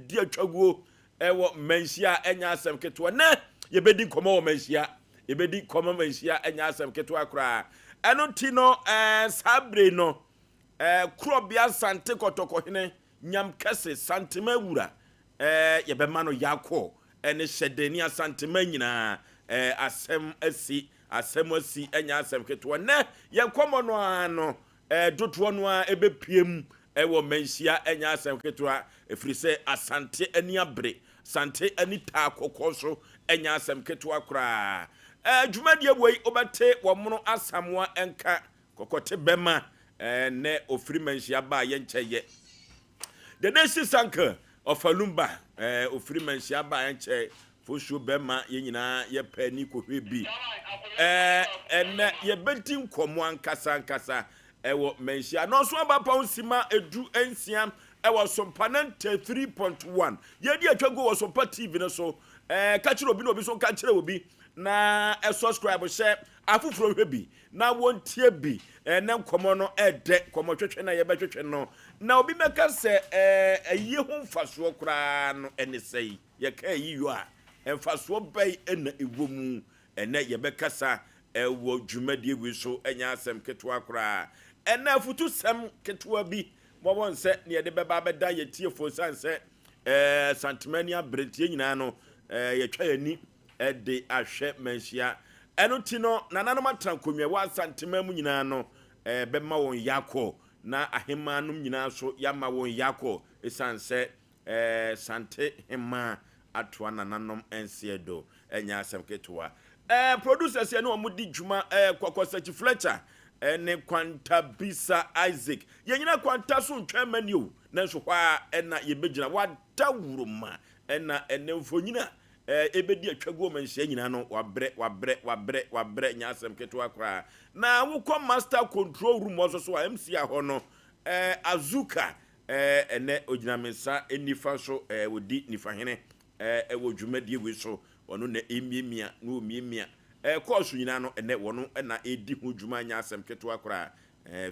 Yɛdi atwaguo ɛwɔ Manhyia, ɛnyɛ asɛm ketewa. Nɛ yɛbɛdi nkɔmmɔ wɔ Manhyia, yɛbɛdi nkɔmmɔ Manhyia, ɛnyɛ asɛm ketewa koraa. Ɛno ti no, saa bere no, Korɔbea Sante Kɔtɔkɔhene Nyam Kɛse Santema Wura, yɛbɛma no yakɔ ɛne hyɛden ne Asantema nyinaa. Asɛm asi, asɛm asi, ɛnyɛ asɛm ketewa. Nɛ yɛn nkɔmmɔ no ara no, dodoɔ no ara ɛbɛpie mu ɛwɔ Manhyia, ɛnyɛ asɛm ketewa, ɛfiri sɛ Asante ani abere, Sante ani taa kɔkɔɔ so, ɛnyɛ asɛm ketewa koraa. Dwumadie wei wobɛte wɔn Asamoa nka kɔkɔte bɛma nɛ ofiri Manhyia baa yɛnkyɛ yɛ. The Nation Sanka Ɔfalumba, ofiri Manhyia baa yɛnkyɛ fosuo bɛma yɛn nyinaa yɛpɛ ni kɔhwɛ bi. Ɛnɛ yɛbɛdi nkɔmmɔ ankasa ankasa ɛwɔ Manhyia. Nɔnso aba pɔn sima 16 ɛwɔ Sompa 93.1. Yɛdi atwa gu wɔ Sompa TV no so. Ka kyerɛ obi na obi so nka kyerɛ obi na subscribe hyɛ afoforɔ hwɛ bi na wɔntie bi. Ɛnɛ nkɔmmɔ no ɛdɛ, nkɔmmɔ twetwe na yɛbɛtwetwe no. Na obi bɛka sɛ ɛyie ho mfasoɔ koraa no ɛne sɛi. Yɛka ɛyi yɔ a, mfasoɔ bɛyi ɛna ɛwɔ mu? Ɛnɛ yɛbɛkasa ɛwɔ dwumadie wei so, ɛnyɛ asɛm ketewa koraa. Ɛnɛ afutusɛm ketewa bi wɔwɔ nsɛ ne yɛde bɛba abɛda yɛ tiefoɔ, siane sɛ Santemani aberanteɛ nyinaa no, yɛtwa yɛn ani ɛde ahwɛ Manhyia. Ɛno ti no, nananom atena nkonnwa wɔ Asantema mu nyinaa no, bɛma wɔn yakɔ, na ahemmaa nom nyinaa so yɛama wɔn yakɔ, ɛsiane sɛ Sante hemaa atoa nananom nseɛ do, ɛnyɛ asɛm ketewa. Producers yɛ ne wɔn di dwuma, Kɔkɔsakyi Fletcher ɛne Kwanta Bisa Isaac. Yɛnyina Kwanta so ntwɛn mani o, nanso hɔ a ɛna yɛbɛgyina wada wuroma ɛna ɛnɛ mfonyin a ɛbɛdi atwa gu ɔma nhyia nyinaa no, wabrɛ, wabrɛ, wabrɛ, wabrɛ, nyɛ asɛm ketewa koraa. Na wokɔ master control room hɔ nso so a, MC a hɔ no, Azuka, ɛnɛ ogyina me nsa nifa so, ɔdi nifahene ɛwɔ dwumadie wei so. Ɔno na ɛmiamia na ɔmiamia kɔɔso nyinaa no, ɛnɛ wɔno na ɛdi ho dwuma, nyɛ asɛm ketewa koraa.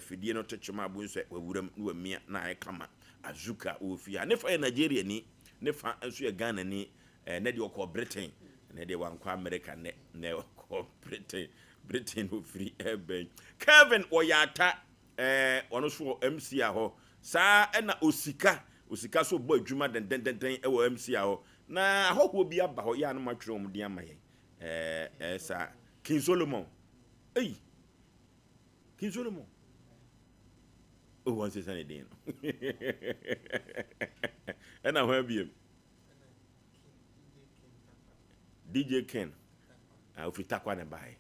Fidie no te kyema abo nso wawuram na wamia na ayɛ kama. Azuka wɔ fie ha, ne fa yɛ Nigeria ni, ne fa nso yɛ Ghana ni. Ne deɛ ɔkɔ Britain, ne deɛ wankɔ America, nɛ nɛ ɔkɔ Britain. Britain ofiri ɛbɛn Kevin wɔyɛ ata, ɔno nso wɔ MC a hɔ saa. Ɛna osika osika so bɔ adwuma dendendenden ɛwɔ MC a hɔ. Na ahɔhoɔ bi aba hɔ yɛ anum atwerɛ wɔn din ama yɛn. ɛɛ ɛɛ saa King Solomon, eyi King Solomon o, wɔn sesa ne din no ɛna hɔ abiem DJ Ken a ofiri Takwa ne baeɛ.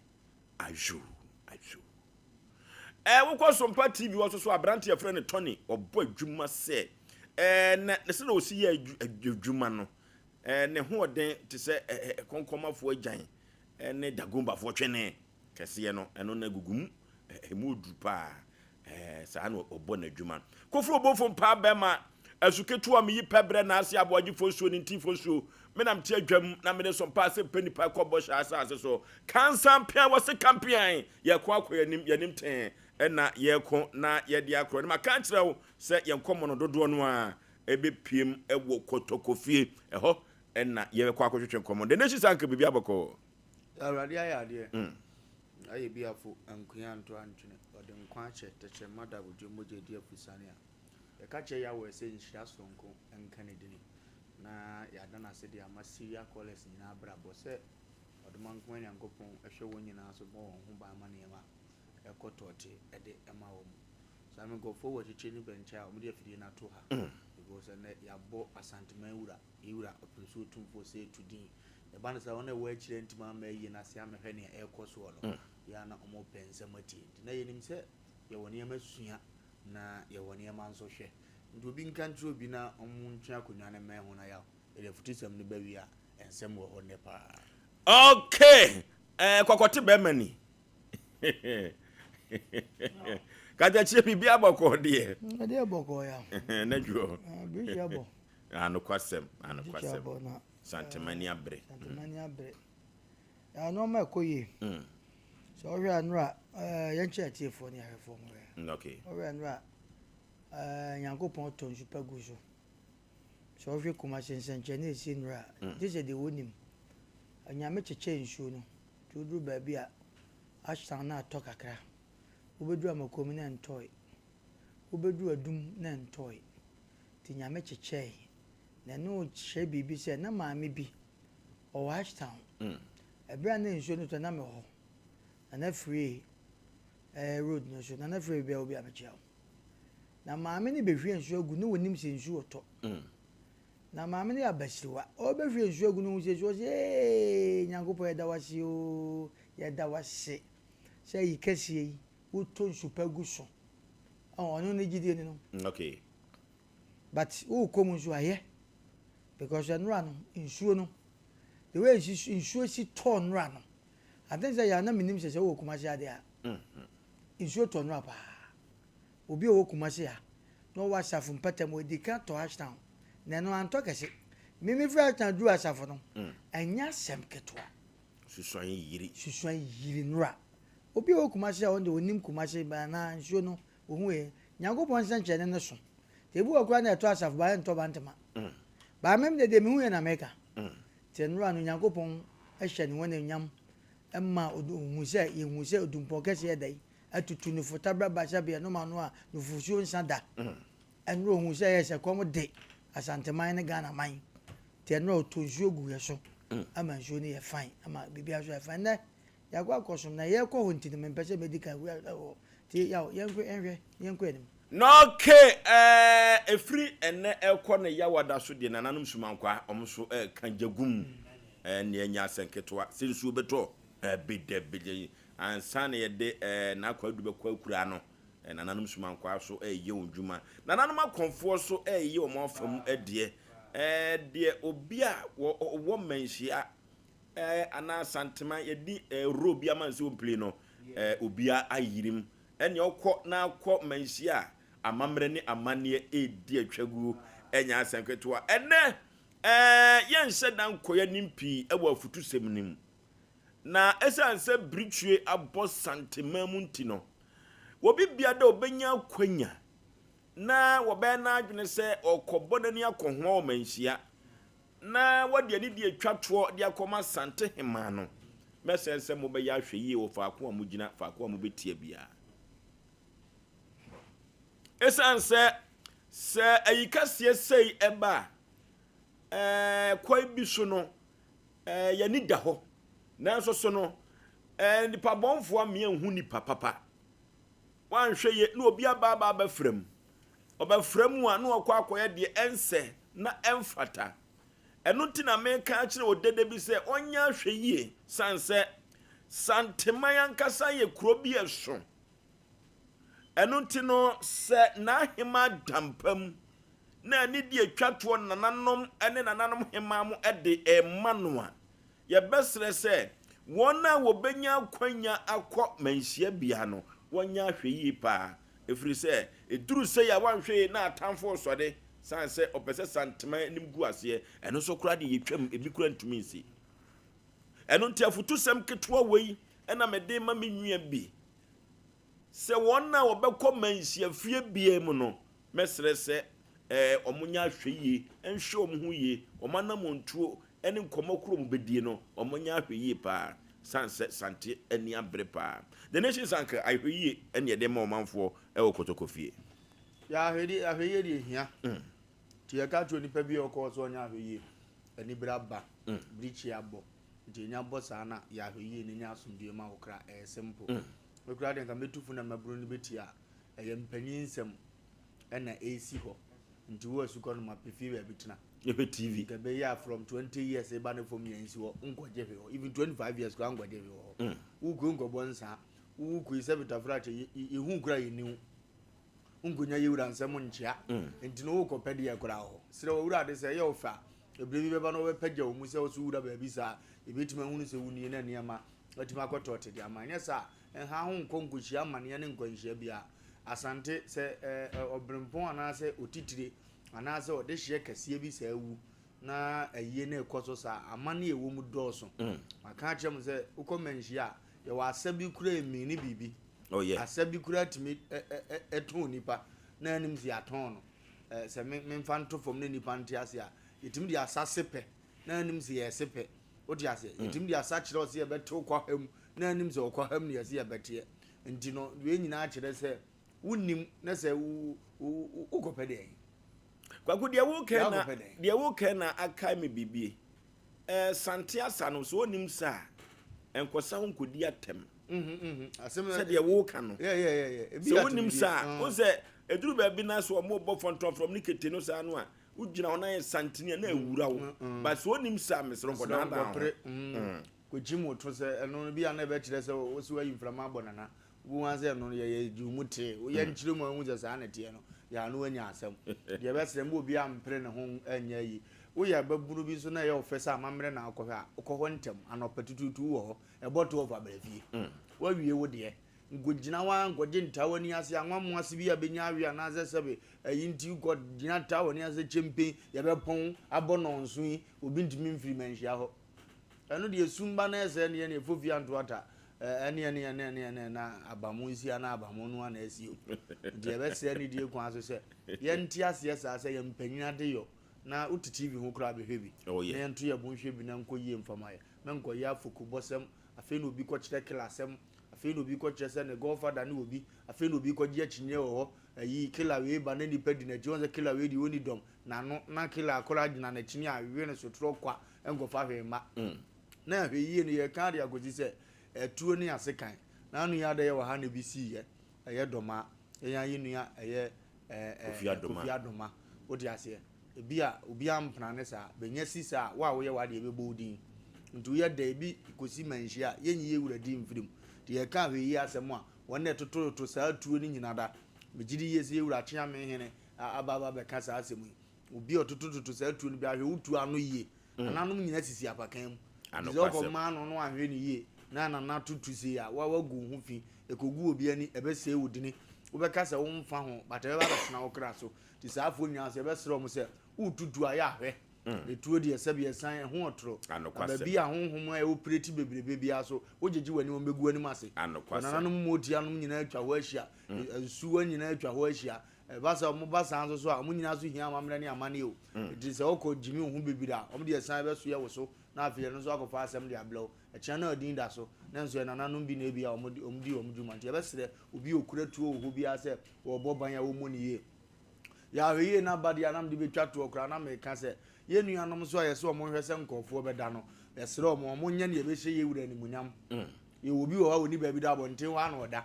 Ayo ayo, wokɔ Sompa TV wɔ so so, aberante yɛfrɛ no Tony, ɔbɔ adwuma sɛ na ne sɛ na ɔsi yɛ adwuma no, ne ho ɔden te sɛ kɔnkɔmafoɔ agyan ne dagombafoɔ twene kɛseɛ no, ɛno na gugu mu, ɛmu oduru paa. Saa na ɔbɔ n'adwuma. Koforo obofo mpaa bɛrima asu ketewa meyi pɛ brɛ na ase aboagyefoɔ nsuo ne ntifoɔ nsuo. Menam te adwam na mede so mpaa sɛ mpɛ nipa kɔ bɔhyɛ asase so. Kansa mpea wɔ se kampean yɛko akɔ yɛnim yɛnim tee ɛna yɛko na yɛde akorɔ ne maka akyerɛ wo sɛ yɛn nkɔmmɔ no dodoɔ no a ɛbɛpiem ɛwɔ Kɔtɔkɔfie ɛhɔ ɛna yɛbɛkɔ akɔtwetwe nkɔmmɔ. The Nation Sanka biribi abɔkɔ. Awurade ayɛ adeɛ. Ayɛ bi afo ankonya anto antwene. Ɔde nkwa akyɛ tɛkyerɛma da abodwo mogya adi afusane a yɛka kyerɛ Yahweh sɛ nhyira soronko nka ne dini na yɛada no ase de ama Syria callers nyinaa abrabɔ sɛ Ɔdomankoma Nyankopɔn hwɛ wɔn nyinaa so bɔ wɔn ho ban ma nneɛma ɛkɔ tɔɔte de ma wɔn. Saa me nkurɔfoɔ wɔ akyirikyiri ne bɛnkyɛ a wɔde afidie no ato ha because ɛnɛ yɛabɔ Asanteman wura, yɛwura Ɔpemsuo Tumfoɔ sɛ ɛtu din. Ɛba no saa wɔn a ɛwɔ akyire ntumi amma ayie no ase ammɛhwɛ nea ɛrekɔ soɔ no, yɛ a na wɔpɛ nsɛm atie. Nti na yɛnim sɛ yɛwɔ nneɛma sua na yɛwɔ nneɛma nso hwɛ. Nti obi nka nkyerɛ obi na wɔntwe akonnwa no mmɛn ho na yaw. Yɛde afutusɛm no ba wie a, nsɛm wɔ hɔ nnɛ paa. Okay, kɔkɔte bɛrima ni. Katakyie biribi abɔkɔɔ deɛ. Ɛdeɛ bɔkɔɔ ya. Na dwoɔ. Biribi abɔ. Anokwasɛm, anokwasɛm. Santemani abere. Santemani abere. Nneɛma ɛkɔ yie. Sɛ ɔhwɛ a nnora, yɛnkyɛ atiefoɔ ne ahwɛfoɔ mo hwɛ. Okay. Ɔhwɛ a nnora, Nyankopɔn tɔ nsu pa gu so. Sɛ wohwɛ Kumasi nsɛnkyerɛnne a ɛsi nnora a, gye sɛ deɛ wɔnim. Onyame kyekyɛɛ nsuo no, nti woduru baabi a, asan na atɔ kakra. Wobɛduru Amakom na ɛntɔe. Wobɛduru Adum na ɛntɔe. Nti Nyame kyekyɛe. Na ɛno kyerɛ biribi sɛ na maame bi, ɔwɔ Ashtown. Ɛberɛ a na nsuo no tɔ na mewɔ hɔ. Nana Firie eh, road no so. Nana Firie baabi a wɔ biara mekyia wo. Na maame no bɛhwie nsuo agu na ɔnim sɛ nsuo retɔ. Na maame no yɛ abasiriwa. Ɔrebɛhwie nsuo agu no ɔhu sɛ nsuo ɔsɛ ee Nyankopɔn yɛda wo ase oo yɛda wo ase sɛ ayi kɛseɛ yi wotɔ nsu pa gu so. Ɔno ne gyidie no no. Okay. But wokɔ mu nso ayɛ because nnora no nsuo no the way nsuo si tɔɔ nnora no I think sɛ yɛ a na menim sɛ sɛ wowɔ Kumasi adeɛ a nsuo tɔ nnora paa. Obi a ɔwɔ Kumasi ha na ɔwɔ Asafo mpɔtam, ɔdi kan tɔ Ashtown, na ɛno antɔ kɛse. Me mefiri Ashtown duruu Asafo no, ɛnyɛ asɛm ketewa. Susuan yiri. Susuan yiri nnora. Obi a ɔwɔ Kumasi a ɔno deɛ ɔnim Kumasi anaa nsuo no, ɔhu yɛ. Nyankopɔn nsɛnkyerɛnne no so. Nti ebi wɔ koraa na ɛtɔ Asafo ba ɛntɔ Bantama. But me deɛ deɛ mehu yɛ na meka. Nti nnora no Nyankopɔn hyɛ ne ho anuonyam ma ɔhu sɛ, yɛhu sɛ Odumpɔn kɛseɛ yɛ dɛn? atutu nufo tabra basabea nom ano a nufusuo nsa da. Ɛnora ohuu sɛ ɛyɛ sɛ kɔm de Asanteman ne Ghana man nti ɛnora ɔtɔ nsuo gu yɛ so ama nsuo no yɛ fine ama biribiara nso ayɛ fine. Nnɛ yɛakɔ akɔsom na yɛrekɔ hɔ nti no mempɛ sɛ mɛdi kan wura hɔ nti yaw yɛnkɔ yɛnhwɛ na yɛnkɔ anim. Na okay ɛɛ ɛfiri ɛnnɛ ɛrekɔ ne Yawada so deɛ nananom Sumankwaa wɔn nso ɛreka gyagum ɛɛ nea ɛnyɛ asɛnketewa sɛ nsuo bɛtɔ ɛbi dɛbi Ansa na yɛde n'akwaadu bɛkɔ akuraa no, nananom sumankwaa so reyɛ wɔn dwuma. Nananom akɔmfoɔ nso reyɛ wɔn afa mu deɛ. Deɛ obi a ɔwɔ mmanhyia anaa Santema yɛde role bi ama no sɛ ɔmplay no, obiara ayerim. Ɛnea ɔkɔ na akɔ mmanhyia a, amammerɛ ne amanneɛ redi atwaguo nyɛ asɛm ketewa. Ɛnnɛ, yɛnhyɛ da nkɔ yɛn anim pii wɔ afutusɛm no mu. Na esiane sɛ biritwie abɔ Santeman mu nti no, obi bia dɛ obenya akwanya na wɔbɛyɛ n'adwene sɛ ɔrekɔbɔ n'ani akɔhoa wɔ manhyia na wɔde anidie atwa toɔ de akɔma Santehemaa no, mɛsrɛ sɛ mobɛyɛ ahwɛyie wɔ faako a mogyina, faako a mobɛtia biara. Esiane sɛ sɛ ayikaseɛ sei ɛba a, ɛɛ kwan bi so no, Yɛn ani da hɔ, nanso so no, nnipa bɔnfoɔ amea nhu nipa papa. Woanhwɛ yie na obi aba aba abɛfra mu. Ɔbɛfra mu a na ɔkɔ akɔyɛ deɛ ɛnsɛ na ɛmfata. Ɛno nti na meka akyerɛ odede bi sɛ ɔnyɛ ahwɛ yie sane sɛ Santeman ankasa yɛ kuro bi ɛso. Ɛno nti no sɛ n'ahema da mpa mu na anidie atwa toɔ nananom ne nananom hemaa mo de rema no a, yɛbɛsrɛ sɛ wɔn a wɔbɛnya akwanya akɔ manhyia bea no, wɔnyɛ ahwɛyie paa, ɛfiri sɛ ɛduru sei a wɔanhwɛ yie na atamfo resɔre, sane sɛ ɔpɛ sɛ Santema anim gu aseɛ, ɛno nso koraa deɛ yɛtwam, ebi koraa ntumi nsi. Ɛno nti afutusɛm ketewa wei na mede rema me nua bi, sɛ wɔn a wɔbɛkɔ manhyia fie biara mu no, Mɛsrɛ sɛ wɔnyɛ ahwɛyie nhwɛ wɔn ho yie, wɔn anammɔntuo ne nkɔmmɔ korɔ wɔn bɛdie no, wɔnyɛ ahwɛyie paa, sane sɛ Sante ani abere paa. The Nations Anchor, ahwɛyie ne yɛde ma ɔmanfoɔ wɔ Kotoko fie. Yɛ ahwɛdi ahwɛyie deɛ hia. Nti yɛka kyerɛ onipa bi a ɔkɔ hɔ sɛ ɔnyɛ ahwɛyie, anibere aba, birikyi abɔ. Nti ɛnya bɔ saa na yɛ ahwɛyie na nya asomdwoeɛ ma wo kra, ɛyɛ simple. Me koraa deɛ nka mɛtu fo na mmabunu no bɛtie a, Ɛyɛ mpanyin nsɛm na ɛresi hɔ nti wo asukɔ no ma pɛ fie baabi tena. Yɛhwɛ TV. Nka ɛbɛyɛ a from 20 years ba ne fam yɛn nsi hɔ nkɔgye hwee hɔ even 25 years koraa nkɔgye hwee wɔ hɔ. Wokɔ nkɔbɔ nsa wokɔ yi sɛ bitafra kyɛ yɛhu koraa yɛni wo nkonya yɛ wura nsɛm nkyea nti no wokɔ pɛ deɛ koraa wɔ hɔ. Serɛ wɔ wura ade sɛ ɛyɛ wo fɛ a ɛberɛ bi bɛba na wɔbɛpɛgya wo mu sɛ wo so wura baabi saa yɛbɛtumi ahunu sɛ wo nie na nneɛma atumi akɔtɔ te de ama nyɛ saa Nha ho nkɔ nkohyia amaneɛ ne nkwanhyia biara. Asante, sɛ ɔberempɔn anaasɛ otitire anaasɛ ɔdehyeɛ kɛseɛ bi saa wu na ayie no rekɔ so saa a, amanneɛ a ɛwɔ mu dɔɔso. Maka akyerɛ mo sɛ wokɔ manhyia a, yɛwɔ asa bi koraa ɛmii ne biribi. Oh, yeah. Asa bi koraa tumi tɔn nipa na anim sɛ yɛatɔn no. Sɛ me memfa nto fam na nnipa nte ase a, yɛtumi de asa se pɛ na anim sɛ yɛse pɛ. Wote aseɛ? Mm. Yɛtumi de asa kyerɛ wo sɛ yɛbɛtew kwaha mu na anim sɛ ɔkwaha mu na yɛse yɛbɛteɛ. Nti no, wei nyinaa kyerɛ sɛ wonnim na sɛ wokɔpɛ deɛn? Kwaku, deɛ wokɛ na deɛ wokɛ na akae me biribi. Ɛɛ Sante asa no, sɛ onim sa a, nkɔsa ho nkɔdi atɛm. Mhm, mhm. Sɛdeɛ woka no. Sɛ wonim sa a, wo sɛ ɛduru baabi na sɛ wɔn bɔ fɔntɔmfrɔm ne kete no saa no a, wogyina hɔ na yɛ santene a na awura wo. Mm, mm. But sɛ onim sa a, mesrɛ nkɔdaadaa ho. Kɔkyim wo to sɛ ɛno bi a na ɛbɛkyerɛ sɛ wo sɛ woayi mframa abɔ nana. Wobɛhu ara sɛ ɛno no yɛyɛ gye wo mu tee. Woyɛ nkyerɛ mu a wohu sɛ saa na ɛteɛ no, yɛ a na woanya asɛm. Deɛ ɛbɛsrɛ mma obiara mpere ne ho nyɛ ayi. Woyɛ ababunu bi nso na ɛyɛ wo fɛ sɛ amammerɛ na wokɔhwɛ a, kɔ hɔ ntɛm. Anɔpa tutuutu wowɔ hɔ, ɛbɔ 12 a bra fie. Woawie wo deɛ. Nkɔgyina hɔ ara nkɔgye ntaa w'ani ase, anwammo ase bi a bɛnya awe anaasɛ sɛbe ayi nti wokɔgyina taa w'ani ase kyɛmpen, yɛbɛpɔn abɔ nnɔnson yi, obi ntumi mfiri manhyia hɔ. Ɛno deɛ sum ba na ɛsɛe neɛ neɛ fofie anto ata ɛneɛ neɛ neɛ neɛ neɛ na abamo nsi ana abamo no ana asi o nti yɛbɛsrɛ anidie kwan so sɛ yɛnte aseɛ saa sɛ yɛn mpanyin ade yɔ na wote TV ho koraa bɛhwɛ bi oh, yeah. na yɛnto yɛ bo nhwɛ bi na nkɔ yie mfama yɛ mɛnkɔyɛ afokubɔsɛm afei na obi kɔkyerɛ kelasɛm afei na obi kɔkyerɛ sɛ ne godfather ne obi afei na obi kɔgye akyinnyeɛ wɔ hɔ ayi kela wei ba na nipa di n'akyi wɔn sɛ kela wei di wɔn ni dɔm n'ano na kela akora gyina n'akyi ne awe no sotorɔ kwa nkɔfa hwee mma. Na hwɛ yie no yɛreka ade akɔsi sɛ atuo ne asekan. Na ano yi adɛyɛ wɔ ha na ebi siiɛ. Ɛyɛ dɔma. Yɛn ayi nua ɛyɛ ɛɛ Kofi Adoma. Wote aseɛ? Ebi a obi ampena ne saa. Bɛnya si saa a, wo a woyɛ w'adeɛ ɛbɛbɔ wo din. Nti woyɛ dɛ ebi kɔsi manhyia a, yɛnyi yɛ wura din mfiri mu. Nti yɛreka ahwɛ yie asɛm a, wɔn na ɛtotototo saa tuo no nyina da. Megye di yie sɛ yɛ wura Kyeame hene aba aba abɛka saa asɛm yi. Obi a ɔtotototo saa tuo no bi ahwɛ wo tuo ano yie. Nananom nyina sisi apakan mu. Nti sɛ wokɔ maa no na wanhwɛ no yie na nana to tu sei a, wa wagu wo ho fi. Ɛkɔgu obi ani, ɛbɛsɛe wo dini. Wobɛka sɛ womfa ho but ɛbɛba abɛtena wo kra so. Nti saa afoɔ nyinaa nso yɛbɛsrɛ wɔn sɛ woretu tuo a yɛ ahwɛ. Na tuo deɛ sɛbi ɛsan ɛho ɔtoro. Na baabi a honhom a ɛwɔ pireti bebrebe biara so wogyegye w'ani wɔn bɛgu w'anim ase. Nananom mmotianom nyinaa atwa hɔ ahyia. Nsuwa nyinaa atwa hɔ ahyia. Ɛba sɛ wɔba saa nso so a, wɔn nyinaa nso hia amammerɛ ne amanneɛ o. Enti sɛ wokɔ gyimi wo ho bebiri a, wɔn deɛ san bɛsoɛ wo so na afei ɛno nso akɔfa asɛm de abrɛ wo. Ɛkyena na din da so, na nso ɛnananom bi na ebia wɔn di wɔn dwuma. Nti yɛbɛsrɛ obi a okura tuo wɔ hɔ biara sɛ ɔrebɔ ban a wɔmmɔ no yie. Yɛ ahwɛyie na aba deɛ a na mede bɛtwa toɔ koraa na meka sɛ yɛn nuanom nso a yɛsɛ wɔn nhwɛ sɛ nkurɔfoɔ bɛda no, yɛsrɛ wɔn, wɔn nyɛ nea ɛbɛhyɛ yɛn wura animuonyam. Yɛwɔ obi wɔ hɔ a ɔnni baabi da, abɔnten hɔ ara na ɔda.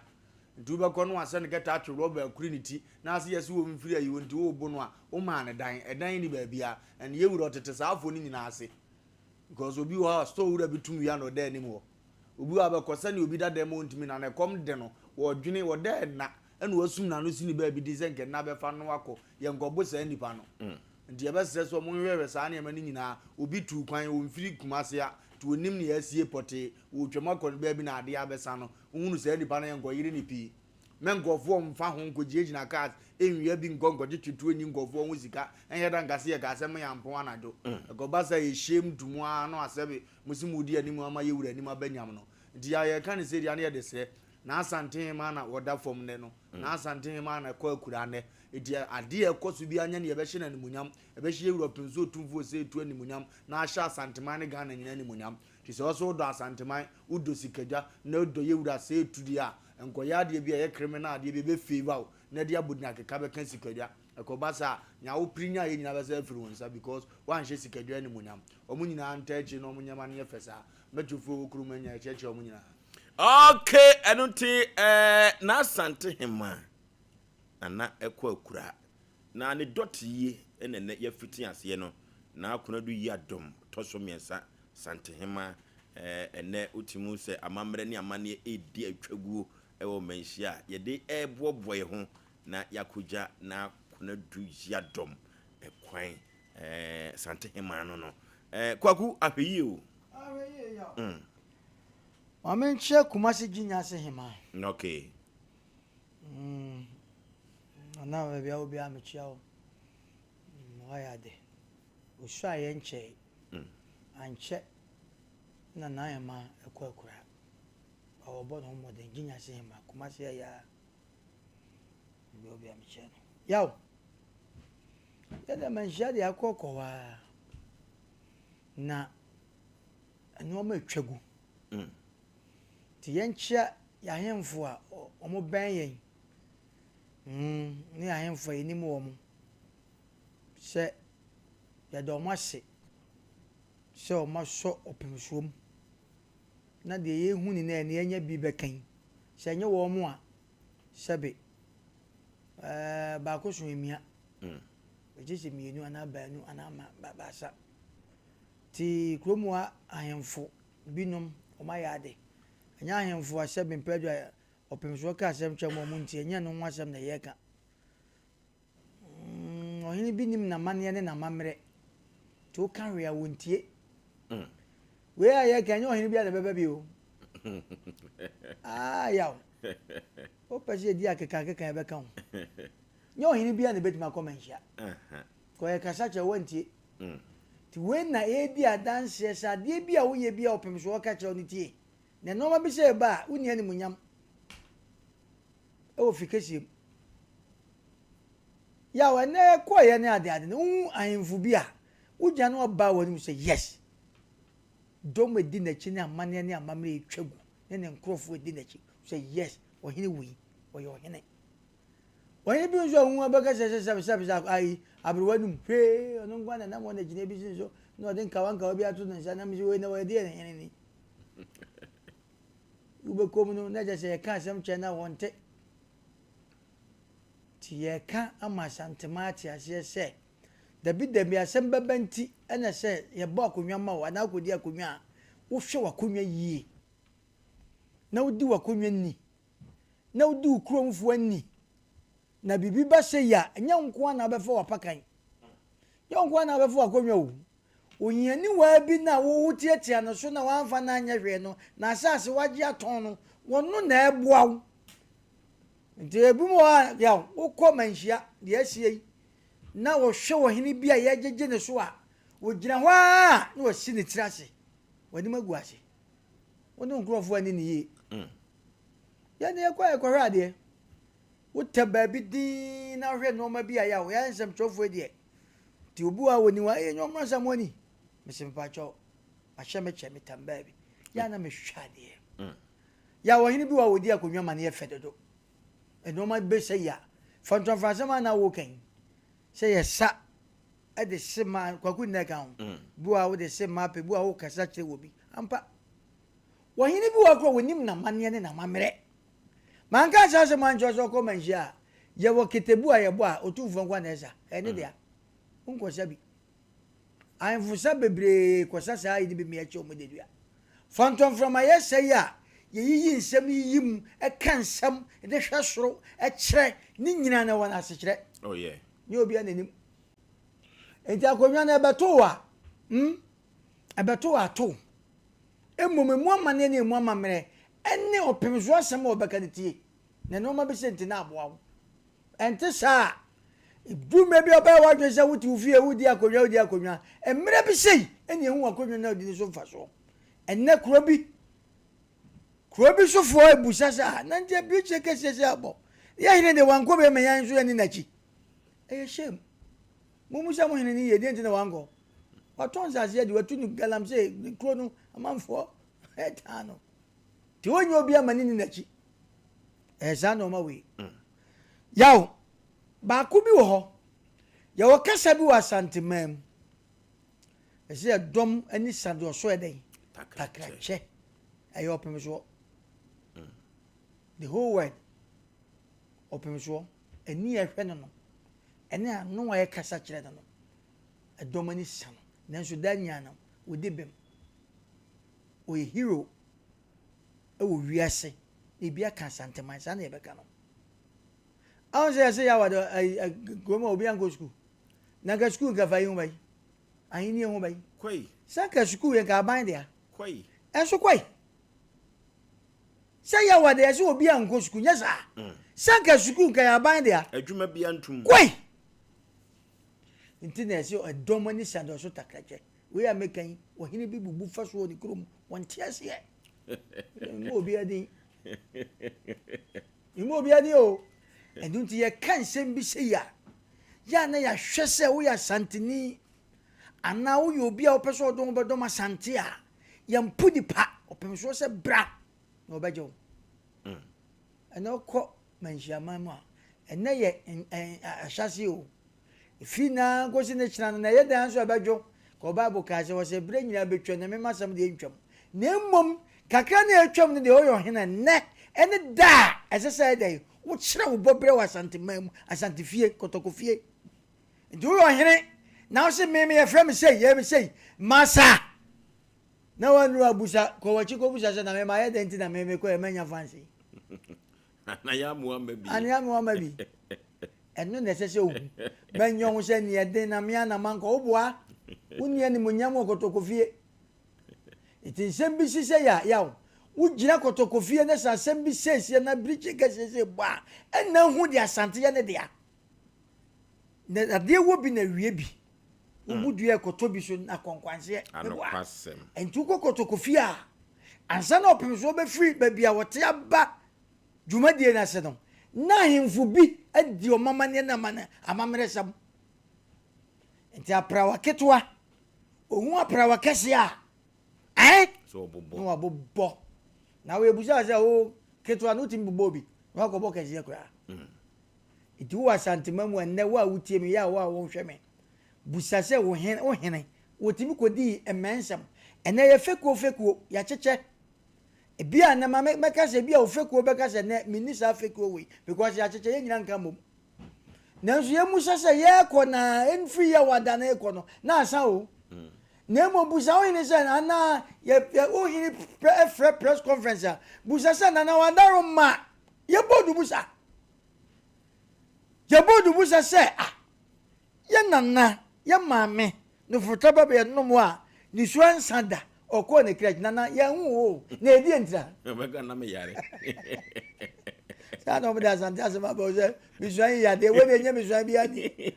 Nti wobɛkɔ no wasɛ no kɛtɛ atwe rɔba akuri ne ti na ase yɛse wɔ mfiri ayi hɔ nti wobo no a womaa no dan ɛdan nni baabia and yɛ wura ɔtete saa afoɔ no nyinaa ase because obi wɔ hɔ a store wura bi tum wia na ɔda anim hɔ obi wɔ hɔ a bɛkɔ sɛnea obi da dan mu ɔntumi na na ɛkɔm de no wɔdwene wɔda ɛna ɛna wasum n'ano si ne baabi din sɛ nka nna bɛfa no akɔ yɛnkɔbo saa nipa no nti yɛbɛsrɛ sɛ ɔmo nhwɛhwɛ saa nneɛma no nyinaa obi tuu kwan ɔmfiri Kumase a nti onim nea asie pɔtee wɔtwam akɔ no baabi na adeɛ abɛsa no Wohunu saa nipa no yɛnkɔyere no pii. Mɛ nkurɔfoɔ mfa ho nkɔgyinagyina cars nwia bi nkɔ nkɔgyekye tuo nyi nkurɔfoɔ ho sika nyɛ da nka se yɛkaa sɛ mo yɛampɔn anadwo. Ɛkɔba saa yɛhyiam to mu ara no asɛbe mo se modi anim ama yɛwura anim aba nyam no. Nti yɛ a yɛka no sei deɛ na yɛde srɛ. Na Asantehemaa na wɔda fam nnɛ no. Na Asantehemaa na ɛkɔ akuraa nnɛ. Nti adeɛ a ɛkɔ so biara nyɛ nea ɛbɛhyɛ no animuonyam. Ɛbɛhyɛ yɛwura Ɔpemso Otumfoɔ Osei Tuo animuonyam na ahyɛ Asanteman ne Ghana nyinaa animuonyam. Nti sɛ ɔsɛ wodɔ Asanteman, wodɔ Sikadwa, na wodɔ Yewura sɛ etu deɛ a, nkɔyɛ adeɛ bi a ɛyɛ criminal adeɛ bi a ɛbɛ favour wo na ɛde abodin akeka bɛka Sikadwa. Ɛkɔba saa a, nea wopere nyaeɛ nyinaa bɛsan afiri wo nsa because woanhyɛ Sikadwa animuonyam. Wɔn nyinaa ntaa akyire na wɔn nneɛma no nyɛ fɛ saa. Mɛtufoɔ wɔ kurom anya ɛkyerɛkyerɛ wɔn nyinaa. Okay, ɛno nti eh, n'Asante hemaa Nana ɛkɔ akura na ne dɔte yie na ɛnɛ yɛafiti aseɛ no, Naa Konadu Yiadom tɔ so mmiɛnsa Santehema, ɛnnɛ wotumi hu sɛ amammerɛ ne amanneɛ redi atwaguo wɔ mmanhyia a yɛde reboaboa yɛn ho na yɛakɔgya N'Akonadu Yiadom kwan. Santehema no no. Kwaku, ahwɛ yie o. Ahwɛ yie yaw. Ma menkyerɛ Kumasi Gyinyase Hemaa. Okay. Nana baabi a wɔ biara mekyia wo. Wayɛ ade. Osuaeɛ nkyɛe. Ankyɛ na n'ahemmaa kɔ akuraa. Ba wɔbɔ ne ho mmɔden. Gyinyase hemmaa, Kumasi ɛyɛ a. Obi obi a mekyia no. Yaw! Yɛde manhyia deɛ akɔ kɔ hɔ ara na nneɛma atwa gu. Nti yɛnkyea yɛn ahemfo a wɔbɛn yɛn ne yɛn ahemfo a yɛnim wɔn sɛ yɛda wɔn ase sɛ wɔasɔ ɔpemsoɔ mu na deɛ yɛrehu ne nnɛ na yɛanya bi bɛka yi, sɛ ɛnyɛ wɔn a, sɛbe ɛɛ baako so emia. Ɛgye sɛ mmienu anaa baanu anaa ma baasa. Nti kurom ha ahemfo binom wɔayɛ ade. Ɛnyɛ ahemfo a sɛbe mpɛ adu a ɔpemsoɔ ka asɛm kyerɛ wɔn a wɔntie, ɛnyɛ ɛno ho asɛm na yɛreka. Mm, ɔhene bi nim n'amanneɛ ne n'amammerɛ. Nti woka hwee a wɔntie. Wei a yɛka ɛnyɛ ɔhene bi a na ɛbɛba bi o. Ah, yaw. Wopɛ sɛ yɛdi akekaakeka yɛbɛka ho. Nyɛ ɔhene bi a na ɛbɛtumi akɔ manhyia. Kɔ yɛkasa kyerɛ woantie. Nti wei na ɛredi adanseɛ sɛ adeɛ bi a woyɛ bi a ɔpem so ɔka kyerɛ wo no tie. Na nneɛma bi sɛ ɛba a wonni animuonyam wɔ fi kɛseɛ mu. Yaw, ɛnnɛ yɛkɔeɛ ne adeade no, wohu ahemfo bi a, wogyina na wɔba wɔn anim sɛ, yes, dɔm edi n'akyi ne amanneɛ ne amammerɛ etwa gu ne ne nkurɔfoɔ edi n'akyi sɛ, yes, ɔhene wei, ɔyɛ ɔhene. Ɔhene bi nso a wohu abɛka sɛ sɛ sɛbe sɛbe sɛ ayi aberewa num hwee ɔno nko na nam hɔ na gyina bi si so na ɔde nkawa nkawa bi ato ne nsa na mesi wei na wɔyɛ deɛ ne hene ni. Wobɛkɔ mu no na kyerɛ sɛ yɛka asɛm kyerɛ na wɔnte. Nti yɛreka ama Asanteman ate aseɛ sɛ, dabi dabi asɛm bɛba nti na sɛ yɛbɔ akonnwa ma wo anaa wokɔdi akonnwa a, wohwɛ w'akonnwa yie na wodi w'akonnwa ni na wodi wo kuromfoɔ ani na biribi ba sei a, ɛnyɛ wo nko ara na wobɛfa w'apakan, ɛnyɛ wo nko ara na wobɛfa w'akonnwa o. Ohianiwaa bi na wo wotiatia no so na wamfa no anyɛ hwee no, n'asase wagye atɔn no, wɔno na ɛboa wo. Nti ebinom wɔ hɔ a, yaw, wokɔ manhyia, deɛ asie yi, na wɔhwɛ ɔhene bi a yɛgyegye ne so a, wɔgyina hɔ ara na wɔasi ne tiri ase, w'anim agu ase. Wo ne wo nkurɔfoɔ anni no yie. Yɛn deɛ yɛkɔ a yɛkɔhwɛ adeɛ. Wotɛ baabi dinn na wohwɛ nneɛma bi a yaw, yɛn nsɛmtwerɛfoɔ yi deɛ, nti obi wɔ hɔ a wɔni hɔ a, ɛyɛ nyɛ ɔmmra Samoani. Mese mepakyɛw, mahyɛ me kyɛ, metam baabi. Yɛ a na mehwɛ adeɛ. Yaw, ɔhene bi wɔ hɔ a ɔdi akonnwa ma no yɛ fɛ dodo. Nneɛma bɛsɛ yi a, fa ntɔmfrasɛm a na woka yi, sɛ yɛsa de se ma Kwaku nna ɛka ho. Bi wɔ hɔ a wode se ma pɛ, bi wɔ hɔ a wokasa kyerɛ wɔ bi. Ampa. Ɔhene bi wɔ hɔ koraa a ɔnim n'amanneɛ ne n'amammerɛ. Manka saa asɛm ankyerɛ sɛ ɔkɔ manhyia a, yɛwɔ ketebu a yɛbɔ a Otumfoɔ nko ara na ɛsa. Ɛyɛ ne dea. Wonkɔsa bi. Ahemfo sa bebree kɔsa saa ayi no bi ma yɛkyɛ wɔn dedua. Fɔntɔmfrɔm ayɛ sɛe a yɛyiyi nsɛm yiyi mu, ka nsɛm de hwɛ soro kyerɛ, ne nyinaa no ɛwɔ n'asekyerɛ. Oh yeah. Nyɛ obiara na nim. Enti akonnwa no ɛbɛto wo a, hmm, ɛbɛto wo ato. Mmom emu amanneɛ ne emu amammerɛ ne ɔpem so asɛm a wɔbɛka no tie, na nneɛma bi sɛ nti na aboa wo. Ɛnte saa a, ɛduru mmerɛ bi a wobɛyɛ w'adwene sɛ wote wo fie, wodi akonnwa, wodi akonnwa. Mmerɛ bi sei ɛna ɛhu w'akonnwa no a wodi no so mfasoɔ. Ɛnnɛ kuro bi, kuro bi sofoɔ ɛbusa sɛ, ah, na nti abirikyie kɛseɛ sɛ abɔ. Yɛ hene deɛ wankɔ bi ama yɛn nso yɛne n'akyi. Ɛyɛ shame. Mommisa mo hene no yie, deɛ nti na wankɔ? Watɔn nsase adi, watu no galamsey, ne kuro no amanfoɔ ɛtaa no. Nti ɔnyɛ obi ama ne ni n'akyi. Ɛyɛ saa nneɛma wei. Yaw, baako bi wɔ hɔ. Yɛwɔ kasa bi wɔ Asanteman mu. Ɛsɛ yɛ dɔm ani sa deɛ ɔso ɛdɛn? Takrakyɛ. Ɛyɛ ɔpem soɔ. The whole world. Ɔpem soɔ. Ani a ɛhwɛ no no, ɛne ano a ɛkasa kyerɛ no no, ɛdɔm ani sa no. Nanso daa nyinaa no, ɔdi bem. Ɔyɛ hero wɔ wiase. Na ebi aka Asanteman, saa na yɛbɛka no. Ahun sɛ yɛsɛ yɛawa de ayi kurom a obi ankɔ sukuu. Na nka sukuu nka fa yi ho ba yi. Ahenni ho ba yi. Kɔi. Sɛ nka sukuu yɛ nka aban dea. Kɔi. Ɛnso kɔi. Sɛ yɛawa de yɛsɛ obi ankɔ sukuu nyɛ saa. Sɛ nka sukuu nka yɛ aban dea. Adwuma bi antum. Kɔi. Nti na yɛsɛ ɛdɔm ani sa dɔso takrakyɛ. Wei a meka yi, ɔhene bi bubu fa so wɔ ne kurom. Wɔnte aseɛ. Mma obiara din. Mma obiara din o. Ɛno nti yɛka nsɛm bi sei a, Yɛ a na yɛahwɛ sɛ woyɛ Asanteni anaa woyɛ obi a wopɛ sɛ ɔde wo ho bɛdɔm Asante a, yɛmpo nipa, ɔpem soɔ sɛ bra na ɔbɛgye wo. Ɛnɛ wokɔ Manhyiaman mu a, ɛnɛ yɛ ahyɛaseɛ o. Ɛfiri nnɛ ara kɔsi ne kyena no, na ɛyɛ dɛn ara nso a ɛbɛdwo. Kɔ Bible kaa sɛ, ɔsɛ berɛ nyinaa bɛtwam, na me m'asɛm deɛ ɛntwam. Na mmom, kakra no a ɛtwam no deɛ, woyɛ ɔhene a, nnɛ ɛne da a ɛsɛ sɛ ɛyɛ dɛn? Wokyerɛ wo bɔberɛ wɔ Asanteman mu, Asantefie, Kɔtɔkɔfie. Nti woyɛ ɔhene, na wose me me yɛfrɛ me sei, yɛyɛ me sei, masa! Na woannuru abusa, kɔ w'akyi kɔbusa sɛ, na me mayɛ dɛn nti na me mekɔɛ manya fans yi? Ana yɛamoa mma bi. Ana yɛamoa mma bi. Ɛno na ɛsɛ sɛ ohu. Mɛnyɛ ho sɛ nea den na mea na mankɔ. Woboa. Wonni animuonyam wɔ kɔtɔkɔfie. Nti nsɛm bi si sɛ yɛ a, yaw. Wogyina kɔtɔkɔfie na sɛ asɛm bi siesie na birikyi kɛseɛ sɛ bɔ a, ɛnna hu deɛ Asante yɛ ne dea. Na adeɛ wɔ bi na wie bi. Wobu dua ɛkɔtɔ bi so na kɔnkwanseɛ. Meboa. Nti wokɔ kɔtɔkɔfie a, ansa na ɔpem so wɔbɛfiri baabi a wɔte aba dwumadie no ase no, na ahemfo bi adi wɔn amanneɛ ne amanne amammerɛsɛm. Nti aprawa ketewa, ohun aprawa kɛseɛ a, ɛn na wabobɔ. Na wɔabusa sɛ wo ketewa no wotumi bobɔ obi na wakɔbɔ kɛseɛ koraa. Nti wowɔ Asantema mu a nnɛ wo a wotie me, yɛ a wo a wohwɛ me, busa sɛ wo hene, wo hene, wɔtumi kɔdii mmɛnsɛm. Ɛnnɛ yɛ fekuo fekuo, yɛakyekyɛ. Ebia nnɛ ma mɛka sɛ ebia wo fekuo bɛka sɛ nnɛ menni saa fekuo wei because yɛakyekyɛ yɛn nyinaa nka mmom. Nanso yɛmmusa sɛ yɛrekɔ na ɛmfiri yɛ wada na ɛrekɔ no na asa o. Na mmom busa wo hene sɛ anaa yɛ yɛ wo hene frɛ press conference a busa sɛ nana wadaroma yɛbɔ dubusa. Yɛbɔ dubusa sɛ ah Yɛ nana, yɛ maame, nofota ba bɛ nom a nisuo ansa da, ɔkɔɔ ne kra akyi, nana yɛnhu wo o, na ɛdeɛ ntira? Ɔbɛka na me yare. Saa na wɔde Asante asɛm aba o sɛ mesuan yi yadeɛ, wei deɛ nyɛ mesuan biara ni.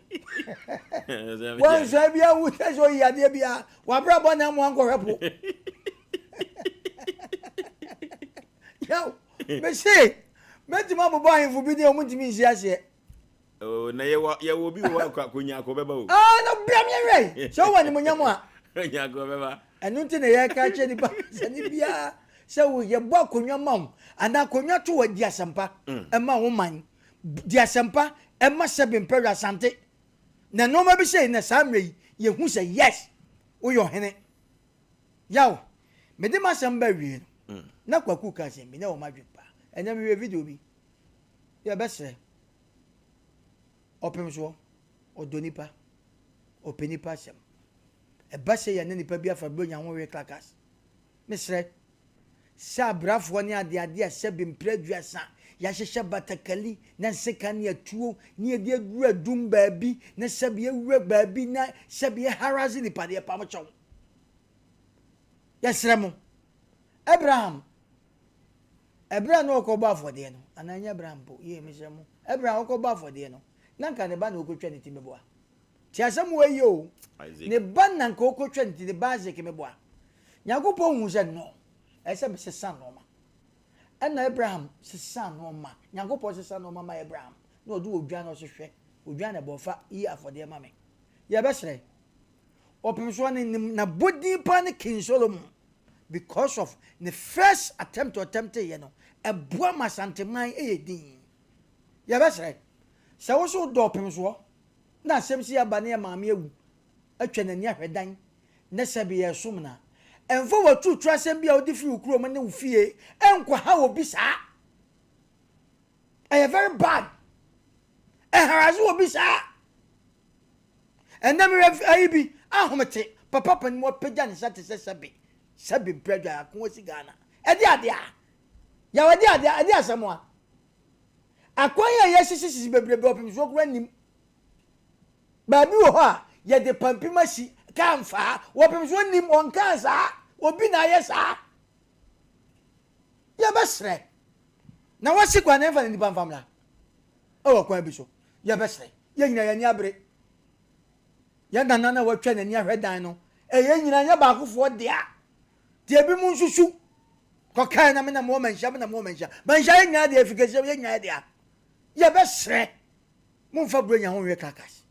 Wɔnsuan biara wu sɛ sɛ ɔyi yadeɛ biara, wabrabɔ na amoa nkɔhwɛ po. Yaw, mese, mɛtumi abobɔ ahemfo bi din a wɔntumi nsi aseɛ. Oh, na yɛwɔ yɛwɔ obi wɔ hɔ akɔ akɔnya akɔ bɛba o. Ah, na bia mi nhwɛ sɛ ɔwɔ animonyam a. Nya akɔ bɛba. Ɛno nti na yɛka kyerɛ nipa sɛ ne biara sɛ wo yɛbɔ akonnwa ma wo anaa akonnwa to wɔ di asɛmpa ɛma wo man di asɛmpa ɛma sɛbe mpɛhwɛ asante na nneɛma bi sɛ na saa mmerɛ yi yɛhu sɛ yes woyɛ ɔhene yaw mede m'asɛm ba awie no na kwaku ka asɛm bi na ɛwɔ m'adwene paa ɛnɛ mehwɛ video bi yɛbɛsrɛ Ɔpem soɔ, ɔdɔ nipa, ɔpɛ nipa asɛm. Ɛba sɛ yɛne nipa bi afa berɛ nya ho we klakas. Mesrɛ, sɛ abrafoɔ ne adeade a sɛbe mprɛ aduasa yɛahyehyɛ batakali na nsekan ne atuo ne yɛde aduru adum baabi na sɛbe yɛwura baabi na sɛbe yɛharase nipa no, yɛpa mo kyɛw. Yɛsrɛ mo. Abraham Ɛberɛ a na ɔrekɔbɔ afɔdeɛ no, anaa ɛnyɛ Abraham mpo, yie, mesrɛ mo, ɛberɛ a ɔrekɔbɔ afɔdeɛ no, na anka ne ba na ɔrekɔtwa ne ti meboa. Tie asɛm wei yie o. Ne ba na anka ɔrekɔtwa ne ti, ne ba Isaac meboa. Nyankopɔn huu sɛ no, ɛsɛ sɛ mesesa nnoɔma. Ɛna Abraham sesaa nnoɔma. Nyankopɔn sesa nnoɔma ma Abraham. Na ɔde odwan na ɔse hwɛ, odwan na ɛbɔ, fa yi afɔdeɛ ma me. Yɛbɛsrɛ. Ɔpem soɔ ne, n'abɔdin paa ne King Solomon. because of ne first attempt ɔtɛmte yɛ no ɛboa ma Asanteman yɛ din. Yɛbɛsrɛ sɛ wo so wodɔ ɔpemsoɔ na asɛm si aba ne yɛ maame awu atwa n'ani ahwɛ dan ne sɛbe yɛresom no a, ɛmfa w'aturutura asɛm bi a wode firi wo kurom ne wo fie nkɔhaw obi saa. Ɛyɛ very bad. Ɛharase obi saa. Ɛnnɛ mehwɛ ayi bi ahomete papa panin mu apagya ne nsa te sɛ sɛbe sɛbe mpradwa ako asi Ghana. Ɛde ade a yaw ɛde ade a ɛde asɛm a akwan a yɛasisisisi bebrebe ɔpemsoɔ koraa nnim. Baabi wɔ hɔ a yɛde pampim asi kaa mfaa wɔpemsoɔ nnim ɔnkaa saa obi na ayɛ saa. Yɛbɛsrɛ na wasi kwan na ɛmfa ne nipa mfa mmra ɛwɔ kwan bi so yɛbɛsrɛ. Yɛn nyinaa yɛn ani abere. Yɛn nana na watwa n'ani ahwɛ dan no. Ɛyɛ yɛn nyinaa nyɛ baakofoɔ dea. Deɛ ebi mu nsusu. Kɔkae na me na mewɔ manhyia, me na mewɔ manhyia. Manhyia yɛn nyinaa deɛ efi kɛseɛ yɛn nyinaa dea. Yɛbɛsrɛ. Momfa Buronya ho nhwɛ kakas.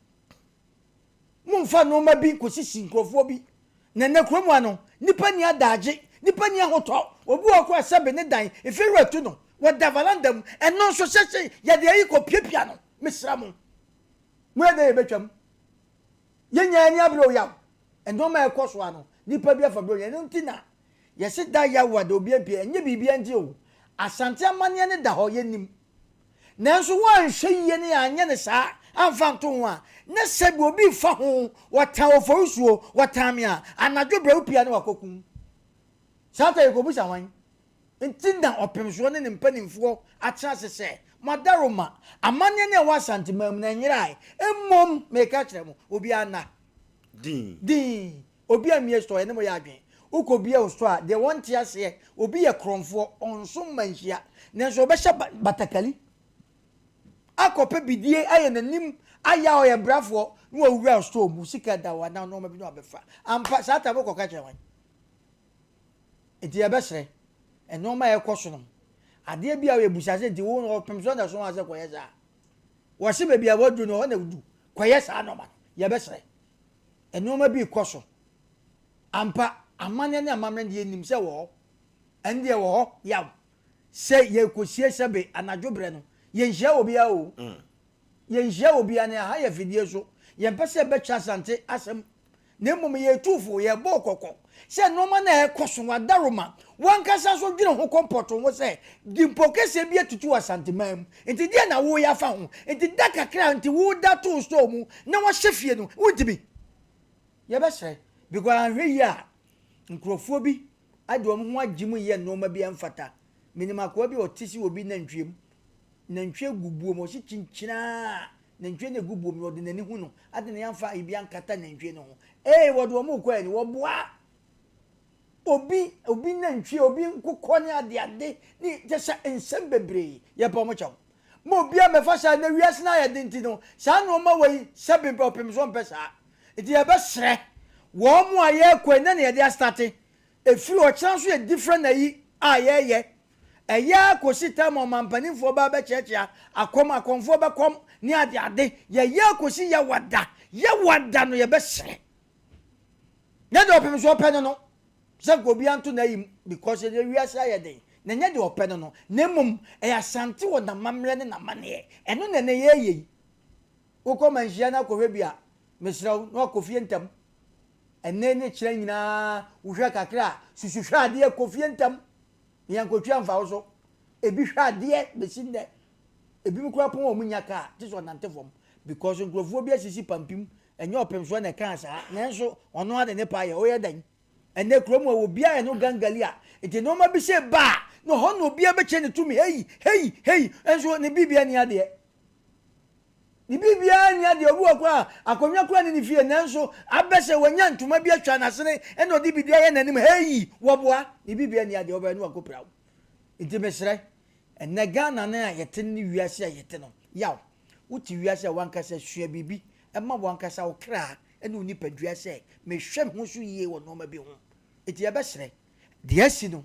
Momfa nnoɔma bi nkɔsisi nkurɔfoɔ bi. Na nnɛ kurom ha no, nnipa nni adaagye, nnipa nni ahotɔ. Obi wɔ hɔ koraa a sɛbe ne dan, efiewura tu no, wɔda valanda mu. Ɛno nso hyɛhyɛ yɛde ayi kɔpiapia no. Mesrɛ mo, moyɛ dɛn yɛbɛtwam? Yɛn nyinaa ani abere oyaw. Nnoɔma a ɛkɔ so ara no, nnipa bi afa bere Ɛno nti na yɛse da yaw a da obiara mpie. Ɛnyɛ biribiara nti o. Asante amanneɛ no da hɔ, yɛnim. Nanso woanhwɛ yie ne anyɛ no saa amfa anto ho a, na sɛbi obi refa ho, wɔtan Oforisuo, wɔtan me a, anadwo berɛ wopie a na wakɔku wo. Saa ta yɛkɔbisa hwan? Nti na ɔpemsoɔ ne ne mpanimfoɔ atena ase sɛ, Mo adaworoma, amanneɛ no a ɛwɔ Asanteman mu no, ɛnyerae. Mmom, mereka akyerɛ mo, obiara nna. Dinn. Dinn. Obi ammue store, yɛne mo yɛ adwene. Wokɔbue wo store a, deɛ wɔnte aseɛ, obi yɛ korɔmfoɔ, ɔnso mma nhyia, nanso ɔbɛhyɛ batakali akɔpɛ bidie ayɛ n'anim ayɛ a ɔyɛ brafoɔ na wawura wo store mu, sika da hɔ anaa nnoɔma bi na wabɛfa. Ampa, saa time wokɔka kyerɛ hwan? Nti yɛbɛsrɛ, nnoɔma a ɛkɔ so no, adeɛ bi a woyɛ busa sɛ nti wo no ɔpem so na ɛso ho sɛ kɔyɛ saa. Wɔse baabi a waduru no, ɛhɔ na du, kɔyɛ saa nnoɔma no. Yɛbɛsrɛ. Nnoɔma bi rekɔ so. Ampa, amanneɛ ne amammerɛ deɛ yɛnim sɛ wɔ hɔ. Ɛno deɛ wɔ hɔ, yaw. Sɛ yɛrekɔsie sɛbe anadwo berɛ no, yɛnhyia obiara o. Yɛnhyia obiara na ɛha yɛ afidie so. Yɛmpɛ sɛ yɛbɛkyɛ Asante asɛm na mmom yɛretu fo, yɛrebɔ wo kɔkɔ sɛ nnoɔma no a ɛrekɔ so no adaworoma. W'ankasa nso dwene ho kɔmpɔto ho sɛ dimpɔ kɛseɛ bi atutu wɔ Asanteman mu nti deɛn na woreyɛ afa ho? Nti da kakra a nti woda too store mu na wahyɛ fie no wontumi? Yɛbɛsrɛ because anhwɛ yie a nkurɔfoɔ bi de wɔn ho agye mu yɛ nnoɔma bi a ɛmfata. Menim akoa bi a ɔte si obi nantwie mu. Nantwie gu buo mu, ɔse kyinkyinaa nantwie no egu buo mu na ɔde n'ani hu no, adɛn na yɛamfa ayi ankata nantwie no ho? Ee, wɔde wɔn rekɔ ani, wɔboa obi, obi nantwie, obi nkokɔ ne adeade ne kyɛ sɛ nsɛm bebree, yɛpɛ wɔn kyɛw. Ma obiara mmɛfa saa, na wiase no ayɛ den nti no, saa nneɛma wei sɛbe mpɛ ɔpem so ɔmpɛ saa. Nti yɛbɛsrɛ wɔn a yɛrekɔ yi, nnɛ na yɛde astate, ɛfiri ɔkyena nso yɛ different ayi a yɛreyɛ. Ɛyɛ ara kɔsi tam a ɔmanpanimfoɔ ba bɛkyeakyea akɔm, akɔmfoɔ bɛkɔm ne adeade. Yɛyɛ ara kɔsi Yawada. Yawada no yɛbɛsrɛ. Nyɛ deɛ ɔpem so ɔpɛ no no. Sɛ nka obiara nto n'ayi mu because ɛnɛ wiase ayɛ den. Na nyɛ deɛ ɔpɛ no no. Na mmom ɛyɛ Asante wɔ n'amammerɛ ne n'amanneɛ. Ɛno na ɛnɛ yɛreyɛ yi. Wokɔ manhyia na akɔhwɛ bi a, mesrɛ wo na wakɔ fie ntɛm. Ɛnnɛ ne kyerɛ nyinaa wohwɛ kakra a, susu hwɛ adeɛ kɔ fie ntɛm. Na yɛnkɔtwa mfa wo so. Ebi hwɛ adeɛ bɛsi nnɛ. Ebinom koraa pɔn a wɔn nnya kaa gye sɛ ɔnante fam because nkurɔfoɔ bi asisi pampim. Ɛnyɛ ɔpemsoɔ na ɛkaa saa nanso ɔno ara de ne paa yɛ. Woyɛ dɛn? Ɛnnɛ kurom hɔ obiara yɛ no gangali a nti nneɛma bi sɛ ba a na hɔ na obiara bɛkyerɛ ne tumi hei hei hei nso ne biribiara nni adeɛ. Ne biribiara nni adeɛ, obi wɔ koraa a, akonnwa koraa nni ne fie, nanso abɛ sɛ wanya ntoma bi atwa n'asene ɛna ɔde biribi ayɛ n'anim, heyi, wɔboa, ne biribiara nni adeɛ, wɔbɛyɛ no wakɔpira wo. Nti mesrɛ, ɛnnɛ Ghana no a yɛte no ne wiase a yɛte no, yaw, wote wiase a w'ankasa sua biribi ma w'ankasa wo kra ne wo nipadua sɛ mehwɛ me ho so yie wɔ nnoɔma bi ho. Nti yɛbɛsrɛ, deɛ asi no,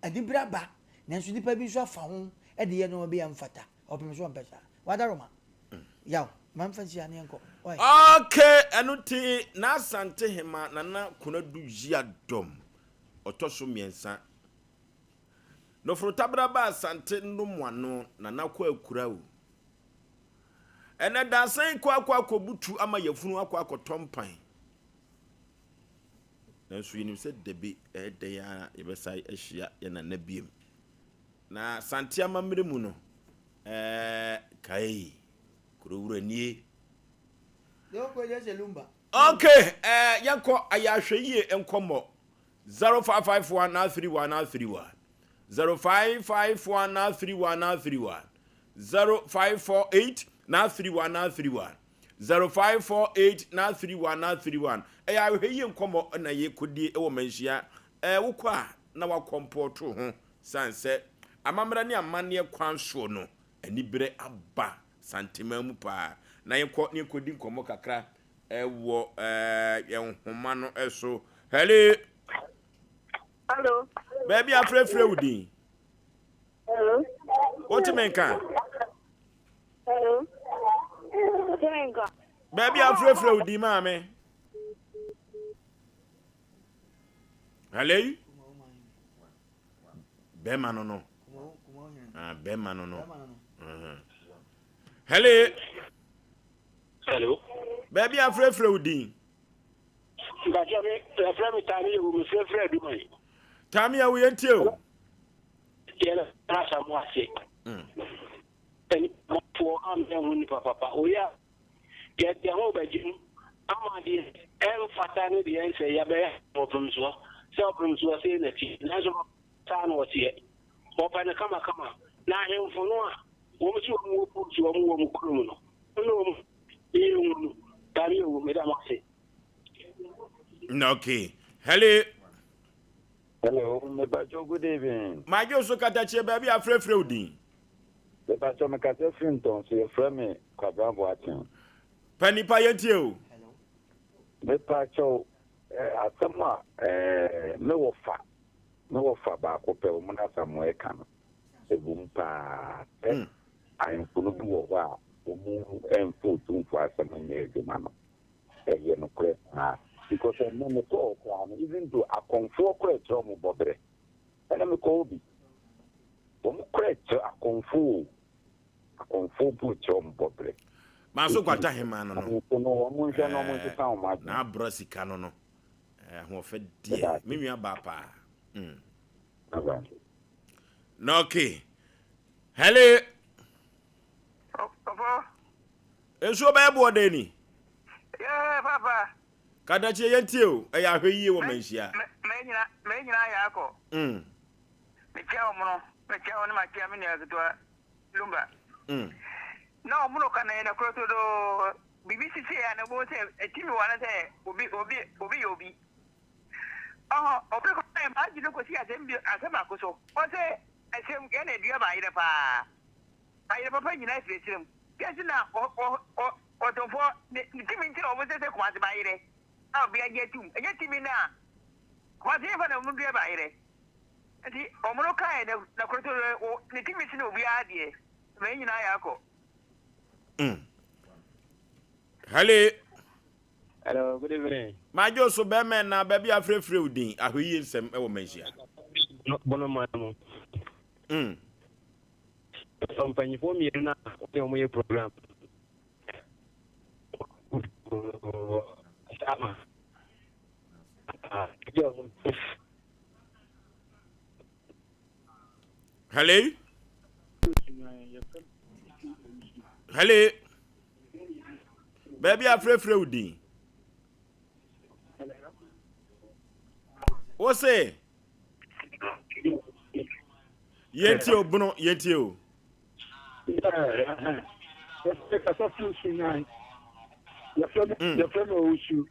anibere aba, nanso nnipa bi nso afa ho de yɛ nnoɔma bi a ɛmfata. Ɔpem so ɔmpɛ saa. Wadaroma. Yaw. Ma mfa nsi ha na yɛnkɔ. Wai. Okay, ɛno nti n'Asante Hema Nana Konadu Yiadom ɔtɔ so mmiɛnsa. Noforotabra ba Asante Nnomoano Nana kɔ akura o. Ɛnɛ dansan kɔ akɔ akɔbutu ama yafunu akɔ akɔtɔ mpan. Nanso yɛnim sɛ dabi ɛyɛ dɛn ara yɛbɛsan ahyia yɛn nana biem. Na Asante amammerɛ mu no, ɛɛ kae, kuro wura nie. Ok, ɛɛ yɛnkɔ ayɛ ahwɛyie nkɔmmɔ 0551 931 931 0551 931 931 0548 931 931 0548 931 931 ɛyɛ ahwɛyie nkɔmmɔ na yɛkɔdie wɔ manhyia ɛɛ wokɔ a na wakɔmpɔɔto ho Esiane sɛ amammerɛ ne amanneɛ kwan soɔ no, aniberɛ aba Santeman mu paa. Na yɛnkɔ na yɛnkɔdi nkɔmmɔ kakra wɔ yɛn nhoma no so. Hello. Hello. Baabi afrɛfrɛ wo din. Hello. Wote me nka? Hello. Wote me nka? Baabi afrɛfrɛ wo din maame. Hello? Bɛrima no no. Ah, bɛrima no no. Mhm. Hello? Hello. Baabi afrɛfrɛ wo din. Mpakyɛ me yɛfrɛ me Taame Yewu mefrɛfrɛ adwuma yi. Taame Yewu yɛntie o. Yɛn asa mo ase. Nnipafoɔ ammɛ ho nipa papa. Oyɛ a yɛde yɛn ho bɛgye mu ama deɛ ɛmfata ne deɛ ɛnsɛ yɛbɛyɛ ɔpemsoɔ sɛ ɔpemsoɔ sei na ti nanso saa na ɔteɛ. Wɔpɛ no kamakama na ahemfo no a wɔn si wɔn wɔ post wɔn wɔ wɔn kurom no ne wɔn yɛ hu no. Taame Yewu meda mo ase. Okay. Hello. Hello, mepacho good evening. Madwo so katakyie baabi a frɛfrɛ wo din. Mepacho mekasa firi Ntɔnso yɛfrɛ me Kwabena Boateng. Pɛ nipa yɛntie o. Mepacho eh, asɛm a eh, me wɔfa me wɔfa baako pɛ wɔn n'asamoah ɛka no ɛwom paa sɛ mm. ahemfo no bi wɔ hɔ a wɔn ɛmfa otumfo asɛm nyɛ adwuma no. Ɛyɛ nokorɛ paa because ɛnɛ mekɔ hɔ koraa no even though akɔmfoɔ koraa ɛkyerɛ wɔn bɔberɛ ɛnɛ mekɔ hɔ bi wɔn koraa ɛkyerɛ akɔmfoɔ o akɔmfoɔ mpo ɛkyerɛ wɔn bɔberɛ. Manso kwata hemaa no no. Ahemfo no wɔn nhwɛ na wɔn nsesa wɔn adwene. Na abrɔ sika no no ahoɔfɛ deɛ me nua baa paa. Mm. Na okay. Hello. Ɔfɔ. Nsuo bɛyɛ boɔ dɛn ni? Yɛɛ papa. Kadakyie yɛn tie o, ɛyɛ ahwɛ yie wɔ manhyia. Mɛ nyina mɛ nyina ayɛ akɔ. Mm. Me kyia ɔmono, me kyia wo ne ma kyia me nua ketewa Lumba. Mm. Na ɔmono ka na yɛ na kuro to do bibi sisi ya na bo sɛ etimi wɔ na sɛ obi obi obi yɛ obi. Ɔhɔ obi kɔ yɛ maa gyina kɔsi asɛm bi asɛm baako so. Ɔsɛ ɛsɛm yɛ na edua ba yerɛ paa. Ayere papa nyinaa firi akyire mu. Wiase na ɔtomfoɔ ne timi nti na wɔn sɛ sɛ Kumasi ba yerɛ a obiara gye atum. Ɛnyɛ timi no a Kumasi yɛfa na wɔn dua ba yerɛ. Nti wɔn no kae na na koroto ne timi sene obiara deɛ. Ma yɛn nyinaa yɛ akɔ. Mm. Hello. Hello, good evening. Madwo so bɛmɛ na baabi afrɛfrɛ wo din ahwɛyie nsɛm wɔ manhyia. Bono man mu. Mm. Mpanyinfoɔ mmienu no a wɔne wɔn yɛ program. Sama. Hello? Hello? Baabi afrɛfrɛ wo din. Wo se? Yɛntie o bono yɛntie o. Kasa firi Sunyani. Yɛfrɛ me mm. yɛfrɛ me Owusu.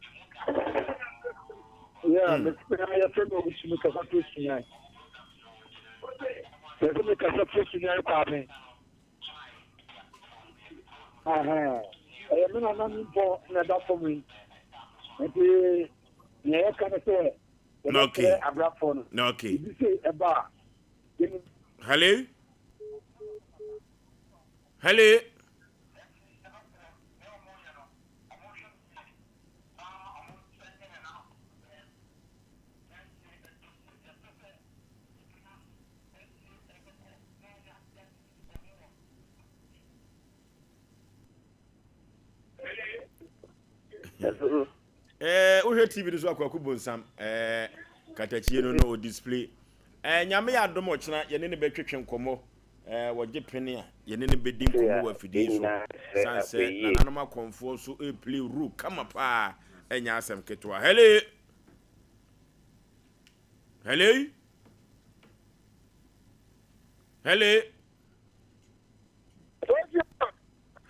Yeah, mm. yɛfrɛ me Owusu me kasa firi Sunyani. Yɛfrɛ me kasa firi Sunyani Kwame. Ɛyɛ me nana nimpɔ na ɛda fam yi. Nti nea yɛka ne sɛ Okay. Okay. Hello? Hello? Eh, wohwɛ tv no so akwaku bonsam eh, katakyie no no o display eh, nyame yɛ adom ɔkyena yɛne ne bɛtwetwe nkɔmmɔ eh, wɔgye pene a yɛne ne bɛdi nkɔmmɔ wɔ afidie so san sɛ nananom akɔmfoɔ nso ɛplay role kama paa ɛnyɛ asɛm ketewa. Hello hello hello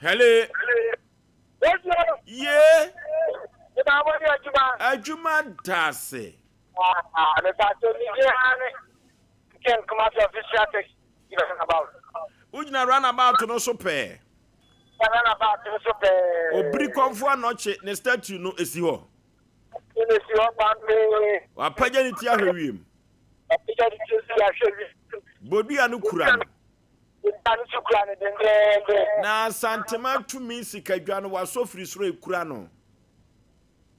hello. Ye. Adwuma da ase. Wogyina runabout no so pɛɛ. Obiri kɔmfo anɔkye ne statue no esi hɔ. Wapagya ne ti ahwɛ wiem. Bodua no kura no. Nipa no nso kura no dendeenden. Na Asantema tumi sikadwa no wasɔ firi soro ekura no.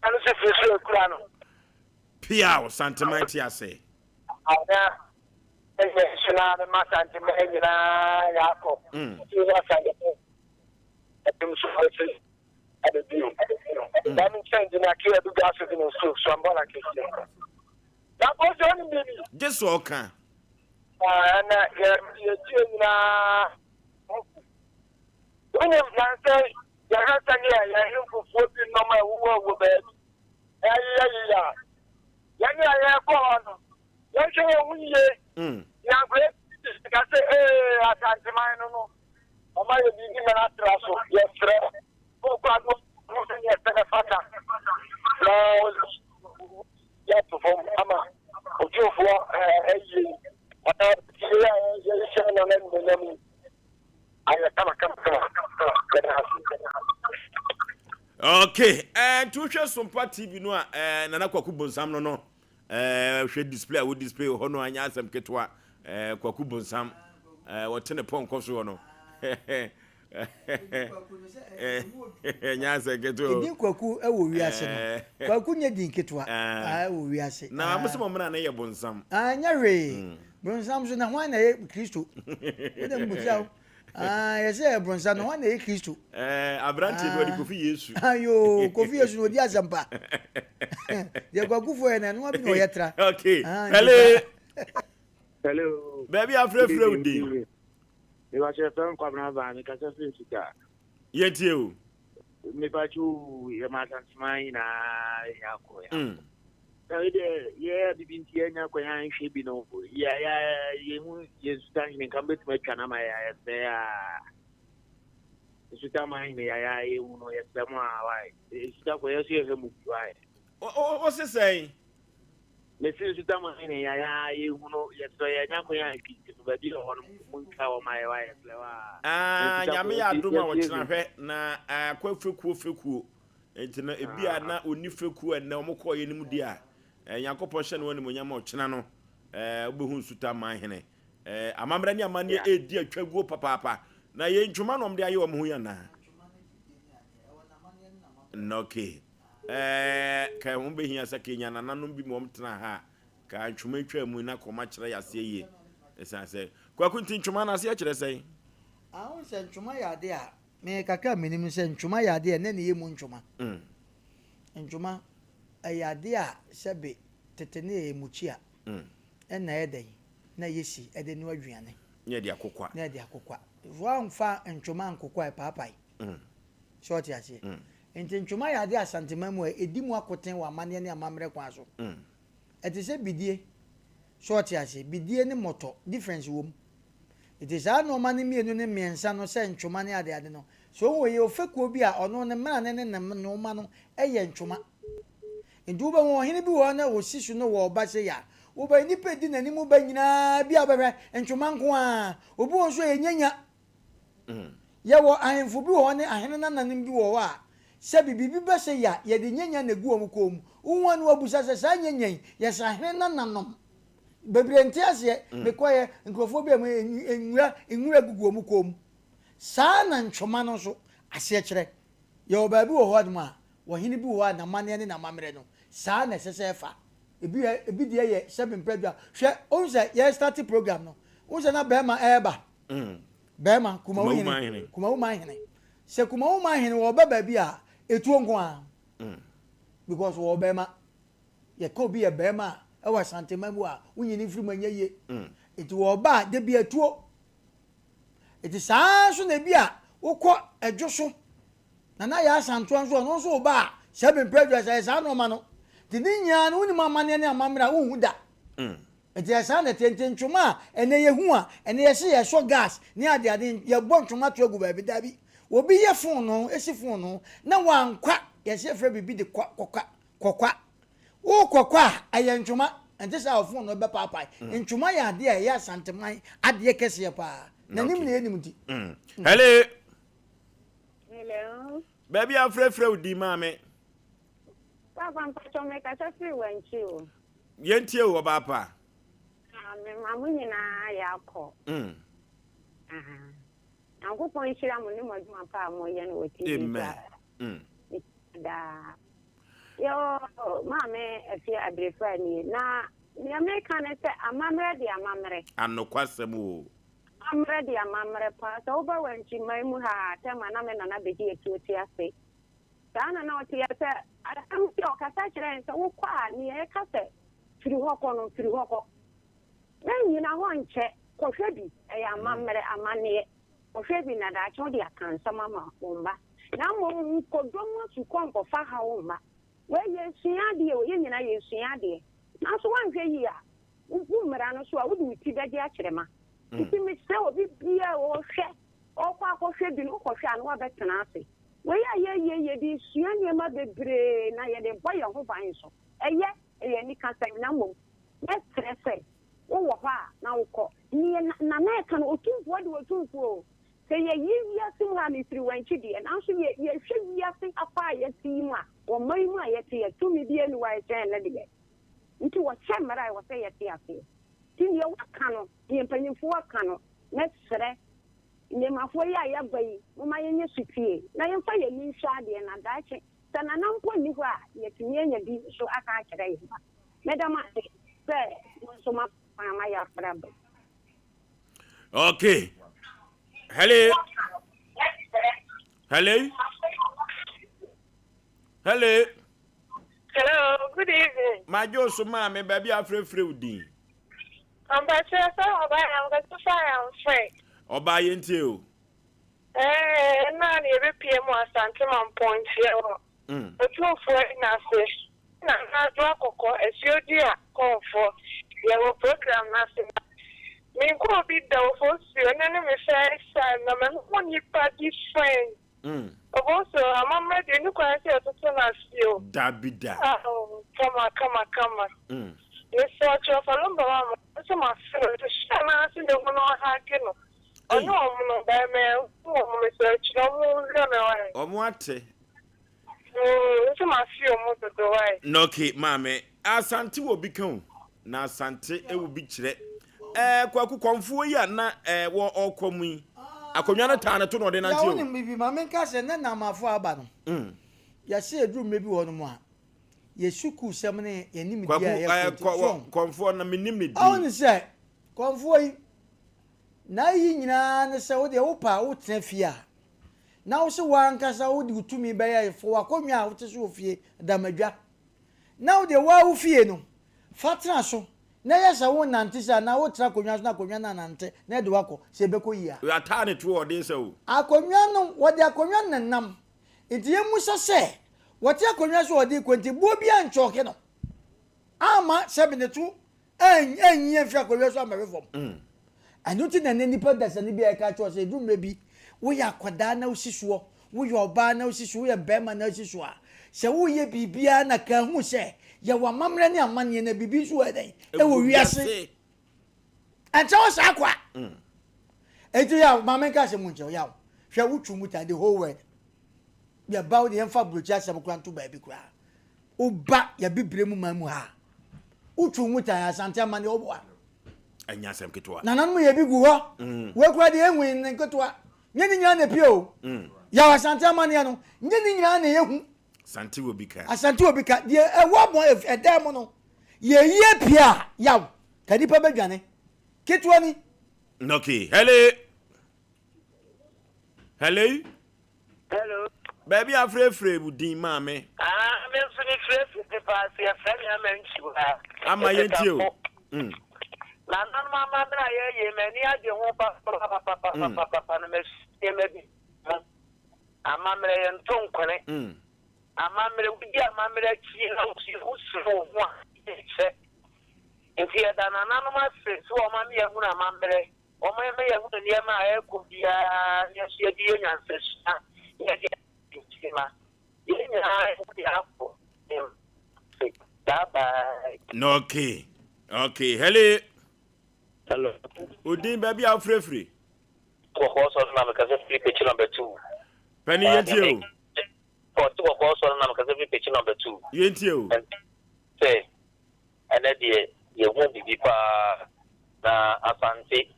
Nipa no nso firi soro ekura no. Piaw, Santeman te ase. Ana ɛyɛ nso na mema Santeman nyinaa yɛakɔ. Nti na Santeman ɛdum so ɛsi ɛde bio. Dame nkyɛn gyina ke ɛdu ga so de nsu so ambɔla kɛseɛ. Na kɔsi ɔnim biribi. Gye so ɔka. Ɛna yɛ yɛtie nyinaa. Wonim nansɛ yɛhwɛ sɛdeɛ yɛn mfufuo bi nnɔm a ɛwowɔ wɔ baabi ɛyeyɛyeyɛ a, yɛne a yɛrekɔ hɔ no, yɛnhwɛ yɛn ho yie. Yɛankɔyɛ biribi ka sɛ ee Asanteman no no, ɔma yɛ biribi ma no atra so. Yɛsrɛ, wokɔ a na wohu sɛdeɛ ɛsɛ na ɛfata na yɛato fam ama Otumfoɔ ayie yi anaa yei a yɛrehyɛ no no animuonyam yi. Ayɛ kama kama kama yɛda ase. Okay, eh, nti wohwɛ Sompa TV no a eh, Nana Kwaku Bonsam no no eh, hwɛ display a wo display wɔ hɔ no anyɛ asɛm ketewa eh, Kwaku Bonsam eh, wɔte ne pɔnkɔ so hɔ no ɛnyɛ asɛm ketewa o. Edin Kwaku wɔ wiase no, Kwaku nyɛ din ketewa wɔ wiase. Na mo sɛ mo mmena no yɛ bonsam. Ɛnyɛ hwee. Bronsam nso na hwan na ɛyɛ Kristo? Wo de mbusa o. Ah, yɛsɛ yɛ bronsam na hwan na ɛyɛ Kristo? Eh, aberanteɛ bi ɔde Kofi Yesu. Ayo, Kofi Yesu na ɔdi asɛmpa. Deɛ kwakufoɔ yɛ na ɛnoa bi na ɔyɛ tra. Okay. Ah, Hello. Hello. Baabi afrɛfrɛ wo din. Mebakyɛ fɛn Kwabena Baa, mekasa firi Nsuta. Yɛntie o. Mepakyɛ o, yɛ ma Asanteman nyinaa yɛ akɔ yɛ akɔ. Na wei deɛ yɛ bibi nti yɛnya kwan anhwɛ bi no yɛ yɛ yɛhu yɛ nsuta hene nka mbɛtumi atwa no ama yɛ yɛsrɛ a nsuta man hene yɛ yɛ yɛhu no yɛsrɛ mo a wae nsuta kɔ yɛ so yɛhwɛ mu bi wae. Wo se sɛn? Mese nsuta man hene yɛ yɛ yɛhu no yɛsrɛ yɛnya kwan anhwɛ nti no baabi wɔ hɔ no montwa wɔ ma yɛ wae yɛsrɛ wa. Ah, nyame yɛ adom a wɔkyena hwɛ na akɔ fekuo fekuo Enti no, ebia na onni fekuw a nnɛ wɔkɔeɛ no mu di a, Nyankopɔn hyɛ ne ho animuonyam a ɔkyena no, wobɛhu nsuta man hene. Amammerɛ ne amanneɛ redi atwaguo papaapa. Na yei ntwoma na wɔde ayɛ wɔn ho yi anaa? Okay. Ka ɛho bɛhia sɛ ka yɛnya nananom bi ma wɔtena ha a, ka ntwoma atwa mu na kɔma kyerɛ yɛ aseɛ yie. Ɛsiane sɛ, Kwaku nti ntwoma no aseɛ kyerɛ sɛn? Ahu sɛ ntwoma yɛ adeɛ a Me kakra a menim ne sɛ ntwoma yɛ adeɛ a ɛnɛ na ɛyɛ mu ntwoma. Ntwoma ɛyɛ adeɛ a sɛbe tete no yɛyɛ mukyia ɛna ɛyɛ dɛn na yɛsi ɛde noa aduane. Na yɛde akokwa. Na yɛde akokwa. Woamfa ntwoma ankokwa a ɛpaapae. So ɔte aseɛ? Nti ntwoma yɛ adeɛ a Asanteman mu a ɛdi mu akoten wɔ amanneɛ ne amammerɛ kwan so. Ɛte sɛ bidie. So ɔte aseɛ? Bidie ne mmɔtɔ difference wɔ mu. Enti saa nnoɔma no mmienu ne mmiɛnsa no sɛ ntwoma ne adeade no, sɛ wohu ɛyɛ ofekuo bi a ɔno ne mmrane ne ne nnoɔma no yɛ ntwoma. Enti wobɛhu ɔhene bi wɔ hɔ na ɔsi so no wɔ ɔba sei a, wobɛ nnipa ɛdi n'anim ba nyinaa bi a wobɛhwɛ ntwoma nko ara. Obi wɔ hɔ nso ɛyɛ nyanya. Yɛwɔ ahemfo bi wɔ hɔ ne ahene nananom bi wɔ hɔ a sɛbi biribi ba sei a yɛde nyanya na ɛgu wɔn kɔn mu. Wohu a na woabusa sɛ saa nyanya yi yɛsɛ ahene nananom. Bebree nte aseɛ. Mekɔeɛ, nkurɔfoɔ bi a nwura nwura gugu wɔn kɔn mu. Saa na ntwoma no nso aseɛ kyerɛ. Yɛwɔ baabi wɔ hɔ nom a, ɔhene bi wɔ hɔ a n'amanneɛ ne n'amammerɛ no, saa na ɛsɛ sɛ ɛfa. Ebi yɛ ebi deɛ yɛ sɛbe mprɛ dwa. Hwɛ, wohu sɛ yɛrestarte program no, wohu sɛ na barima ɛreba. Barima, Kumawu hene, Kumawu man hene. Sɛ Kumawu man hene wɔreba baabi a, etuo nko ara. Because wɔwɔ barima. Yɛka obi yɛ barima a, ɛwɔ Asanteman mu a, wonyi no mfiri mu ɛnyɛ yie. Nti wɔba a, da bi atuo. Nti saa ara nso na ebi a wokɔ ɛdwo so, Nana Yaa Asantewa nso ɔno nso ba a, sɛ mempɛ adwa sɛ ɛyɛ saa nnoɔma no. Nti ne nyinaa no wonim amanneɛ ne amammerɛ a wonhu da. Nti ɛyɛ saa na ɛteɛ. Nti ntwoma a ɛnɛ yɛhu a, ɛnɛ yɛse yɛsɔ gas ne adeade, yɛbɔ ntwoma to agu baabi, dabi. Obi yɛ fononoo, si fononoo, na wankwa, yɛse yɛfrɛ biribi de kwa, kɔkwa, Kɔkwa. Wokɔ kɔ a, ɛyɛ ntwoma. Ɛnte saa a, ɔfon no bɛpaapae. Ntwoma yɛ adeɛ a ɛyɛ Asanteman adeɛ kɛseɛ paa. N'anim na yɛnim nti. Hello. Hello. Baabi a frɛfrɛ wo din maame. Papa mpatsɔ mekasa firi wankyi o. Yɛntie o ɔbaa pa. Ah, me ma mo nyinaa yɛ akɔ. Ah, Nyankopɔn nhyira mo ne mo adwuma pa a moyɛ no wɔ TV so. Amen. Daa. Yoo, Maame Afia Abirifra nie. Na nea meka ne sɛ amammerɛ de amammerɛ. Anokwasɛm oo. Amammerɛ de amammerɛ paa. Sɛ woba Wankyiman mu ha a, tɛm a na me nana bɛgye atuo te ase. Saa na na ɔteɛ sɛ asɛm bi a ɔkasa kyerɛ yɛn sɛ wokɔ a nea ɛka sɛ firi hɔ kɔ no, firi hɔ kɔ. Mɛnnyina hɔ nkyɛ, kɔhwɛ bi, ɛyɛ amammerɛ, amanneɛ. Kɔhwɛ bi na daakye wode aka nsɛm ama wo mma. Na mmom nkɔdɔ mu asukɔ nkɔfa haw mma. Wei yɛresua adeɛ o, yɛn nyinaa yɛresua adeɛ. Nanso woanhwɛ yie a, wobu mmara no so a, wode wo ti bɛgye akyerɛma. Nti mesrɛ obi biara a ɔrehwɛ, ɔrekɔ akɔhwɛ bi no, wokɔhwɛ a na woabɛtena ase. Wei a yɛreyɛ yi, yɛde resua nneɛma bebree na yɛde rebɔ yɛn ho ban nso. Ɛyɛ, ɛyɛ anikasɛm na mmom mɛsrɛ sɛ wowɔ hɔ a na wokɔ. Neɛ Nana ɛka no, Otumfoɔ de Otumfoɔ o. Sɛ yɛyi wiase mu ha a, mefiri wankyi deɛ, nanso yɛ yɛhwɛ wiase afa a yɛte yi mu a, ɔman yi mu a yɛte yɛ, tumi biara nni hɔ a ɛkyɛn ne deɛ. Nti wɔhyɛ mmara a ɛwɔ sɛ yɛte aseɛ. Nti neɛ waka no, neɛ mpanyinfoɔ aka no, mɛsrɛ nnɛmafoɔ yi a yɛaba yi, momma yɛnyɛ sotie na yɛmfa yɛn ani nhwɛ adeɛ na daakye sɛ Nana mpo nni hɔ a, yɛatumi anya bi nso aka akyerɛ yɛn mma. Meda mo ase sɛ mo nso moama kwan ma yɛafrɛ aba yi. Okay. Hello. Hello. Hello. Hello, good evening. Madwo so maame baabi afrɛfrɛ wo din. Mpakyɛ sɛ ɔbaa yɛ ankasa fa yɛ amfrɛ. Ɔbaa yɛ ntie o. Ɛɛ ɛna na yɛbɛpie mu Asante Mampɔn nkyia hɔ. Otumfoɔ yi n'ase na anadwo akɔkɔ asuo dua kɔmfoɔ yɛwɔ program no ase na menkɔ obi da Ofosuo ɛno ne me first time na mahu nipa different Ofosuo amammerɛ deɛ ɛni kwan sɛ yɛtoto no ase o. Dabi da. Aw kama kama kama. Mesrɛ ɔkyerɛ ɔfa number ma me nso mafe no nti hyɛ no ase na hu na ɔhage no ɔne ɔmo no bɛɛ mɛhu ɔmo mesrɛ kyerɛ ɔmo nhwɛ me wae. Ɔmo ate. Ooh nso ma fi ɔmo dodo wai. Nɔke maame, Asante wɔ bi ka o, na Asante wɔ bi kyerɛ. Ɛɛ Kwaku kɔmfoɔ yi a na ɛɛ wɔ ɔkɔ mu yi, akonnwa no taa ne to na ɔde nante o. Ya wonim biribi, ma menka sɛ na Namafo aba no, yɛse ɛduru mmerɛ bi wɔ hɔ nom a, yɛ sukuusɛm ne yɛn nimdeɛ a yɛkɔ nti, so Kwaku ɛɛ kɔmfoɔ na menim ne din. Ɔne sɛ, kɔmfoɔ yi, n'ayi nyinaa ne sɛ wo deɛ wopɛ a wotena fie a, na wo se w'ankasa wode wo tumi bɛyɛ fa w'akonnwa a wote so wɔ fie damadwa, na wo deɛ woa wo fie no, fa tena so, na yɛ sɛ wonante sɛ anaa wotra akonnwa so na akonnwa no anante na ɛde wo akɔ, sɛ ɛbɛkɔ yie a. Ataa ne toɔ ɔden sɛ o. Akonnwa no, wɔde akonnwa no nenam, nti yɛmmisa sɛ, wɔte akonnwa so a wɔde rekɔ nti boɔ biara nkyɔɔke no amma sɛbe ne to anyi amfiri akonnwa so ammɛhwe fam. Ɛno nti na nnɛ nnipa dasani bi a ɛka kyerɛ sɛ ɛduru mmerɛ bi woyɛ akwadaa na wosi soɔ, woyɛ ɔbaa na wosi so, woyɛ barima na wosi so a, sɛ woyɛ biribiara na ka hu sɛ yɛwɔ amammerɛ ne amanneɛ na biribi nso wɔ ɛdɛn ɛwɔ wiase. Ɛnkyɛ wɔ saa kwa. Enti yaw, maame nka asɛm nkyerɛ wo yaw. Hwɛ wotwu mu tan the whole world. Yɛba wo de yɛmfa aburokyi asɛm koraa nto baabi koraa. Woba yɛbibire mu man mu ha a, wotwiw mu tan Asante amanneɛ woboa. Ɛnyɛ asɛm ketewa. Nananom yɛ bi gu hɔ. Mm. Wei koraa deɛ ehu ne nketewa. Nyɛ ne nyinaa na epie o. Mm. Yaw Asante amanneɛ no, nyɛ ne nyinaa na ehu. Asante wɔ bi ka. Asante wɔ bi ka. Deɛ ɛwɔ abɔn ɛdan mu no, yɛyi apue a, yaw, ka nipa bɛdwane. Ketewa ni. Okay, hello. Hello. Hello. Baabi a afrɛfrɛ wo din maame. Ah, me nso me frɛfrɛ pepa ase yɛfrɛ me ama nkyiwa. Ama yɛntie o. Mm. Nananom amammerɛ a yɛyɛ m'ani agye ho papapapapapapa na masua nneɛma bi ho. Amammerɛ yɛnto nkwene. Mm. Amammerɛ wodi amammerɛ akyi na wosua wo ho a kyɛ. Nti yɛda nananom ase sɛ wɔma me yɛhunu amammerɛ. Wɔma yɛhunu nneɛma a ɛrekɔ biara na yɛn nso yɛde yɛ nyansasua na yɛde ayɛ adwuma. Yɛn nyinaa yɛn ho akɔ ase. Bye bye. Okay. Okay. Hello. Hello. Odin baabi a wofirefiri. Kɔkɔɔ sɔrɔ na mekasa firi pekyi number 2. Pani yɛntie o. Ɔte kɔkɔɔ sɔrɔ na mekasa firi pekyi number 2. Yɛntie o. Sɛ Ɛnɛ deɛ yɛhu bibi paa na Asante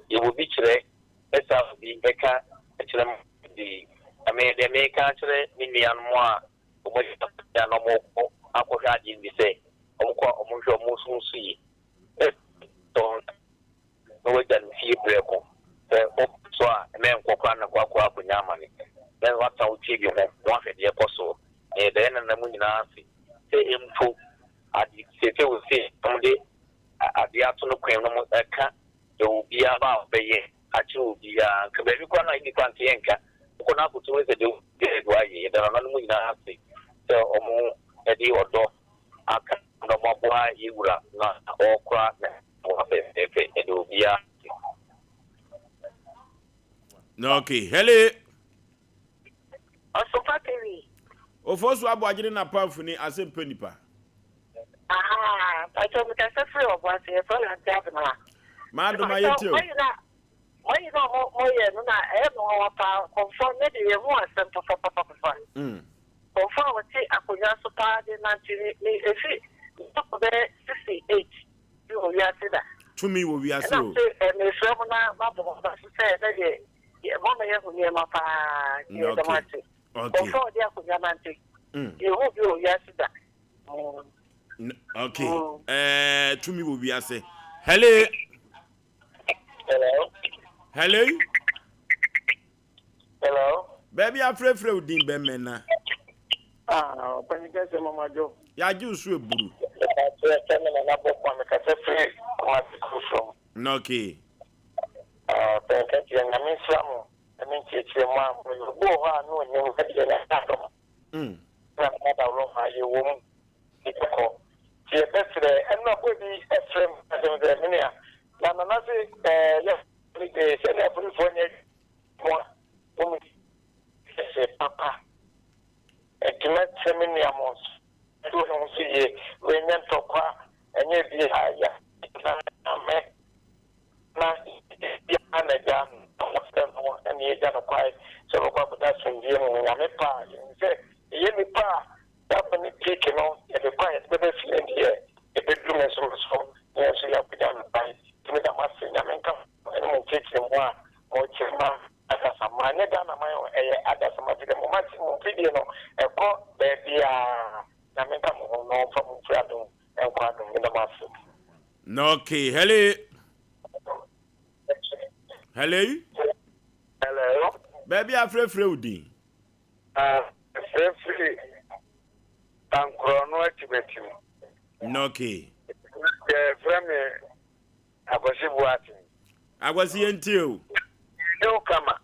yɛwɔ bi kyerɛ ɛsa obi ɛka kyerɛ mo bebree na me deɛ meka akyerɛ me nua nom a. Wɔn agya na wɔkɔ akɔhwɛ adeɛ no bi sɛ wɔkɔ a wɔnhwɛ wɔn nso nso yie. Tɔn na wagya no fie prɛko. Sɛ wopɛ so a, mɛnkɔ koraa na kɔ akɔ akɔnya amane. Na woatena wo TV ho na woahwɛ deɛ ɛkɔ soɔ. Na yɛda yɛn nana mu nyinaa ase sɛ mpo ade seesei wɔ sei wɔde adeɛ ato no kwan mu na wɔka deɛ obiara ba a ɔbɛyɛ akyerɛ obiara. Nka baabi koraa no a ɛnni koraa nka yɛnka. Wokɔ na akɔto mu sɛ deɛ obiara de ayɛ. Yɛda nananom nyinaa ase sɛ wɔde ɔdɔ aka na wɔaboa yɛn wura na ɔrekora ne ho fɛfɛɛfɛ. Yɛda obiara ase. Okay, hello. Ɔsopa TV. Ofosu Aboagye ne n'apamfo ni asɛmpɛ nipa. Ahaa, mpakyɛw mekasa firi Ɔboase, yɛfrɛ no Auntie Abena. M'adom ayɛ tie o. Moyi na mo mo yɛ no na ɛyɛ me nwanwa paa, kɔmfɔ ne de yɛ ho asɛm papapapapa. Kɔmfɔ a ɔte akonwa so paa de nante me me efi me bɛyɛ 68 bi wɔ wiase da. Tumi wɔ wiase o. Ɛna se mesrɛ mo na mabɔ mo aba so sɛ ɛnɛ deɛ Moama yɛahu nneɛma paa nti yɛda mo ase. Nkurɔfoɔ a wɔde akonnwa nante, yɛnhuu bi wɔ wiase da. Okay, eh, tumi wɔ wiase. Hello. Hello. Hello. Hello. Baabi afrɛfrɛ wo din bɛmɛ na. Ah, ɔpanyin kɛse mama jo. Yɛagye wo so eburu. Ɛsɛ me nana bɔ kwa mekasa firi Kumasi Kurom. Okay. Ah pɛnkɛ deɛ Nyame nhyira mo ne nkyerɛkyerɛ mu a mo yɛ. Obi wɔ hɔ a na ɔnim ha deɛ Nyame adom na me adaworo ma yɛ wɔ mu yɛ kɔ. Nti yɛ bɛ srɛ ɛno a boy bi frɛ me ka kyerɛ me sɛ me nua na Nana se ɛɛ yɛ holiday sɛnea apolisifoɔ nyɛ adwuma a wɔn hyɛ papa. Nti mɛsrɛ me nua mo nso nso ho so yie wei nyɛ ntɔkwa ɛnyɛ bi a yɛ na mɛ Na biara na agya no na ɔfrɛ no na yɛgya no kwae sɛ ɔbɛkɔ akɔda asomdwoeɛ mu. Nyame pɛ a, yɛnim sɛ yɛyɛ nnipa a da ne peak no yɛde kɔ a yɛde bɛba fie no deɛ ɛbɛduru me nso me so na yɛn nso yɛakɔgya no kwae. Nti meda mo ase. Nyame nka mo ne mo nkyerɛkyerɛmu a mokyerɛ ma adasamma. Ɛnyɛ Ghana man o, ɛyɛ adasamma firi dɛ mo machine mo mfidie no ɛkɔ baabiara. Nyame nka mo ho na ɔmfa mo mfiri adom nkɔ adom. Meda mo ase. Okay, hello. Hello. Hello. Baabi afrɛfrɛ wo din. Frɛfrɛ Tankorɔ no atimatim. Okay. Yɛfrɛ me Akwasi Boateng. Akwasi yɛn tie o. Ne wo kama.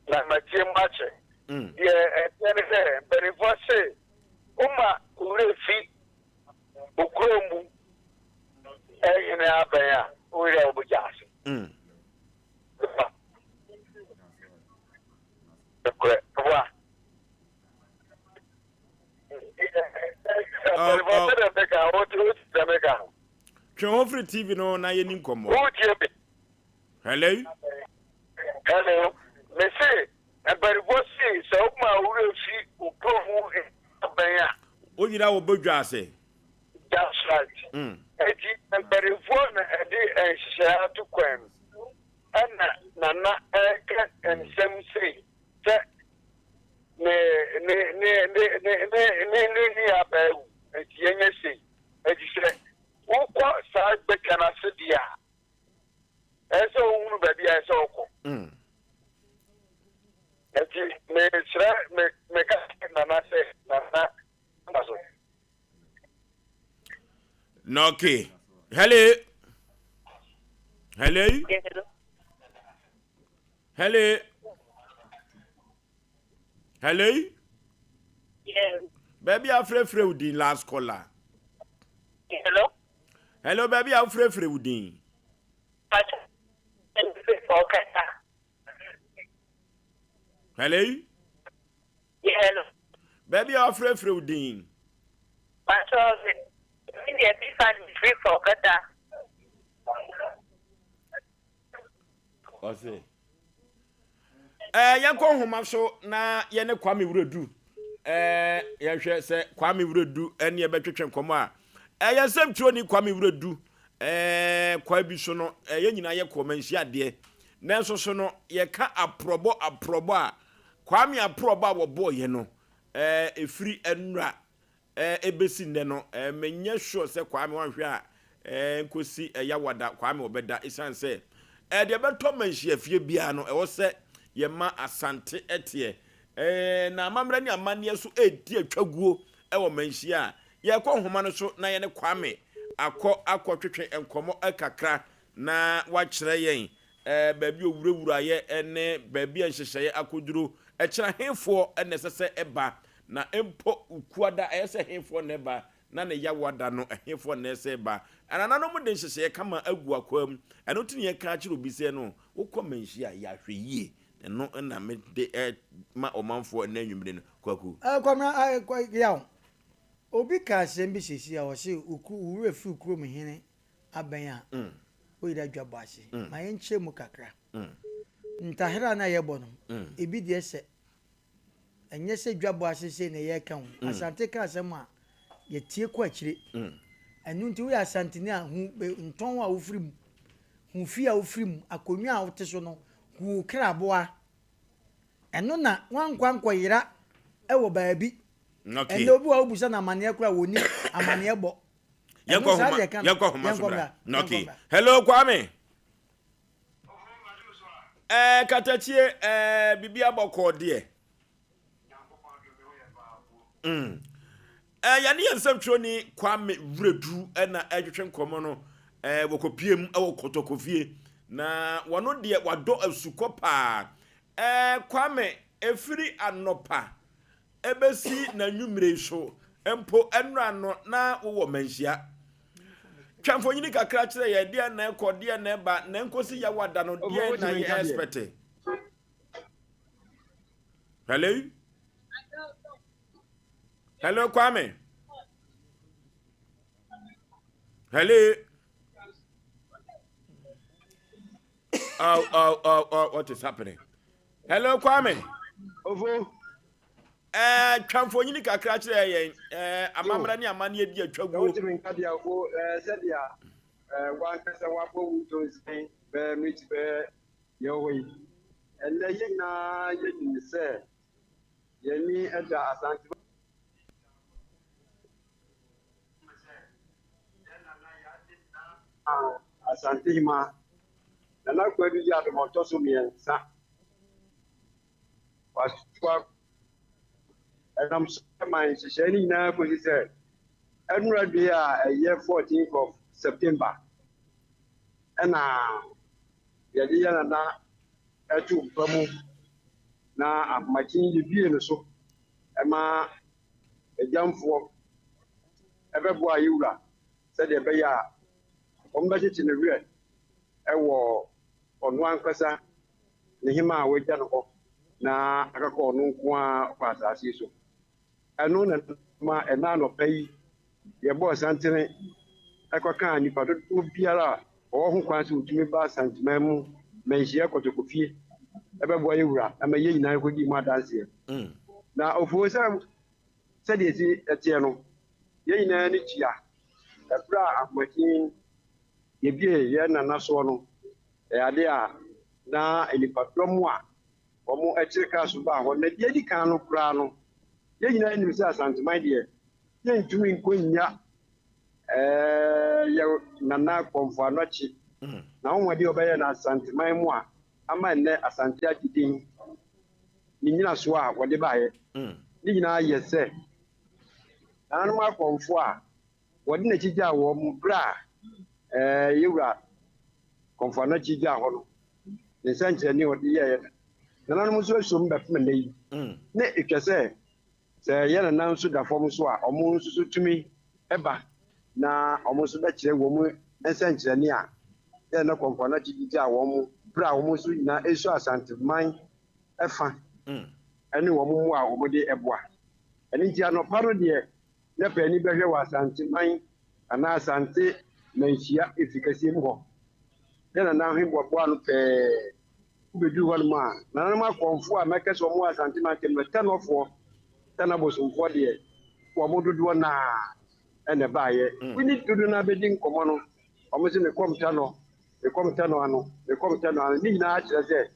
Na matie mu akyɛ. Deɛ ɛteɛ ne sɛ mpanimfoɔ se woma wo werɛ fi wo kuro mu hene abɛn a, wo werɛ a wobɛgya ase. Nokorɛ, boa. Twe ho firi TV no na yɛni nkɔmmɔ. Wotie me? Hello? Hello? Mese, Mpanimfoɔ se sɛ woma wo werɛ fi wo kuro mu abɛn a. Wo nyina wɔ badwa ase. That's right. Enti mpanimfoɔ na ɛde nhyehyɛeɛ ato kwan mu. Ɛna Nana ɛreka nsɛm sei sɛ ne ne ne ne ne ne ne ne nua baa awu enti yɛnyɛ sei. Enti sɛ wokɔ saa badwa no ase deɛ a, ɛsɛ sɛ wohunu baabi a ɛsɛ sɛ wokɔ. Nti mesrɛ me meka nana sɛ nana ma so. Na okay. Hello. Hello. Hello. Hello. Yes. Baabi a frɛfrɛ wo din last caller. Hello. Hello, baabi a wofrɛfrɛ wo din. Hello. Hello. Baabi a wofrɛfrɛ wo din. Ɔse. Ɛɛ yɛnkɔ nhoma so na yɛne Kwame Wuredu ɛɛ yɛnhwɛ sɛ Kwame Wuredu ɛne yɛbɛtwetwe nkɔmɔ a ɛyɛ nsɛm turo ni Kwame Wuredu ɛɛ kwa bi so no ɛyɛ nyinaa yɛ kɔɔ manhyia adeɛ nanso so no yɛka aprɔbɔ aprɔbɔ a. Kwame Aprɔba a wɔbɔɔyɛ no, ɛɛ ɛfiri nnora Ɛbɛsi nnɛ no, menyɛ sure sɛ Kwame wanhwɛ a ɛnkɔsi Yawada Kwame ɔbɛda ɛsiane sɛ deɛ ɛbɛtɔ Manhyiafie biara no ɛwɔ sɛ yɛma Asante teɛ. Na amammerɛ ne amanneɛ so ɛredi atwaguo wɔ Manhyia a yɛrekɔ nhoma no so na yɛne Kwame akɔ akɔtwetwe nkɔmmɔ kakra na wakyerɛ yɛn baabi a ɔwurawuraeɛ ne baabi a nhyehyɛeɛ akɔduro. Ɛkyerɛ hefoɔ na ɛsɛ sɛ ɛba Na mpo Wukuada, ɛyɛ sɛ hefoɔ na ɛba, na ne Yawoada no, ɛhefoɔ na ɛsɛ ɛba. Anananom de nhyehyɛeɛ kama agu akwaa mu. Ɛno nti na yɛka akyerɛ obi sɛ no, wokɔ manhyia a, yɛ ahwɛyie. Ɛno na mede rema ɔmanfoɔ ɛnnɛ anwummere no. Kwaku. Kwamina, Yaw, obi ka asɛm bi seesei a, ɔse wo werɛ firi wo kurom hene abɛn a, woyera dwabɔ ase. Ma yɛnkyerɛ mu kakra. Ntahera no a yɛbɔ no, ebi deɛ sɛ Ɛnyɛ sɛ dwabɔ ase sei na yɛreka o. Asante ka asɛm a, yɛtie kɔ akyire. Ɛno nti woyɛ Asanteni a, hu ntɔn a wofiri mu, hu fie a wofiri mu, akonnwa a wote so no, hu wo kraboa. Ɛno na woankɔ ankɔyera wɔ baabi. Ɛnnɛ obi wɔ hɔ a wobisa no amanneɛ koraa a, wɔnnim amanneɛ bɔ. Ɛno saa deɛ ɛka no. Yɛnkɔ homa so bra. Okay. Hello Kwame. Ɛɛ katakyie ɛɛ biribi abɔkɔɔ deɛ. Mm. Ɛɛ yɛne yɛn nsɛmtwerɛni Kwame Wiredu ɛna ɛretwetwe nkɔmmɔ no ɛɛ wɔkɔpie mu ɛwɔ Kɔtɔkɔfie na wɔno deɛ wadɔ asukɔ paa. Ɛɛ Kwame ɛfiri anɔpa Ɛbɛsi n'anwummere yi so mpo ɛnora no na wowɔ manhyia. Twa mfonyini kakra kyerɛ yɛn, deɛn na ɛkɔ, deɛn na ɛba, na ɛnkɔsi Yawa da no, deɛn na yɛ expect? Hello? Hello, Kwame? Hello? Oh, oh, oh, oh, what is happening? Hello, Kwame. Ofo. Eh, twa mfonyini kakra kyerɛ yɛn. Eh, amammerɛ ne amanneɛ bi atwa guo. Wotumi nka deɛ ofo eh, sɛdeɛ eh, wankasa wabɔ wo ntonsen bɛɛ meti bɛɛ yɛ hɔ yi. Ɛnnɛ yɛn nyinaa yɛnim sɛ yɛn ani da Asante Asantehema Nana Kwadu Yiadom a ɔtɔ so mmiɛnsa. Wasoa ɛnam so ma nhyehyɛe no nyinaa kɔsi sɛ ɛnora due a ɛyɛ 14th of September ɛna yɛde yɛ nana ɛto mpa mu na ahomakye yɛbie no so ɛma agyamfoɔ bɛboa yɛn wura sɛdeɛ ɛbɛyɛ a wɔbɛkyekye ne werɛ wɔ ɔno ankasa ne hema a wagya no hɔ na akakɔ ɔno nko ara wɔ asase yi so. Ɛno na ma ɛna anɔpa yi yɛbɔɔ santene kɔkaa nnipa dodoɔ biara a wɔwɔ ho kwan sɛ wɔtumi ba Asanteman mu manhyia Kɔtɔkɔfie bɛboa yɛn wura ma yɛn nyinaa kɔdii mu adanseɛ. Na ofoo sɛ sɛdeɛ ɛsi teɛ no, yɛn nyinaa ani tua ɛberɛ a ahomakye yɛbie yɛn nana soɔ no, ɛyɛ adeɛ a na nnipadɔm a wɔkyere kaa so baa hɔ. Na deɛ ɛdi kan no koraa no, yɛn nyinaa nim sɛ Asanteman deɛ, yɛntumi nkɔ nnya yɛ Nana Kɔmfo Anɔkye n'anwanwadeɛ a ɔbɛyɛ no Asanteman mu a ama nnɛ Asante agye din, ne nnyinasoɔ a wɔde baeɛ. Ne nyinaa yɛ sɛ nananom akɔmfo a wɔde n'akyi gyaa wɔn berɛ a yɛwura Kɔmfo Anɔkye gyaa hɔ no, ne nsɛnkyerɛnne a ɔde yɛeɛ no, nananom nso asom bɛpem nnɛ yi. Ne ɛtwa sɛ Sɛ yɛn nana nso da fam nso a, wɔn nso so tumi ba na wɔn nso bɛkyerɛ wɔn nsɛnkyerɛnne a yɛn nana Kɔmfo Anokye de gyaa wɔn bere a wɔn nso nyinaa resua Asanteman fa ne wɔn mmoa a wɔde boa. Ɛno nti anɔpa no deɛ na paani bɛhwɛ wɔ Asanteman anaa Asante Manhyia efi kɛseɛ mu hɔ. Yɛn nana ahweboaboa ano pɛɛ. Wobeduru hɔnom a, nananom akɔmfo a mɛka sɛ wɔwɔ Asante mantam no, Tɛnɔfoɔ, Tɛnɔ abosomfoɔ deɛ, wɔn dodoɔ no ara na ɛbaeɛ. Wo ne dodoɔ no ara bɛdi nkɔmmɔ no, wɔn se mekɔm Tɛnɔ, mekɔm Tɛnɔ ano, mekɔm Tɛnɔ ano. Ne nyinaa kyerɛ sɛ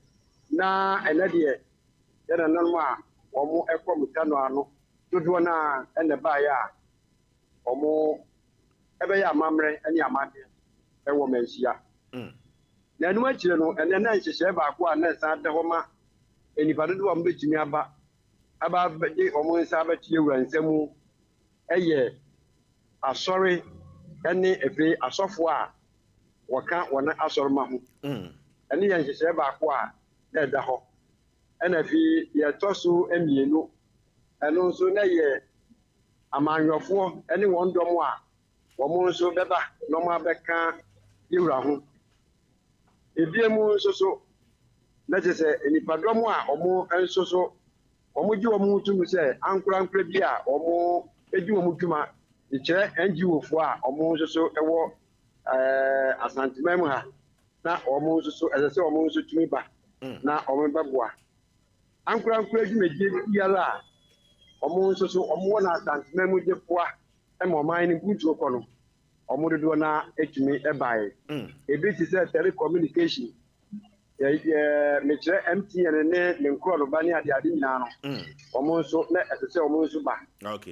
na ɛnnɛ deɛ. Yɛn nananom a wɔkɔ Mutano ano dodoɔ no ara na ɛbaeɛ a wɔbɛyɛ amammerɛ ne amanneɛ wɔ Manhyia. Na ɛno akyire no, ɛnnɛ na nhyehyɛeɛ baako a na ɛsan da hɔ ma nnipa dodoɔ a wɔbɛtumi aba aba abɛde wɔn nsa abɛto yɛn wura nsa mu yɛ asɔre ne afei asɔfoɔ a wɔka wɔn asɔremma ho. Ɛno yɛ nhyehyɛeɛ baako a na ɛda hɔ. Ɛna afei deɛ ɛtɔ so mmienu, ɛno nso na ɛyɛ amanyɔfoɔ ne wɔn dɔm a wɔn nso bɛba na wɔabɛka yɛwura ho. Ebiem nso so, na kyerɛ sɛ nnipadɔm a wɔn nso so wɔgye wɔn ho tom sɛ ankorankora bi a wɔdi wɔn dwuma de kyerɛ NGO foɔ a wɔn nso so wɔ Asanteman mu ha na wɔn nso so ɛsɛ sɛ wɔn nso tumi ba na wɔbɛboa ankorankora dwumadie biara a wɔn nso so wɔwɔ no Asanteman mu de boa ma ɔman no mpuntuo kɔ no, wɔn dodoɔ no ara tumi baeɛ. Ebi te sɛ telecommunication, mekyerɛ MTN ne ne nkorɔnoba ne adeade nyinaa no, wɔn nso na ɛsɛ sɛ wɔn nso ba.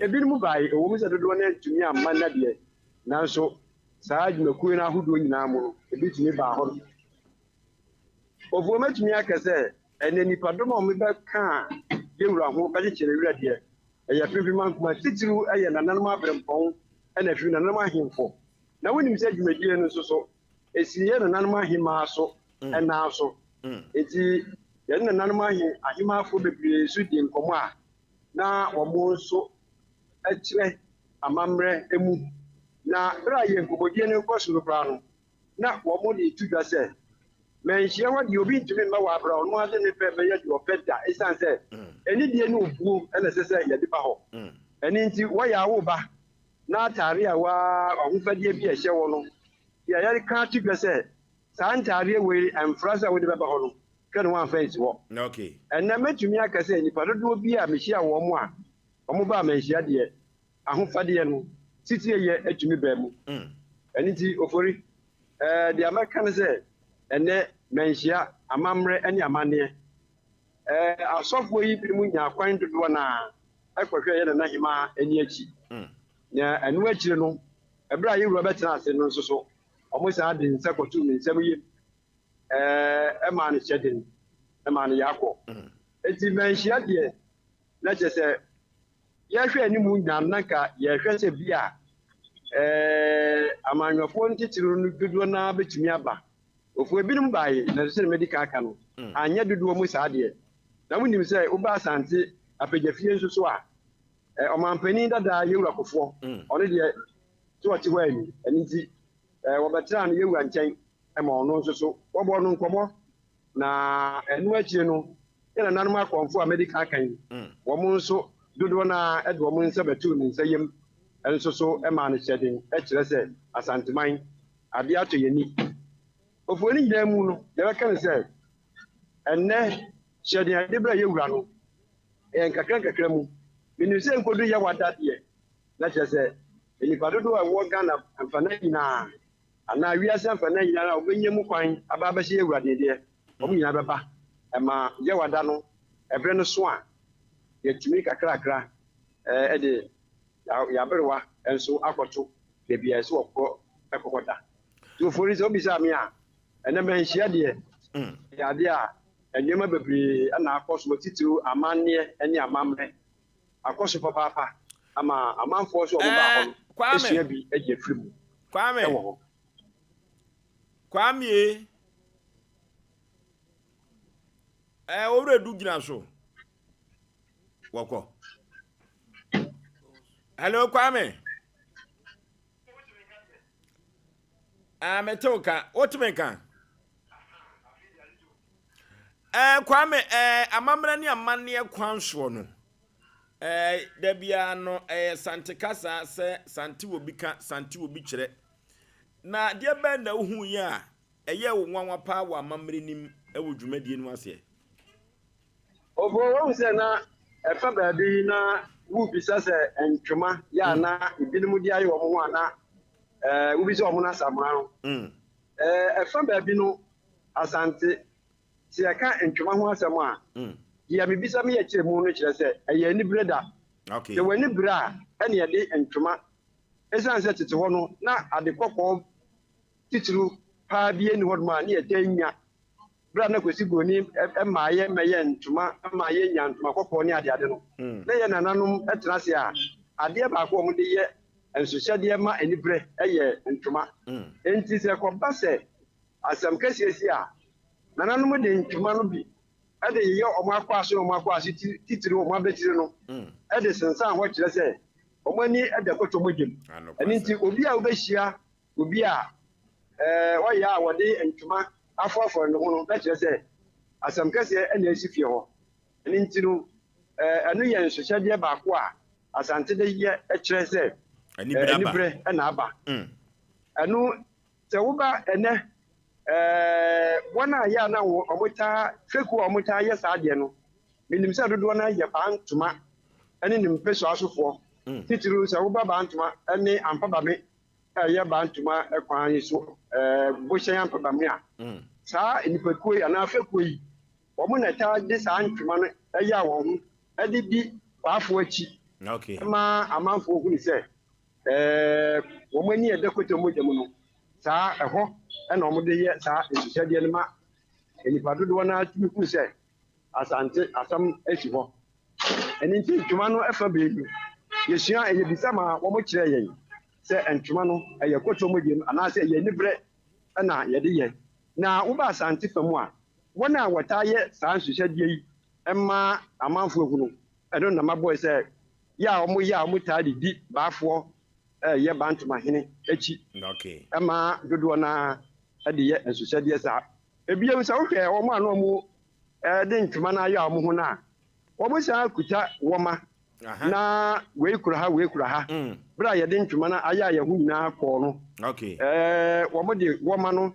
Ebinom baeɛ, ɛwɔ mu sɛ dodoɔ no antumi amma nnɛ deɛ, nanso saa adwumakuo no ahodoɔ nyinaa mu no, ebi tumi baa hɔ. Ofuo mɛtumi aka sɛ ɛnɛ nnipadɔm a wɔbɛkaa yɛwura ho bɛkyekyere werɛ deɛ, ɛyɛ apempem ankoma, titiriw ɛyɛ nananom aberempɔn ɛna afiri nananom ahemfo. Na wonim sɛ dwumadie no nso so, ɛsii yɛ nananom ahemmaa so ɛnan so. Enti yɛne nananom ahe ahemmaafoɔ bebree nso dii nkɔmmɔ a na wɔn nso kyerɛ amammerɛ mu. Na berɛ a yɛn nkɔmmɔdie no rekɔ so no koraa no, na wɔde reto dwa sɛ, Manhyia hɔ deɛ, obi ntumi mma wɔ abere a ɔno ara de ne pɛ bɛyɛ deɛ ɔpɛ da, esiane sɛ anidie ne obuo na ɛsɛ sɛ yɛde ba hɔ. Ɛno nti, wɔyɛ a woba na atadeɛ a w'ahofadeɛ bi a ɛhyɛ wo no, deɛ yɛreka ato dwa sɛ saa ntadeɛ wei ɛmfra sɛ wode bɛba hɔ no, hwɛ na woamfa ansi hɔ. Ɛnnɛ mɛtumi aka sɛ nnipa dodoɔ bi a mehyia wɔn a wɔbaa manhyia deɛ, ahofadeɛ no sitieyɛ atumi baa mu. Ɛno nti, Ofori, eh, deɛ mɛka ne sɛ, ɛnnɛ manhyia amammerɛ ne amanneɛ. Eh, asɔfoɔ yi binom nyaa kwan dodoɔ no ara kɔhwɛɛ yɛn Nana Hemaa ani akyi. Na ɛno akyire no, ɛberɛ a yɛn wura bɛtenaa ase no nso so, wɔsan de nsa kɔtoo me nsam yam eh, maa no hyɛden, maa no yaakɔ. Enti manhyia deɛ, na kyerɛ sɛ Yɛhwɛ anim nyinaa no, na anka yɛhwɛ sɛ bi a amanyɔfoɔ no titiriw no dodoɔ no ara bɛtumi aba. Ofuo ebinom baeɛ, nanso sɛdeɛ madi kan aka no, anyɛ dodoɔ mu saa deɛ. Na wonim sɛ woba Asante Apagyafie nso so a, ɔmanpanin dada Yewura Kofoɔ, ɔno deɛ sɛ ɔte hɔ anni. Ɛno nti, wɔbɛtenaa no Yewura nkyɛn ma ɔno nso so wɔbɔɔ no nkɔmmɔ. Na ɛno akyire no, yɛn nananom akɔmfoɔ a madi kan aka yi, wɔn nso dodoɔ no ara de wɔn nsa bɛtoo ne nsa yam nso so maa no hyɛden kyerɛ sɛ Asanteman, adeɛ atɔ yɛn ani. Ofuo no nyinaa mu no, deɛ bɛka ne sɛ, ɛnnɛ hyɛden a yɛde brɛ yɛn wura no, ɛyɛ nkakra nkakra mu. Menim sɛ nkɔdu Yawada deɛ, na kyerɛ sɛ nnipa dodoɔ a ɛwɔ Ghana mfanan nyinaa, anaa wiase afanan nyinaa a wɔbɛnya mu kwan aba abɛhyɛ yɛn Wura den deɛ, wɔn nyinaa bɛba. Ɛma Yɛwa da no, ɛberɛ no so a, yɛtumi kakrakra de yɛn aberewa nso akɔto baabi a ɛsɛ wɔkɔ kɔkɔda. Nti Ofori, sɛ wobisaa me a, ɛnnɛ manhyia deɛ, ɛyɛ adeɛ a nneɛma bebree na akɔ so, titiriw amanneɛ ne amammerɛ. Akɔ so papaapa ama amanfoɔ nso a wɔbaa hɔ no asua bi de afiri mu wɔ hɔ. Kwame e. Ɛɛ owura du gyina so. Wɔkɔ. Hello Kwame. Ah, mete wo ka. Wotumi nka? Eh, Kwame, eh, amammerɛ ne amanneɛ kwan soɔ no, eh, da biara no, ɛyɛ eh, sante kasa sɛ sante wɔ bi ka, sante wɔ bi kyerɛ. Na deɛ bɛn na wohu yɛ a ɛyɛ wo nwanwa paa wɔ amammerɛ nim wɔ dwumadie no aseɛ? Obo, woahu sɛ na ɛfa baabi na wobisa sɛ ntwoma yɛ a na ebinom de ayɛ wɔn ho a na wobisa wɔn no asamoa no. Ɛfa baabi no, Asante, sɛ yɛka ntwoma ho asɛm a, Deɛ mebisa meyɛ kyerɛ mu no kyerɛ sɛ ɛyɛ anibere da. Okay. Sɛ w'ani bere a, ɛne yɛde ntoma. Esiane sɛ tete hɔ no na ade kɔkɔɔ titiriw paa bi nni hɔnom a na yɛtaa nya bere a na Kwesi Broni mmaeɛ mmɛyɛɛ ntoma ma yɛnya ntoma kɔkɔɔ ne adeade no, na yɛn nananom tena ase a, adeɛ baako a wɔde yɛ nsohyɛdeɛ ma aniberɛ yɛ ntoma. Enti sɛ ɛkɔba sɛ asɛm kɛseɛ si a, nananom de ntoma no bi de yeyɛ wɔn akwaso ne wɔn akwaase titiriw, wɔn abatiri no de sensan hɔ kyerɛ sɛ wɔn ani da kɔtɔ mogya mu. Ɛno nti, obi a wobɛhyia obi a ɔyɛ a wɔde ntoma afoafora ne ho no, na kyerɛ sɛ asɛm kɛseɛ na asi fie hɔ. Ɛno nti no, ɛno yɛ nsohyɛdeɛ baako a Asante de yɛ kyerɛ sɛ aniberɛ na aba. Ɛno sɛ woba ɛnɛ, wɔn a yɛ a na wɔtaa fekuo a wɔtaa yɛ saa adeɛ no, menim sɛ dodoɔ no ara yɛ Bantoma ne ne mpɛsoa sofoɔ. Titiriw sɛ woba Bantoma ne Ampabame a ɛyɛ Bantoma kwan yi so, Bohyɛn Ampabame a, saa nnipakuo yi anaa fekuo yi, wɔn na ɛtaa de saa ntoma no yɛ wɔn ho de di baafoɔ akyi ma amanfoɔ hunu sɛ wɔn ani a ɛda kɔtɔ mogya mu no, saa ɛhɔ na wɔde yɛ saa nhyehyɛdeɛ no ma nnipa dodoɔ no ara tumi hunu sɛ Asante asɛm asi hɔ. Ɛno nti ntoma no fa baanu. Yɛsua, yɛbisa ma wɔkyerɛ yɛn sɛ ntoma no ɛyɛ kɔtɔ mu deɛ anaasɛ ɛyɛ aniberɛ na yɛde yɛ. Na woba Asante fa mu a, wɔn a wɔtaa yɛ saa nhyehyɛdeɛ yi ma amanfoɔ hunu, ɛno na mabɔe sɛ yɛ a wɔyɛ a wɔtaa de di baafoɔ yɛ Bantoma hene akyi ma dodoɔ no ara de yɛ nhyehyɛdeɛ saa. Ebio, sɛ wohwɛ wɔn a na wɔde ntoma no ayɛ wɔn ho no a, wɔsan kuta wɔma, na wei kura ha, wei kura ha. Berɛ a yɛde ntoma no ayɛ yɛn ho nyinaa kɔɔ no, wɔde wɔma no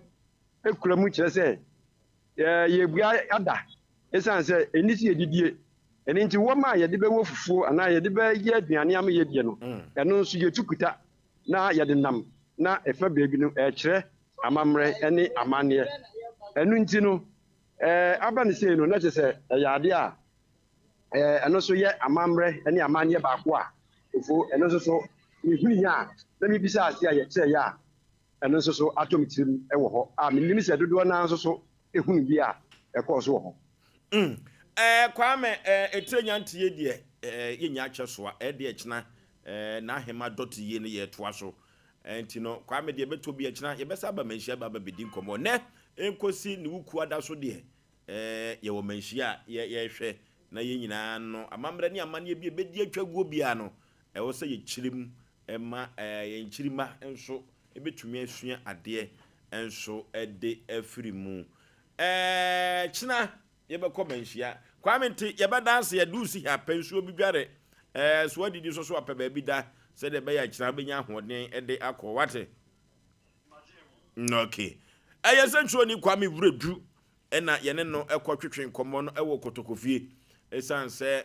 kura mu kyerɛ sɛ yɛrebua ada ɛsiane sɛ ɛnni sɛ yɛdidie. Ɛno nti wɔma a yɛde bɛwɔ fufuo anaa yɛde bɛyɛ aduane ama yɛadie no, ɛno nso yɛtu kuta na yɛde nam na ɛfa baabi no ɛrekyerɛ amammerɛ ne amanneɛ. Ɛno nti no, aba no sei no, na kyerɛ sɛ ɛyɛ adeɛ a ɛno nso yɛ amammerɛ ne amanneɛ baako a ofo ɛno nso so mehunuiɛ a na mebisa ase a yɛkyerɛeɛ a ɛno nso so atɔ me tirim wɔ hɔ a menim sɛ dodoɔ no ara nso so hunu bi a ɛkɔɔ so wɔ hɔ. Mm. Eh, Kwame, eh, etire nya nteɛ deɛ, eh, yɛnya akyɛ soa, eh, deɛ kyena, eh, n'ahema dɔte yie no yɛtoa so. Eh, nti no, Kwame deɛ bɛtɔ bi ɛkyena, yɛbɛsa aba manhyia ba bɛbɛdi nkɔmmɔ. Nɛ, nkosi ne wo kuada so deɛ, eh, yɛwɔ manhyia a yɛ, yɛhwɛ na yɛn nyinaa no, amammerɛ ne amanneɛ bi a ɛbɛdi atwa guo biara no, ɛwɔ sɛ yɛkyerɛ mu ma yɛn nkyirimma nso bɛtumi asua adeɛ nso de afiri mu. Ɛɛ kyena yɛbɛkɔ manhyia. Kwame nti yɛbɛda ase yɛde wo si ha pɛ nsuo bi dware ɛɛ so adidi nso so apɛ baabi da sɛdeɛ ɛbɛyɛ a kyena wobɛnya ahoɔden de akɔ wate. Okay. Ɛyɛ sɛnkyerɛwni Kwame Wiredu ɛna yɛne no ɛkɔ twetwe nkɔmmɔ no ɛwɔ Kotokofie ɛsiane sɛ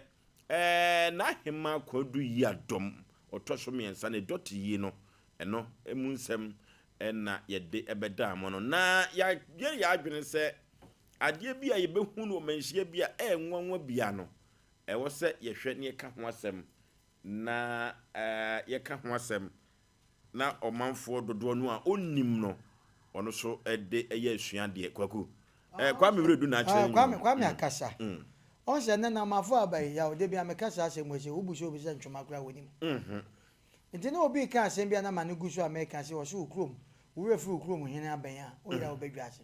Ɛɛ, n'ahemmaa Kwadu Yiadom ɔtɔ so mmiɛnsa ne dɔte yie no, ɛno mu nsɛm na yɛde bɛdaa mo no. Na yɛayɛ yɛn adwene sɛ adeɛ bi a yɛbɛhu no wɔ manhyia bi a ɛyɛ nwanwa biara no, ɛwɔ sɛ yɛhwɛ na yɛka ho asɛm, na yɛka ho asɛm na ɔmanfoɔ dodoɔ no a ɔnnim no, ɔno nso de yɛ asuadeɛ. Kwaku, eh, Kwame Wiredu na akyerɛ ne Kwame, Kwame akasa. Ɔn sɛ nnɛ Namafo aba yi, yaw, da bi a meka saa asɛm wei sɛ, wobu sɛ obi sɛ ntwoma koraa wɔnim. Nti na obi reka asɛm bi a na m'ano gu so a meka sɛ, ɔse wo kurom, wo werɛ firi wo kurom hene abɛn a, woyera wo bɛdwa ase.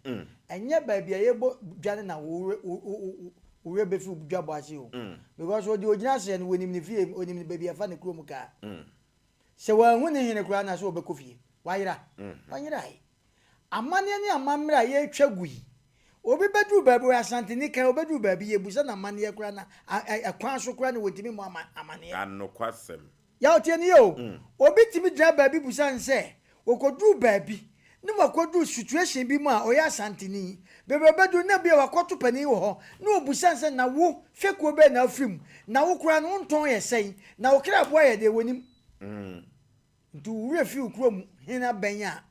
Ɛnyɛ baabi a yɛbɔ dwa no na wo werɛ bɛfiri wo dwabɔ ase o. Because ɔdeɛ ɔgyina aseɛ no, wɔnim ne fie, ɔnim baabi a ɛfa ne kurom kaa. Sɛ wanhu ne hene koraa na sɛ ɔbɛkɔ fie. Wayera? Ɔnyerae. Amanneɛ ne amammerɛ a yɛretwa gu yi, obi bɛduru baabi, ɔyɛ Asanteni kan, ɔbɛduru baabi, yɛbusa no amanneɛ koraa na ɛkwan so koraa na wɔntumi mmɔ amanneɛ. Anokwasɛm. Yaw, tie no yie o. Obi tumi gyina baabi busa no sɛ, ɔkɔduru baabi ne wakɔduru situation bi mu a ɔyɛ Asanteni, baabi a ɔbɛduru na ebia wakɔto panin wɔ hɔ, na ɔbusa no sɛ, na wo, fekuo bɛn na wofiri mu? Na wo koraa no, wo ntɔn yɛ sɛn? Na wo kra boa yɛ deɛ wɔnim. Nti wo werɛ fi wo kurom hene abɛn a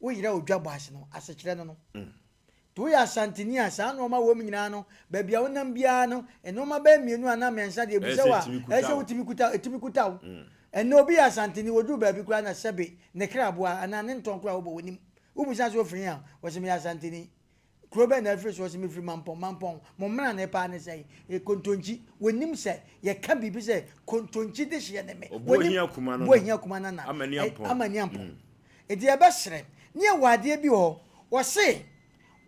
woyera odwa bɔ ase no, asekyerɛ no no. Nti Nti woyɛ Asanteni a, saa nnoɔma wɔ mu nyinaa no, baabi a wonam biara no, nnoɔma bɛyɛ mmienu anaa mmiɛnsa deɛ ɛbu sɛ wo a, ɛyɛ sɛ wotumi kuta, ɛtumi kuta wo. Ɛnnɛ obi yɛ Asanteni, wɔduru baabi koraa na sɛbe ne kraboa anaa ne ntɔn koraa wobɔ, wɔnim. Wobisa sɛ ofiri he a, wɔse meyɛ Asanteni. Kuro bɛn na afiri so? Ɔse mefiri Mampɔn. Mampɔn, mo mmrane paa ne sɛn? Kontonkyi. Wɔnnim sɛ yɛka biribi sɛ kontonkyi dehyeɛ ne me. Wɔnnim. Obuahia kuma no no, Obuahia kuma no na Amani Ampɔn. Amani Ampɔn. Nti yɛbɛsrɛ, ne yɛwɔ adeɛ bi wɔ hɔ, wɔse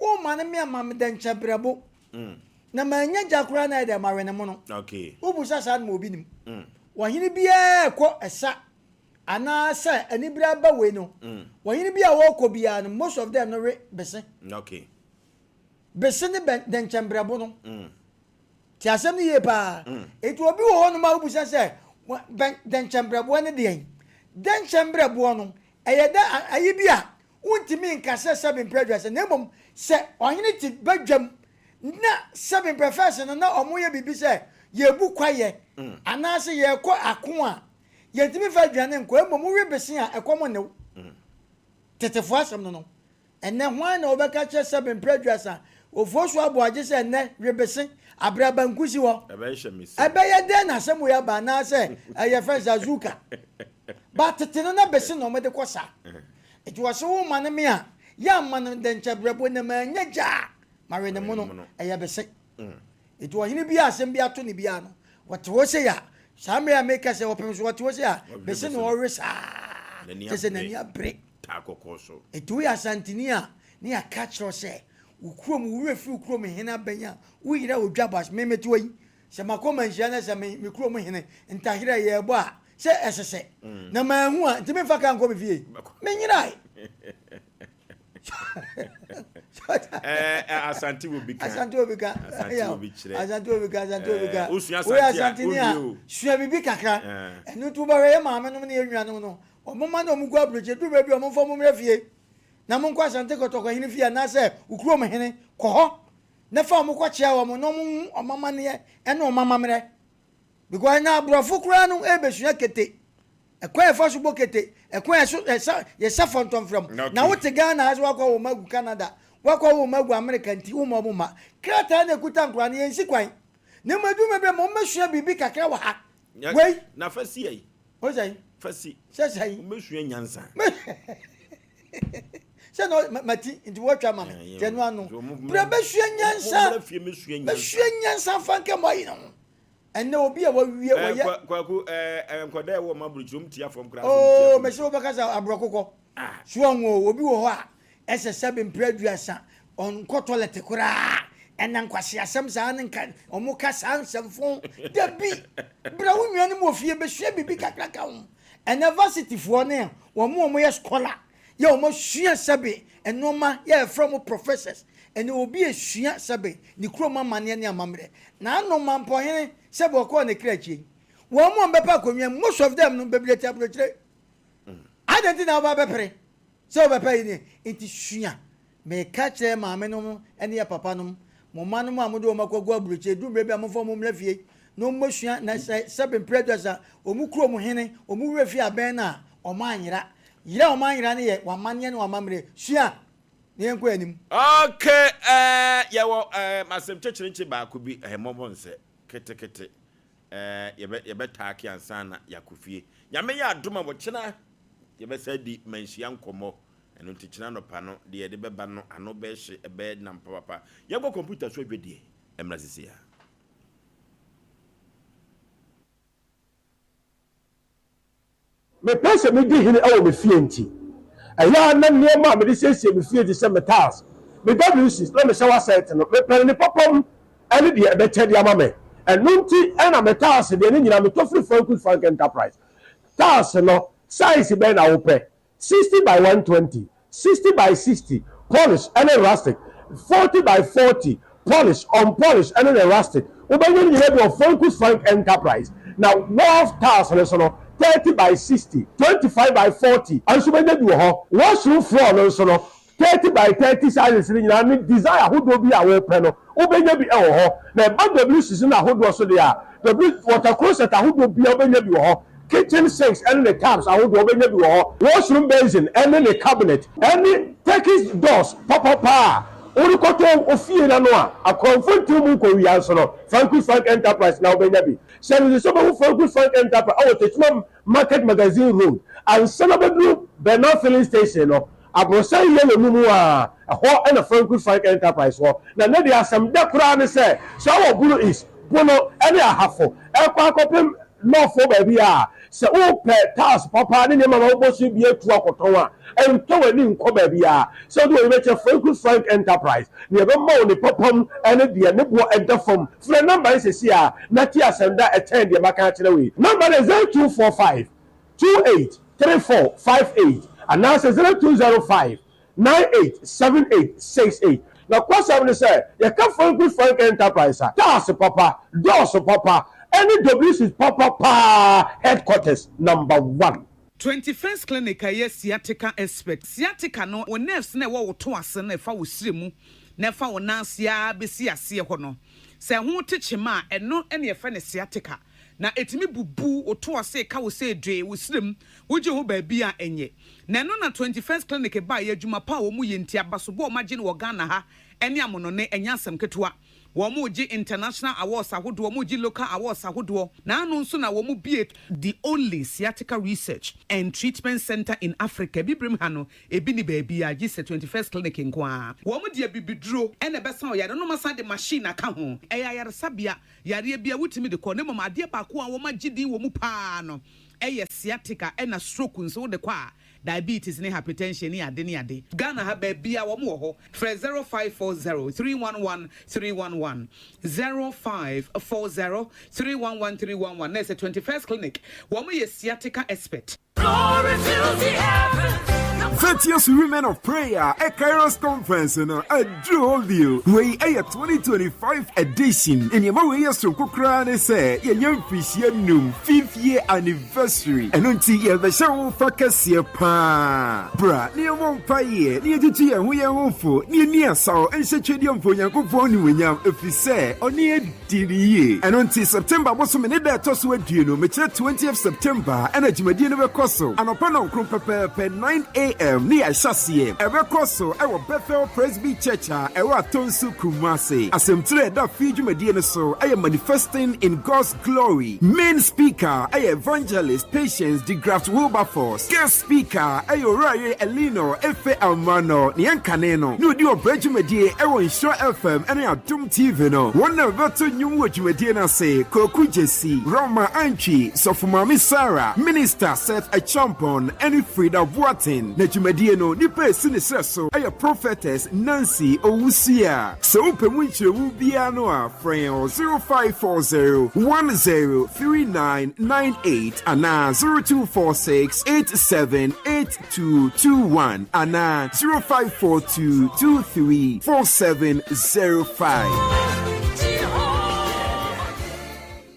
woma no me ama me dɛnkyɛbrɛbo, na mannya gya koraa na ayɛ dɛ mawe ne mono. Wobusa saa no ma obi nim. Ɔhene biara ɛkɔ ɛsa Anaa sɛ anibere aba wei no, ɔhene bi a ɔrekɔ biara no, most of them no we bese. Okay. Bese ne bɛ dɛnkyɛmbrɛbo no. Te asɛm no yie paa. Eti obi wɔ hɔnom a wobisa sɛ, bɛn dɛnkyɛmbrɛboɔ ne deɛn? Dɛnkyɛmbrɛboɔ no, ɛyɛ dɛ ayi bi a wontumi nka sɛ sɛbe mprɛ aduasa, na mmom sɛ ɔhene te badwam na sɛbe mprɛ fɛs no na wɔyɛ biribi sɛ yɛrebu kwaeɛ anaasɛ yɛrekɔ ako a, Yɛntumi mfa aduane nkɔ, mmom wowe bese a, ɛkɔm nne wo. Tetefoɔ asɛm no no. Ɛnnɛ, hwan na ɔbɛka kyerɛ sɛbe mprɛ aduasa, Ofosu Aboagye sɛ ɛnnɛ, we bese, abrɛ banku si hɔ? Ɛbɛyɛ dɛn na asɛm wei aba anaasɛ ɛyɛ fɛn sɛ azuka? Ba tete no na bese na wɔde kɔ sa. Nti wɔse wo ma no me a, yɛ ama no dɛnkyɛbrɛbo na manya gya a, mawe ne mono, ɛyɛ bese. Enti ɔhene bi a asɛm bi ato no biara no, ɔte hɔ sei a, saa mmerɛ a meka sɛ ɔpem so ɔte hɔ sei a, bese na ɔwe saa, kyerɛ sɛ n'ani abere. Enti woyɛ Asanteni a, na yɛaka akyerɛ wo sɛ, wo kurom, wo werɛ firi wo kurom hene abɛn a, woyera odwa bɔ ase. Me mete hɔ yi, sɛ makɔ manhyia na sɛ me me kurom hene ntaherɛ yɛrebɔ a, sɛ ɛsɛ sɛ, na manhu a, nti memfa kaa nkɔ me fie? Menyerae. Asante wɔ bi ka. Asante wɔ bi ka. Asante wɔ bi kyerɛ. Asante wɔ bi ka. Asante wɔ bi ka. Osua Woyɛ asante a Asante ni a owie o. sua biribi kakra. Ɛno nti wobɛhwɛ yɛ maame nom ne yɛ nuanom no wɔn mma na wɔn gu aburokyi duru baabi a wɔn mfa wɔn mmra fie na mo nkɔ Asante Kɔtɔkɔ hene fie anaasɛ wo kurom hene kɔ hɔ na fa wɔn kɔkyea wɔn na wɔn hu wɔn amanneɛ ɛne wɔn amammerɛ because na aborɔfo koraa no ɛrebɛsua kete. Ɛkwan a yɛfa so bɔ kete, ɛkwan a yɛso yɛsa yɛsa fɔntɔmfrɛm. Na wote Ghana ha sɛ woakɔ awo mma agu Canada, woakɔ awo mma agu America nti womma wɔn mma. Krataa na ɛkuta nkwadaa no, yɛnsi kwan. Na mmom ɛduru mmerɛ bi a ma wɔmmɛsua biribi kakra wɔ ha. Wei. Na fa si ayi. O sɛn? Fa si. Sɛ sɛn? Wɔmmɛsua nyansa. Sɛ na mati nti wɔatwa ama me. Nti ɛno ano. Bra bɛsua nyansa. Bɛsua nyansa fa nka mu ayi ne ho. Ɛnɛ obi a wawie eh, wɔyɛ. Kwaku ɛɛ eh, nkɔda ɛwɔ ɔmo aburukyiri ɔmo tia fam koraa. Oo mɛsɛ wobɛka sɛ aborɔkokɔ. Ah. So ɔho o obi wɔ hɔ a ɛsɛ sɛ bempere aduasa ɔnkɔ tɔlɛt koraa ɛna nkwasi asɛm saa ne nka ɔmo ka saa nsɛmfo dabi bra wo nua no mu wɔ fie bɛsua biribi kakra ka ho ɛnɛ varsity foɔ ne wɔn a wɔyɛ scholar yɛ wɔn asua sɛbe nnoɔma yɛ yɛfrɛ wɔn professors ɛnɛ obi esua sɛbe ne kurom amanneɛ ne amammerɛ na ano mampɔhene sɛbe ɔkɔɔ ne kra akyi yi wɔn mu a wɔbɛpɛ akonnwa most of them no bebree te aburokyire adɛn nti na wɔba bɛpere sɛ wɔbɛpɛ yi ne nti sua meka kyerɛ maame nom ne yɛ papa nom mo mma nom a mode wɔn akɔgu aburokyire duru mmerɛ bi a momfa wɔn mmra fie na wɔmmɛsua na sɛ sɛbe mprɛ aduasa wɔn kurom hene wɔn werɛ fie abɛn no a wɔn anyera Yera a wɔanyera no yɛ w'amanneɛ ne w'amammerɛ. Sua, na yɛnkɔ yɛn anim. Ok eh, yɛwɔ eh, asɛm kyekyerenkye baako bi eh, mmɔbɔ nsɛ ketekete eh, yɛbɛ yɛbɛtaake ansa na yɛakɔ fie. Nyame yɛ adom a wɔkyena yɛbɛsa di manhyia nkɔmmɔ. Ɛno nti kyena anɔpa no deɛ yɛde bɛba no ano bɛhye ɛbɛyɛ nam papapa. Yɛnkɔ kɔmputa so adwadie mmra sisi a. Mepɛ sɛ midi hene wɔ me fie nti, ɛyɛ a na nneɛma a mede siesie me fie te sɛ me tiles, me WCs, na me shower set no, mepɛ no ne papa mu ne deɛ ɛbɛkyɛ de ama me. Ɛno nti na me tiles deɛ ne nyinaa metɔ firi Frankus Frank Enterprise. Tiles no, size bɛn na wopɛ? 60 by 120, 60 by 60, polish ne rustic, 40 by 40, polish, unpolish ne ne rustic. Wobɛnya ne nyinaa bi wɔ Frankus Frank Enterprise. Na wharf tiles no nso no, 30 by 60, 25 by 40 nso wobɛnya bi wɔ hɔ. Washroom floor no nso no, 30 by 30 sizes no nyinaa ne design ahodoɔ bi a wopɛ no, wobɛnya bi wɔ hɔ. Na ɛba WCs no ahodoɔ so deɛ a, W water closet ahodoɔ biara wobɛnya bi wɔ hɔ. Kitchen sinks ne ne taps ahodoɔ wobɛnya bi wɔ hɔ. Washroom basin ne ne cabinet ne Turkish doors papapa a. Worekɔtɔ wo fie no ano a, akorɔmfo ntew mu nkowia nso no, Franco Frank Enterprise na wobɛnya bi. Hyɛ no nso sɛ wobɛhu Franco Frank Enterprise wɔ Techiman Market Magazine Road ansa na wobɛduru Bernal Filling Station no, aborosan yellow no mu a, ɛhɔ na Franco Frank Enterprise wɔ. Na nnɛ deɛ asɛm dɛ koraa ne sɛ, sɛ wowɔ Bono East, Bono ne Ahafo rekɔ akɔpem North hɔ baabi a, sɛ wopɛ tiles papa ne nneɛma ma wobɔ so bi atu akɔtɔn a, ntɔ w'ani nkɔ baabiara. Sɛ wode w'ani bɛkyerɛ Franco Frank Enterprise, nea ɛbɛma wo ne papam ne deɛ ne boɔ da fam. Frɛ nɔmba yi seesei ara na tie asɛm da a ɛkyɛn deɛ maka akyerɛ wo yi. Nɔmba no yɛ 0245 28 34 58 anaasɛ 0205 98 78 68. Nokwasɛm ne sɛ, yɛka Franco Frank Enterprise a, tiles papa, doors papa, ne WCs papa paa headquarters number one. 21st Clinic a ɛyɛ sciatica expert. Sciatica no, wo nerves no a ɛwɔ wo to ase no a ɛfa wo srɛ mu na ɛfa wo nan ase ara bɛsi aseɛ hɔ no, sɛ ɛho te kyema a, ɛno na yɛfrɛ no sciatica. Na ɛtumi bubu wo to ase, ɛka wo sɛ dwee, wo srɛ mu, wogye ho baabi a ɛnyɛ. Na ɛno na 21st Clinic baeɛ, adwuma pa a wɔyɛ nti, abasobɔ a wɔagye no wɔ Ghana ha ne amonɔne, ɛnyɛ asɛm ketewa. Wɔregye international awards ahodoɔ, wɔregye local awards ahodoɔ, na ano nso na wɔbue the only sciatica research and treatment centre in Africa, Abibirem ha no, ebi nni baabiara gye sɛ 21st Clinic nko ara. Wɔde abibiduro na ɛbɛsa wo yareɛ na wɔasan de machine aka ho. Ɛyɛ ayaresabea, yareɛ biara wotumi de kɔ, na mmom adeɛ baako a wɔagye din wɔ mu pa ara no yɛ sciatica ɛna stroke nso wode kɔ a Diabetes ne hypertension ne ade ne ade. Ghana ha baabiaa wɔn wɔ hɔ. Frɛ 0540 311 311, 0540 311 311 na ɛsɛ 21st Clinic. Wɔn yɛ sciatica expert. Glory fills the heavens. Virtuous Women of Prayer Kairos Conference no aduru hɔ bio. Wei yɛ 2025 edition. Nneɛma wei yɛ soronko koraa ne sɛ yɛnyɛ mfirihyia num, fifth year anniversary. Ɛno nti yɛrebɛhyɛ wo fa kɛseɛ paa. Bra na yɛmmɔ mpaeɛ na yɛtutu yɛn ho yɛn ho fo na yɛnni asaw nhyɛ Twedeɛ mpo Onyankopɔn animuonyam ɛfiri sɛ ɔne yɛn di no yie. Ɛno nti September bosome ne da ɛtɔ so aduonu, mekyerɛ 20th September, ɛna dwumadie no bɛkɔ so anɔpa nɔnkron pɛpɛɛpɛ, 9am, ne yɛahyɛ aseɛ. Ɛbɛkɔ so wɔ Bethel Presby Church a ɛwɔ Atonsu, Kumasi. Asɛmtire a ɛda fie dwumadie no so yɛ Manifesting in God's Glory. Main speaker yɛ Evangelist Patience DeGraft Wilberforce. Guest speaker yɛ Owurayere Eleanor Efe Almano. Nea ɛnkane no na ɔdi ɔbrɛ dwumadie wɔ Nhyira FM ne Adom TV no. Wɔn na wɔbɛto nnwom wɔ dwumadie no ase, Kwaku Gyasi, Rama Antwi, Sɔfo Maame Sarah, Minister Seth Acheampong ne Frida Boateng. Na dwumadie no nipa a ɛsi ne serɛ so yɛ Prophetess Nancy Owusu. Sɛ wopɛ mu nkyerɛmu biara no a, frɛ yɛn wɔ 0540 103998 anaa 0246 878221 anaa 0542 234705.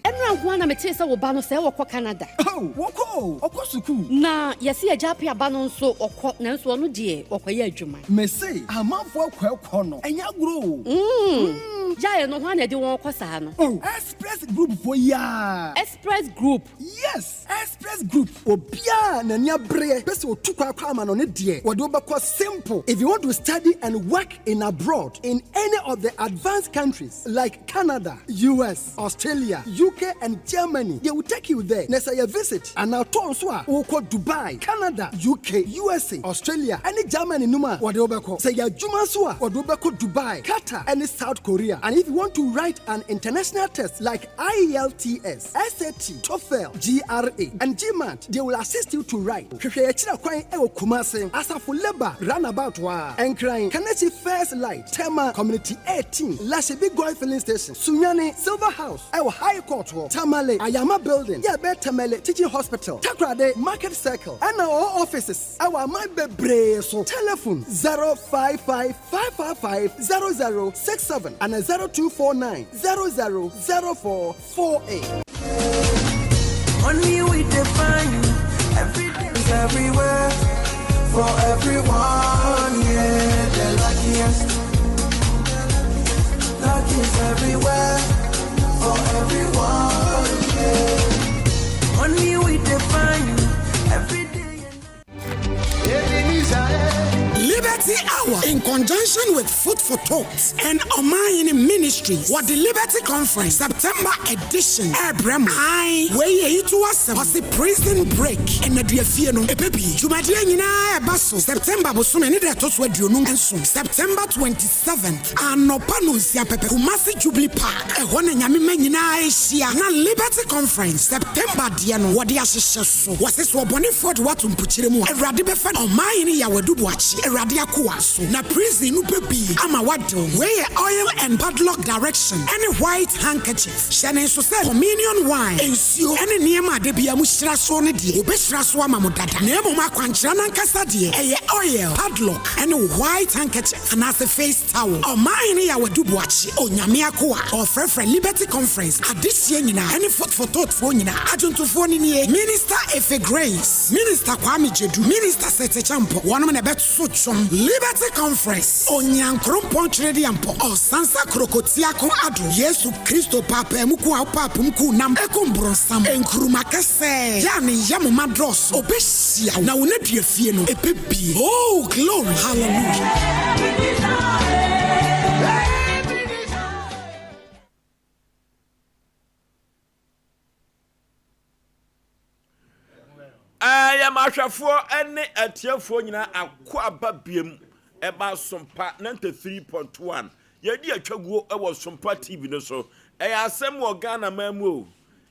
Ɛnora nko ara na metee sɛ wo ba no sɛɛ ɔkɔ Canada. Oh, wɔkɔ o, ɔkɔ sukuu. Na yɛse Agya Appiah ba no nso ɔkɔ, nanso ɔno deɛ ɔkɔyɛ adwuma. Mese amanfoɔ akɔ ɛkɔ no, ɛnyɛ agorɔ o. Mm, gyae no, hwan na ɛde wɔn kɔ saa no? Oh, Express Group foɔ yi ara. Express Group? Yes, Express Group. Obiara a n'ani abereɛ pɛ sɛ ɔtu kwan kɔ amanɔne deɛ, wɔde wo bɛkɔ simple. If you want to study and work in abroad in any of the advanced countries like Canada, US, Australia, UK and Germany, they will take you there. Na sɛ yɛ visit anaa tour nso a, wokɔ Dubai, Canada, UK, USA, Australia ne Germany nom a, wɔde wo bɛkɔ. Sɛ yɛ adwuma nso a, wɔde wo bɛkɔ Dubai, Qatar ne South Korea. And if you want to write an international test like IELTS, SAT, TOEFL, GRE and GMAT, they will assist you to write. Hwehwɛ yɛn akyiri kwan wɔ Kumasi, Asafo Labour Runabout hɔ ara, Nkran, Kaneshie First Light, Tema, Community 18, Lashibi Goil Filling Station, Sunyani, Silver House wɔ High Court hɔ, Tamale, Ayama Building, yɛ ɛbɛn Tamale Teaching Hospital, Takoradi, Market Circle, ɛna ɔwɔ offices wɔ aman bebree so. Telephone 055 555 0067 ana 0249 00 04 48. Money we define every day is everywhere for everyone. Yeah, the luckiest. Luck is everywhere for everyone. Yeah. Money we define every day. Liberty Hour in conjunction with Food for Thought and Ɔmanhene Ministries wɔde Liberty Conference September edition ɛrebrɛ mo. Ae, wei yɛ yi to asɛm. Ɔse Prison Break, Nnaduafie no ɛbɛbie. Dwumadie nyinaa ɛreba so September bosome ne da ɛtɔ so 27, September 27th, anɔpa nonsia pɛpɛ, Kumasi Jubilee Park. Ɛhɔ na Nyame mma nyinaa hyia na Liberty Conference September deɛ no wɔde ahyehyɛ so. Wɔse sɛ ɔbɔnefoɔ de wo ato mpokyerɛ mu a, Awurade bɛfa no. Ɔmanhene Yaw Adu Boakye, Awurade akoa, so na prison no bɛbue ama woade wo. Wei yɛ oil and padlock direction ɛne white handkerchief. Hyɛ no nso sɛ communion wine, nsuo, ɛne nneɛma a da biara mohyira soɔ no deɛ, wɔbɛhyira so ama mo dada. Na mmom akwankyerɛ no ankasa deɛ, ɛyɛ oil, padlock, ɛne white handkerchief anaasɛ face towel. Ɔmanhene Yaw Adu Boakye, Onyame akoa, ɔrefrɛfrɛ Liberty Conference adehyeɛ nyinaa ɛne Foot for Thought foɔ nyinaa. Adwontofoɔ no nie, Minister Efe Grace, Minister Kwame Gyedu, Minister Seth Acheampong, wɔnom na ɛbɛto dwom. Liberty Conference, Onyankrompɔn Tweredeampɔn, Ɔsansa Krokotiako Addo, Yesu Kristo paapaamu ko a wopaapom kuu nam ɛkum bronsam, nkruma kɛsɛɛ, yɛ a ne yam ma dɔɔso, ɔbɛhyia wo na wo nnaduafie no ɛbɛbie. Oh glory hallelujah. Ɛɛ yɛn ahwɛfoɔ ne atiefoɔ nyinaa akɔ aba biem ɛba Sompa 93.1 yɛdi atwaguo wɔ Sompa TV no so. Ɛyɛ asɛm wɔ Ghana man mu o.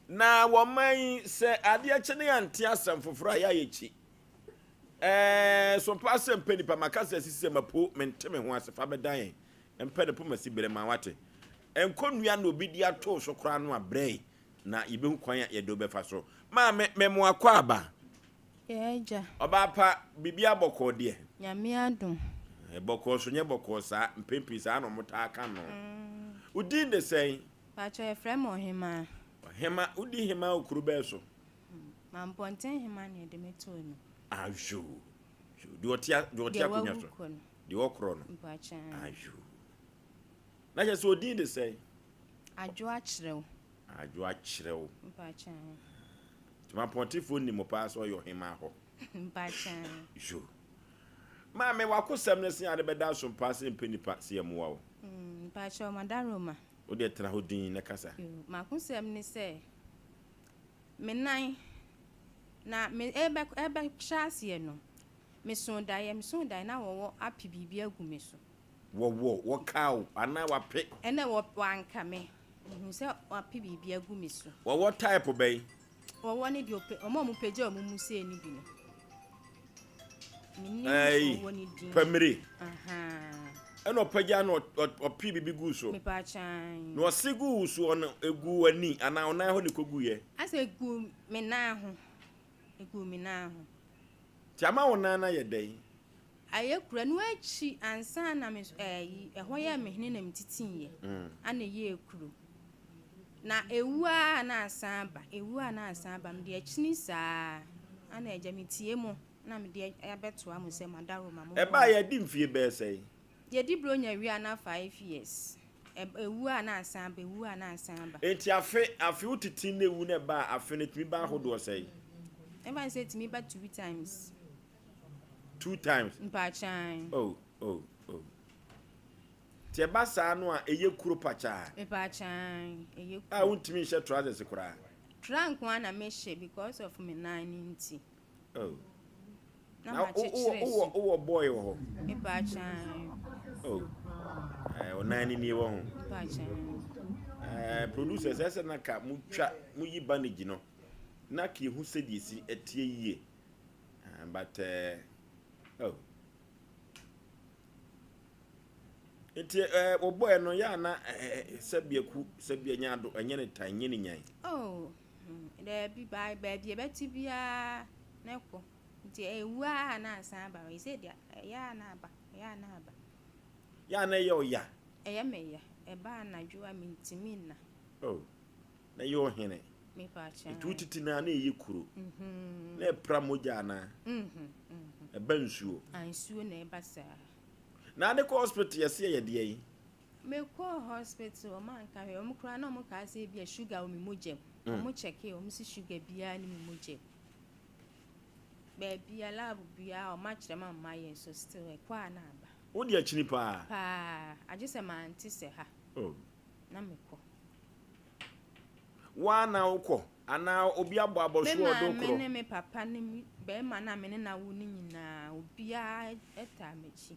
Na wɔ man yi sɛ adeɛ kye ne yɛnte asɛm foforɔ a yɛ a yɛkyi. Ɛɛ Sompa asɛm pɛ nipa maka sɛ asisi sɛ mapo mente me ho ase fa bɛdan yɛn mpɛ ne poma si berɛ ma wate. Nkɔnnua na obi de ato so koraa no a brɛ na yɛbɛhu kwan a yɛde wo bɛfa so. Maame, memo akwaaba. Yɛ agya. Ɔbaa pa, biribiara bɔkɔɔ deɛ? Nyame adom. Bɔkɔɔ so nyɛ bɔkɔɔ saa, mpɛn pii saa na wɔtaa ka no. Wo din de sɛn? Pakyɛ yɛfrɛ me Ɔhemaa. Ɔhema, wodi hemaa wɔ kuro bɛn so? Mampɔnten hemaa na yɛde me too no. Ayoo, deɛ ɔte deɛ ɔte akonnwa so. Deɛ ɔkorɔ no. Mpakyɛ. Ayoo. Na kyerɛ sɛ odin de sɛn? Adwo akyerɛw. Adwo akyerɛw. Mpakyɛ. Nti Mampɔntefoɔ nim paa sɛ ɔyɛ ɔhemaa hɔ. Mpakyɛ. Yo. Maame wakosɛm no se ade bɛda asom paa sɛ mpɛ nipa sɛ yɛmmoa wo. Mpakyɛ Madaroma. Wo deɛ tena hɔ din na kasa. Yo, makosɛm ne sɛ me nan na me ɛbɛ ɛbɛhyɛ aseɛ no mesoo daeɛ mesoo daeɛ na wɔwɔ ape biribi agu me so. Wɔwɔ, wɔkaa wo anaa wape? Ɛna wɔ wanka me. Mehu sɛ wape biribi agu me so. Wɔwɔ type bɛn? Wɔwɔ ne deɛ ɔpɛ, wɔn a wɔpagya wɔn mu sei no bi no. Menim wɔwɔ ne din. Pamire. Ahaa. Ɛna ɔpagya na ɔpe biribi gu so. Mepakyan. Na ɔse gu wo so ɔno egu w'ani anaa ɔnan hɔ na ekogu yɛ? Asɛ egu me nan ho. Egu me nan ho. Ti ama wo nan no ayɛ dɛn? Ayɛ kura no akyi ansa na me ɛyi ɛhɔ yɛɛ me hene na me titiiɛ ana ɛyɛɛ kuro na ɛwu ara na asan aba ɛwu ara na asan aba mede akyini saa ana agya metie mo na mede abɛtoa mo sɛ madaroma mo Ɛbaa yɛ adi mfie bɛyɛ sɛn? Yɛdi bronya wie a na 5 years ɛwu a na asan aba ɛwu a na asan aba. Enti afe afe wo titi na ɛwu na ɛba a afe no ɛtumi ba ahodoɔ sɛn? Ɛmfa ne sɛ ɛtumi ba 2 times. 2 times. Mpaakyan. Oh oh oh. Nti ɛba saa no a ɛyɛ kuro pakyaa. Mpaakyan ɛyɛ kuro. A wontumi nhyɛ trousers koraa. Tra nko ara na mehyɛ because of me nan no nti. Oh. Na ma kyekyere so. Wowɔ boy wɔ hɔ? Mpaakyan. Oh. Eh, ɔnan ni nie wɔ ho. Mpaakyan. Eh, producers ɛsɛ na ka mutwa muyi bandage no na ka ehu sɛdeɛ esi ɛteɛ yie. Ah, but eh, oh. Nti eh, wɔbɔɛ no yɛ ana eh, eh, sɛbea ku sɛbea nya ado ɛnyɛ ne tan nyɛ ne nyan. Oh, hmm, daabi baabi ɛbɛte biara na ɛkɔ. Nti ɛwu a na asan aba ɛsɛ deɛ ɛyɛ a na aba ɛyɛ a na aba. Yɛ a na ɛyɛ ɔya. Ɛyɛ me ya ɛba anadwo a mentumi nna. Oh. Na ɛyɛ ɔhene. Nti wo titi no a na ɛyɛ kuro. Na ɛpra mogya anaa? Ɛba nsuo. Nsuo na ɛba saa. Na ade kɔ hospital yɛse ɛyɛ deɛ yi? Mekɔɔ hospital wɔn anka hwee wɔn koraa na wɔn kaa sɛ ebia sugar wɔ me mogya mu. Wɔn kyɛkee wɔn si sugar biara ne me mogya mu. Baabia lab biaa ɔmo akyerɛ me ama mayɛ nso still ɛkɔ a na aba. Wo deɛ kyini paa. Paa, agye sɛ mante sɛ ha Oh. na mekɔ. Wo ara na wokɔ anaa obi abɔ Me abɔsoɔ ɔde wo maame korɔ? ne me papa ne me bɛɛma no a me ne no awo no nyinaa obiaa taa m'akyi,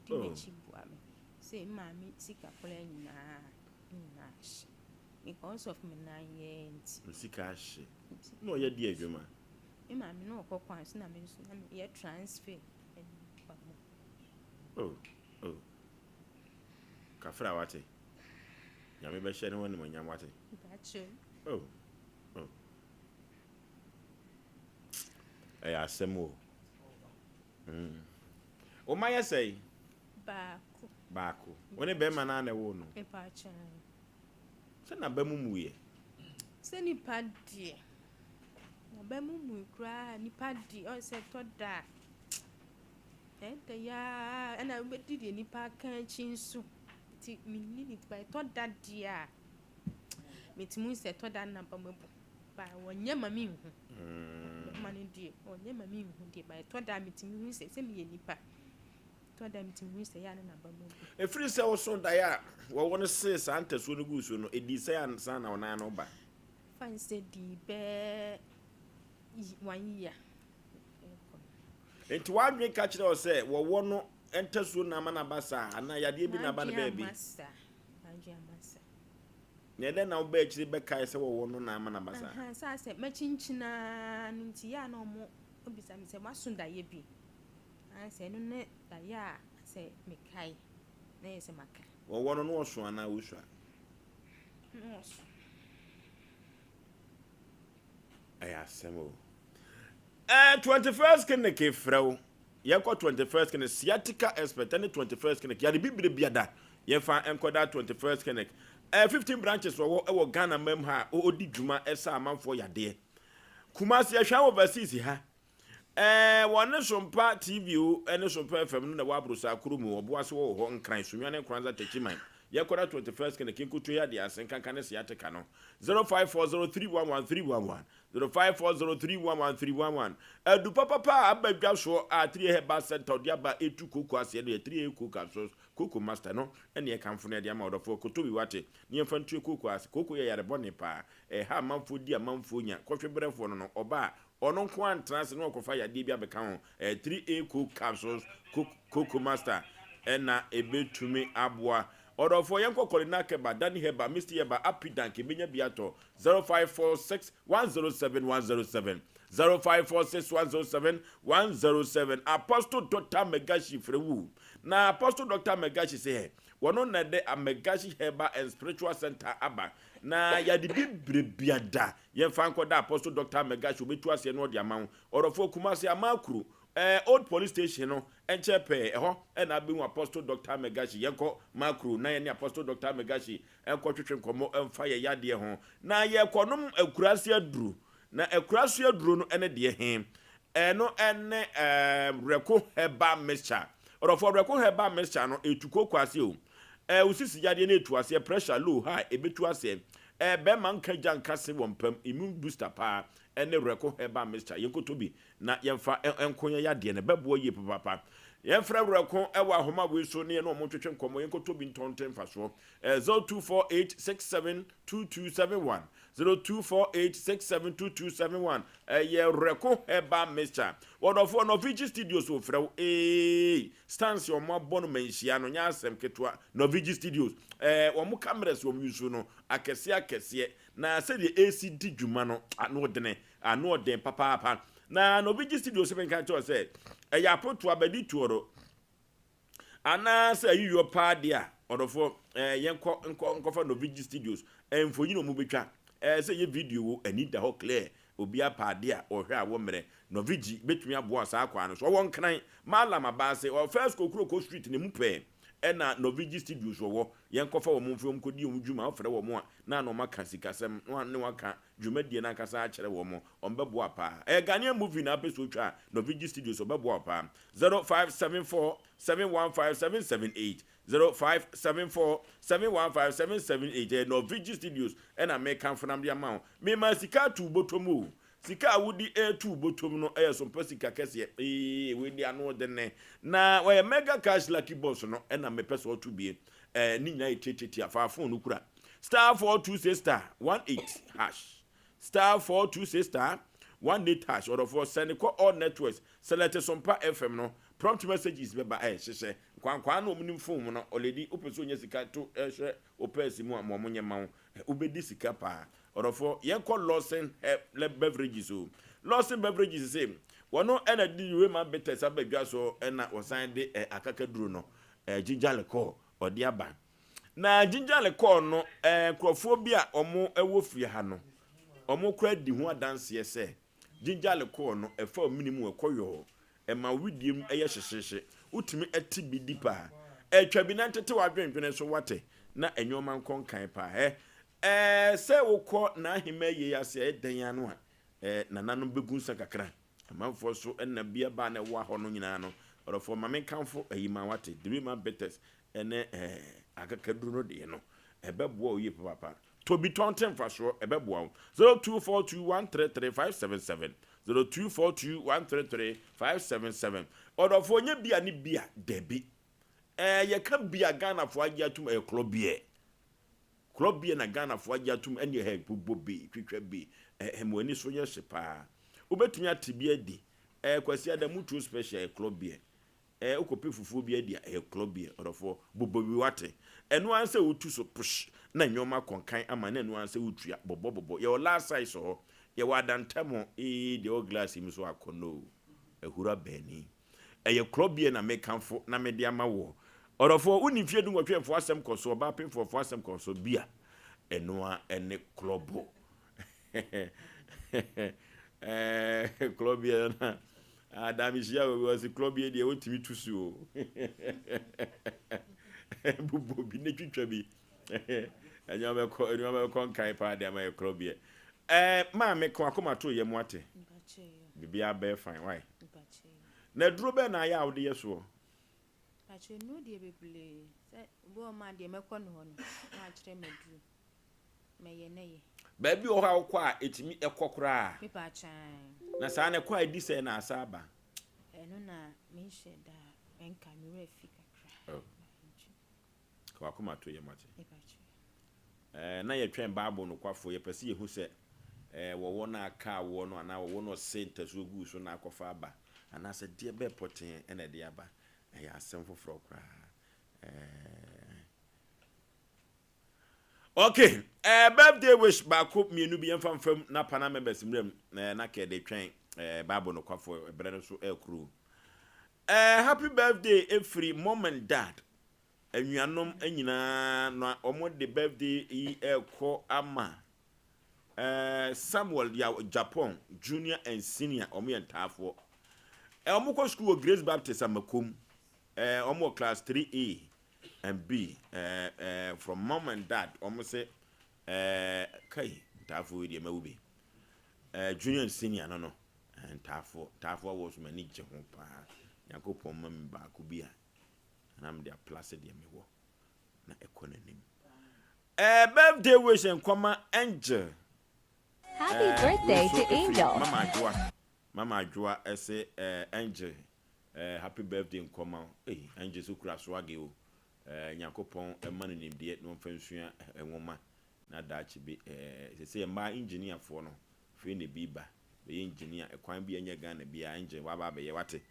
di Oh. m'akyi boa me. Sei me maame sika koraa nyinaa ne nyinaa ahye because of me nan yɛɛ nti. Wo sika ahye? Na ɔyɛ deɛ adwuma? Me maame na ɔkɔ kwan so na me nso na meyɛ transfer ba mu. Oh, oh. Kafra wate. Nyame bɛhyɛ ne ho animonyam wate. Dakyɛ. Oh, oh. Ɛyɛ asɛm o. Mm. Wo ma yɛ sɛe? Baako. Baako. Wo ne bɛrima no a na ɛwoo no? Mepaakyɛw. Sɛ n'aba mu mmuiɛ. Sɛ nipa deɛ, n'aba mu mmui koraa nipa deɛ ɔn sɛ ɛtɔ da a, ɛdɛ yi ara ɛna wobɛdi deɛ nipa aka akyi nso. Nti menni ne ti but ɛtɔ da deɛ a, metumi hu sɛ ɛtɔ da a na n'aba mu abu. But ɔnyɛ ma menhu. Bɛrima no deɛ, ɔnyɛ ma menhu deɛ but ɛtɔ da a metumi hu sɛ, sɛ meyɛ nipa. Ɛtɔ da a metumi hu sɛ ɛyɛ a na n'aba mu abu. Ɛfiri sɛ wosoo daeɛ a wɔwɔ no see saa ntasuo no guu so no, ɛdii sɛn ansa na wo nan no reba? Fa no sɛ ɛdii bɛyɛ one year rekɔ no. Enti w'adwene ka kyerɛ wo sɛ wɔwɔ no ntasuo na ama no aba saa anaa yadeɛ bi na aba no M'adwene baabi? amma saa. M'adwene amma saa. Na ɛdɛn na wobaa akyire bɛkae sɛ wɔwɔ no na ama no aba saa? Ahaa, sɛ asɛ makyinkyini ara no nti yɛ a na wɔbisa me sɛ woaso daeɛ bi? Anaasɛ ɛno ne daeɛ a sɛ mekae na ɛyɛ sɛ maka. Wɔwɔ no na ɔso anaa osua? Na ɔso. Ɛyɛ asɛm o. Ɛɛ 21st clinic frɛ wo. Yɛnkɔ 21st clinic sciatica expert ɛne 21st clinic yɛde bibire biada yɛmfa nkɔda 21st clinic. Ɛɛ 15 branches wɔwɔ ɛwɔ Ghana mam ha a ɔdi dwuma ɛsa amanfoɔ yadeɛ. Kumasi ɛhwɛ wɔ overseas ha. Ɛɛ wɔne Sompa TV o ɛne Sompa FM no na ɛwɔ Abrosaa kuro mu, Ɔboase wɔ hɔ, Nkran, Sunyani, Nkoranza, Techiman. Yɛkɔda 21st Kene Kinkutu yɛ adeɛ ase nkanka ne sciatica no. 0540311311 0540311311 Adu papapa a aba dwa soɔ a 3A Herbal Center ɔde aba ɛtu kooko aseɛ no yɛ 3A Cocoa Capsules Cocoa Master no ɛne ɛkamfo no ɛde ama ɔdɔfoɔ Koto bi wate ne yɛmfa ntue kooko ase. Kooko yɛ yare bɔne paa ɛha amanfoɔ di amanfoɔ nya kɔhwe brɛfoɔ no no ɔba a Ɔno nko ara ntena ase na ɔkɔfa yadeɛ bi abɛka ho. Ɛyɛ 3A Coke Capsules, Coke, Coco Master ɛna ɛbɛtumi aboa. Ɔdɔfoɔ yɛnkɔ Kɔlina Kɛba, Danny Herbal, Misty Herbal, Apidank, yɛbɛnya bi atɔ. 0546 107 107, 0546 107 107. Apostle Doctor Megashi frɛ wo. Na Apostle Doctor Megashi sɛ wɔno na ɛde Amegashi Herbal and Spiritual Center aba. Na yɛde bi berebiada Yɛmfa nkɔda Apostle Doctor Megashi obetu aseɛ na ɔde ama wo. Ɔdɔfoɔ Kumasi Amakuru eh, Old Police Station no nkyɛn pɛɛ, ɛhɔ na abɛhu Apostle Doctor Megashi. Yɛnkɔ Makuru na yɛne Apostle Doctor Megashi nkɔtwetwe nkɔmmɔ mfa yɛn yadeɛ ho. Na yɛrekɔnom akuraase aduro. Na akuraase aduro no ne deɛ he? Ɛno ne eh, Werɛko Herbal Mixture. Ɔdɔfoɔ, Werɛko Herbal Mixture no, ɛtu kooko aseɛ o. Eh, wo sisi yadeɛ no ɛtu aseɛ, pressure low, high, ɛbɛtu aseɛ. Eh bɛɛma nka gya nka se wɔ mpam, immune booster paa ɛne Werɛko herbal mixture, yɛnkɔtɔ bi na yɛmfa nko yɛn yadeɛ no, ɛbɛboa yie papaapa. Yɛmfrɛ Werɛko wɔ ahoma wei so ne yɛne wɔn ntwetwe nkɔmmɔ, yɛnkɔtɔ bi ntɔ nte mfasoɔ. Eh 0248672271, 0248672271, ɛyɛ Werɛko herbal mixture. Wɔdɔfoɔ Norvigi Studios ofrɛ wo eei, stance wɔn abɔ no manhyia no nyɛ asɛm ketewa, Norvigi Studios eh wɔn cameras wɔn use no akɛseɛ akɛseɛ, na sɛdeɛ ɛresi di dwuma no, ano ɔdene, ano ɔden papaapa. Na Novigi Studio sɛ menka nkyerɛ wo sɛ, ɛyɛ apotoa bɛdi tuoro, anaasɛ ayiyɔ paa deɛ a, ɔdɔfoɔ, eh, yɛnkɔ nkɔ nkɔfa Novigi Studios, eh, mfonyin a wɔbɛtwa, eh, sɛ ɛyɛ video o, ani da hɔ clear, obiara pɛ adeɛ a, ɔhwɛ a wɔmmerɛ. Novigi bɛtumi aboa saa kwan no so. Ɔwɔ Nkran, Mallam Abaase, ɔwɔ First Kokuroko Street no mu pɛɛ. Ɛna Norvege studios wɔ hɔ, yɛnkɔfa wɔn mfi wɔn nkɔdi wɔn dwuma, wofrɛ wɔn a na na wɔaka sikasɛm na ne wɔaka dwumadie no ankasa akyerɛ wɔn, wɔbɛboa paa. Ɛyɛ Ghanaian movie na apɛ sɛ otwa a, Norvege studios wɔbɛboa wo paa. 0574 715 778, 0574 715 778, ɛyɛ Norvege studios ɛna mekamfo na mede ama wo. Mema sika ato wo bɔtɔ mu o. Sika a wode reto wo bɔtɔm no yɛ so mpa sika kɛseɛ. Ee, wei deɛ ano dene. Na wɔyɛ mega cash lucky box no ɛna mepɛ sɛ ɔto bie. Ɛɛ, ne nyinaa yɛ tiatiatia. Fa phone no kura. *426 *18 hash. *426 *18 hash. Ɔdɔfoɔ, sɛne kɔ all networks. Select Sompa FM no. Prompt messages bɛba. Ɛɛ, hyehyɛ. Nkwankwaa na wɔn nim phone mu no. Ɔledi, wopɛ sɛ onya sika to hyɛ wo pɛɛse mu a, ma wɔn nyɛ ma wo. Wobɛdi sika paa. Ɔdɔfoɔ, yɛnkɔ Lawson Beverages o. Lawson Beverages se, wɔno na de Rema Bitters aba dwa so na wɔsan de akakaduro no, ginger liqueur, ɔde aba. Na ginger liqueur no, nkurɔfoɔ bi a wɔn wɔ fie ha no, wɔn koraa di ho adanseɛ sɛ ginger liqueur no, ɛfa wo mene mu, ɛkɔ yɔɔ, ɛma wo wedeɛ mu yɛ hyehyeehye, wotumi te bi di paa. Ɛtwa bi na ntete w'adwendwene so wate, na nneɛma nkɔ nkan paa. Ɛ Ɛɛ sɛ wokɔ n'ahemmaa yei ase a, ɛyɛ dɛn ara no a, ɛɛ nananom bɛgu nsa kakra. Amanfoɔ so ɛna bi aba a na ɛwɔ hɔ no nyinaa no, ɔdɔfoɔ ma menkamfo ayi ma wate, Dreamer Bitters ne ɛɛ akakaduro no deɛ no, ɛbɛboa wo yie papaapa. Tɔ bi tɔn te mfasoɔ, ɛbɛboa wo. 0242133577, 0242133577. Ɔdɔfoɔ nyɛ bia ne bia, dabi. Ɛɛ yɛka bia Ghanafoɔ agye atum ɛyɛ korɔ beer. Korɔ beer na Ghanafoɔ agye atum ɛne ɛhɛ bobɔ bi, twitwa bi, ɛhɛ mo ani so nyɛ hye paa. Wobɛtumi ate bi adi. Ɛɛ Kwasi Adamu Tuo Special ɛyɛ korɔ beer. Ɛɛ wokɔpɛ fufuo bi adi a ɛyɛ korɔ beer. Ɔdɔfoɔ, bobɔ bi wate. Ɛno ara sɛ wotu so push na nnoɔma akɔ nkan ama na ɛno ara sɛ wotua bɔbɔ bɔbɔ. Yɛwɔ last size wɔ hɔ. Yɛwɔ adantam hɔ. Ee deɛ ɛwɔ glass yi mu nso akɔnnɔ o. Ahura bɛani. Ɛyɛ korɔbea na mekamfo na mede ama woɔ. Ɔdɔfoɔ, wonni mfeɛ dunwɔtwe mfa w'asɛm kɔ so, ɔbaa pemfoɔ fa w'asɛm kɔ so, bi a ɛno ara ne korɔbo. Ɛɛ, korɔbea na ada mehyia wɔ bi wɔsi korɔbea deɛ wotumi tu so o. Bobɔ bi ne twitwa bi. Ɛnyɛ bɛkɔ, ɛnyɛ bɛkɔ nkan paa de ama yɛ korɔbea. Ɛɛ, maame ko akoma to yɛ mu ate. Biribiara bɛyɛ fine, why? Na aduro bɛn na ayɛ a wode yɛ soɔ? Pakyɛ nnuro deɛ bebree sɛ obi wɔ hɔ a deɛ mɛkɔ ne hɔ no na wakyerɛ me aduro mɛyɛ na ɛyɛ. Baabi wɔ hɔ a wokɔ a ɛtumi ɛkɔ koraa? Me pakyɛ ae. Na saa no ɛkɔ a ɛdi sɛn na asa aba? Ɛno na menhyɛ da ɛnka me werɛ afi kakra. Oh. Ka w'akoma to yam ate. Ɛɛ, na yɛtwɛn Bible nokwafo. Yɛpɛ sɛ yehu sɛ, ɛɛ, wɔwɔ no a aka awoɔ no anaa wɔwɔ no a ɔsɛe ntasuo guu so na akɔfa aba, anaasɛ deɛ bɛn pɔtee na ɛde aba. Ɛyɛ asɛm foforɔ koraa. Ɛɛ. Okay, ɛɛ, birthday wish baako mmienu bi yɛmfa mfa mu na Pana members mmerɛ mu na na kɛde twɛn ɛɛ Bible nokwafo ɛberɛ no so ɛrekoro. Ɛɛ, happy birthday ɛfiri mom and dad. Anuanom nyinaa na wɔn de birthday yi rekɔ ama eh, Samuel Yaw Japan junior and senior wɔn yɛ ntaafoɔ. Eh, wɔn kɔ sukuu wɔ Grace Baptist Amakom. Eh, wɔn wɔ class 3A and B. Eh, eh, from mom and dad wɔn se eh, kai ntaafoɔ yi deɛ mawu bi. Eh, junior and senior no no eh, ntaafoɔ ntaafoɔ wɔ so m'ani gye ho paa. Nyankopɔn ma me baako bi a na mede aplase deɛ mewɔ na ɛkɔ n'anim. Eh, birthday wish nkɔma Angel. Happy Eh, birthday wei nso to ɛfiri Angel. Mama Adwoa. Mama Adwoa ɛse eh, Angel eh, happy birthday nkɔma wo. Ei, Angel so kura swag o. Eh, Nyankopɔn ɛma no nimdeɛ na ɔmfa nsua eh, nwoma na daakye bi eh, sɛ sɛ mmaa engineer foɔ no Afei na ebi ba bɛyɛ engineer ɛkwan bi a ɛnyɛ Ghana biara engine waba abɛyɛ wate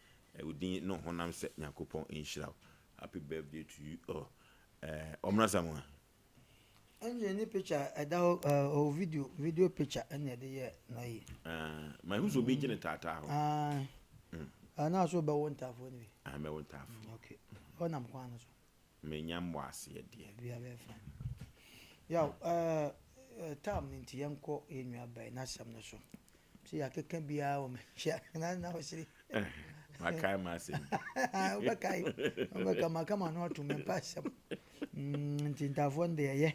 wo din ne honam sɛ Nyankopɔn nhyira wo happy birthday to you all eh Ɔmena Samoa. Engine ne picture ɛda hɔ ɛɛ ɔwɔ video video picture ɛna ɛde yɛ n'ayi. Ah, ma ehu sɛ obi gye ne taataa hɔ. Ah, mm. Ah, na so bɛwo ntaafoɔ no bi. Ah, mɛwo ntaafo. Mm, okay. Ɔnam kwan no so. Menya mmɔ aseɛ deɛ. Biribiara bɛyɛ fine. Yaw, ɛɛ time no nti yɛnkɔ yɛn nua bɛn n'asɛm no so. Sɛ yɛakeka biara wɔ manhyia na na ɔsere. Makae m'asɛm. Wobɛkae, wobɛka maka m'ano ato mempɛ asɛm. Mm, nti ntaafoɔ no deɛ ɛyɛ.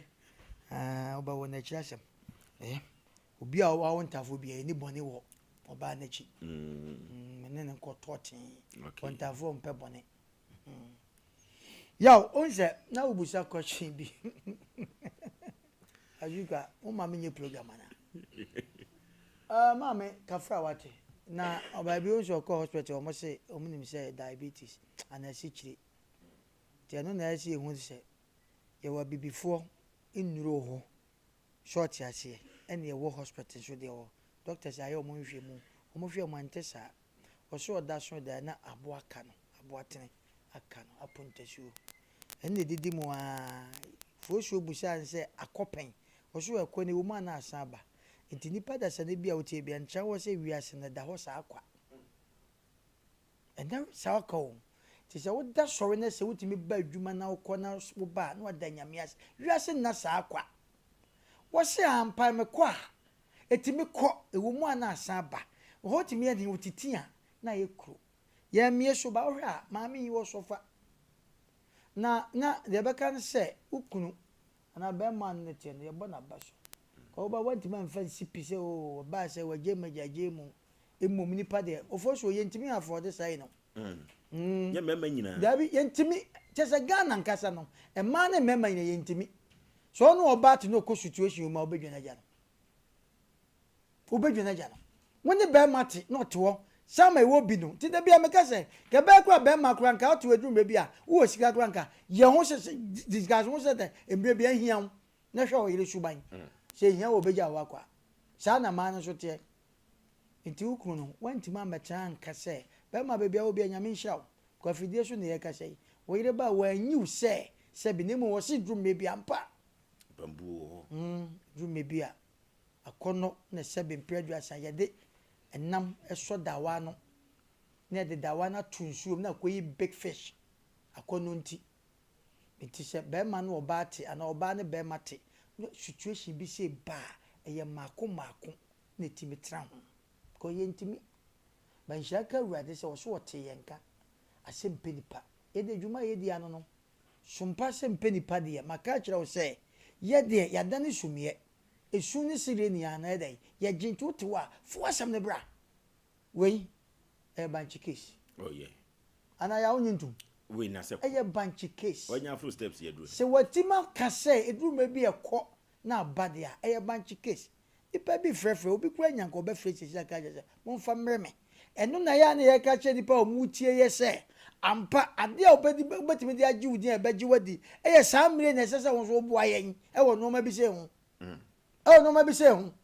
Wobɛwɔ n'akyiri asɛm. Ɛyɛ. Obi a ɔwɔ ntaafoɔ bi ɛyɛ ne bɔne wɔ ɔbaa n'akyi. Mm, me ne no nkɔtɔ tee. Ntaafoɔ mpɛ bɔne. Yaw, wohu sɛ na wobusa question bi. Azuka, wo ma menyɛ program ana? Ah maame kafra wate na ɔbaa bi nso ɔkɔ hospital wɔn se wɔn nim sɛ diabetes anaa asikyire nti ɛno na ɛsɛ yɛhu sɛ yɛwɔ abibifoɔ nnuro wɔ hɔ sɛ ɔte aseɛ ɛna yɛwɔ hospital nso deɛ wɔ doctors ayɛ wɔn nhwɛmu wɔn hwɛ wɔn ɛnte saa ɔsɛ ɔda so da na aboa ka no aboa tene aka no apo ntasuo ɛno na ɛdidi mu aa fosuo busaa no sɛ akɔ pɛn ɔsɛ ɛkɔ no ɛwɔ mu a na asan aba nti nipa dasani bi a wotie bia ntra hɔ sɛ wiase no ɛda hɔ saa kwa ɛnɛ saa ɔka o nti sɛ woda sɔre na sɛ wotumi ba adwuma na wokɔ na woba a na wada nyame ase wiase nna saa kwa wɔse ampa mekɔ a ɛtumi kɔ ɛwɔ mu a na asan aba wɔ hɔ tumi yɛ den wotiti a na ayɛ kuro Yɛmmue so ba wohwɛ a maame yi wɔ sɔfa. Na na deɛ ɛbɛka ne sɛ wo kunu anaa bɛrima a ne ne teɛ no yɛbɔ n'aba so. Ka wo ba woantumi amfa nsi pi sɛ oo ɔbaa sɛ wagyae mu agyaagyae mu. Mmom nipa deɛ ɔfɔ so yɛntumi afɔɔde saa yi no. Mm. Nyɛ mmarima nyinaa. Daabi yɛntumi kyɛ sɛ Ghana nkasa no mmaa ne mmarima nyinaa yɛntumi. Sɛ ɔne ɔbaa te na ɔkɔ situation mu a wobɛdwane agya no. Wobɛdwane agya no. Wo ne bɛrima te na ɔte hɔ saa ma ɛwɔ bi no nti da biara meka sɛ nka ɛbɛyɛ koraa bɛrima koraa nka wote hɔ ɛduru mmerɛ bi a wowɔ sika koraa nka yɛ ho sɛ disguise ho sɛ dɛ mmerɛ bi ahia wo na hwɛ wo yere suban sɛ ɛhia wo ɔbɛgya wo akɔ a saa na mmaa no nso teɛ nti wo kunu no woantumi ammɛtena anka sɛ bɛrima baabi a wɔ biara Nyame nhyira wo kɔ afidie so na yɛkasa yi wo yere ba a wanyi wo sɛ sɛbi na mmom ɔse duru mmerɛ bi ampa Bambuo wɔ hɔ. Duru mmerɛ bi a Akɔnnɔ na sɛbe mprɛ aduasa yɛde nam sɔ dawa ano na yɛde dawa no ato nsuo mu na akɔyi big fish akɔnnɔ nti. Nti sɛ barima ne ɔbaa te anaa ɔbaa ne barima te na situation bi sei ba a, ɛyɛ mmaako mmaako na ɛtumi tena ho because yɛntumi. But nhyira nka Awurade sɛ ɔso ɔtee yɛn nka asɛm mpɛ nipa. Yɛde dwuma a yɛdi ano no, sompa sɛ mpɛ nipa deɛ, maka akyerɛ wo sɛ yɛdeɛ yɛadane sumiiɛ. Esu ne sereɛ nyinaa no ɛyɛ dɛn? Yɛgye nti wote hɔ a, fa w'asɛm no bra. Wei ɛyɛ bankye case. Oh yeah. Anaa yɛ a wonye ntom? Wei na sɛ. Ɛyɛ bankye case. Wanya afro steps yɛ duro. Sɛ watimi aka sɛ ɛduru mmerɛ bi ɛkɔ na aba deɛ a, ɛyɛ bankye case. Nipa bi frɛfrɛ, obi koraa nya nka ɔbɛfrɛ sisi aka akyerɛ sɛ momfa mmrɛ me. Ɛno na ɛyɛ a na yɛka kyerɛ nnipa a wɔretie yɛ sɛ, ampa, adeɛ a wobɛdi, wobɛtumi de agye wo din a ɛbɛgye wo adi yɛ saa mmerɛ yi na ɛsɛ sɛ wo nso woboa yɛn wɔ nneɛma bi sei ho. Ɛwɔ nneɛma bi sei ho.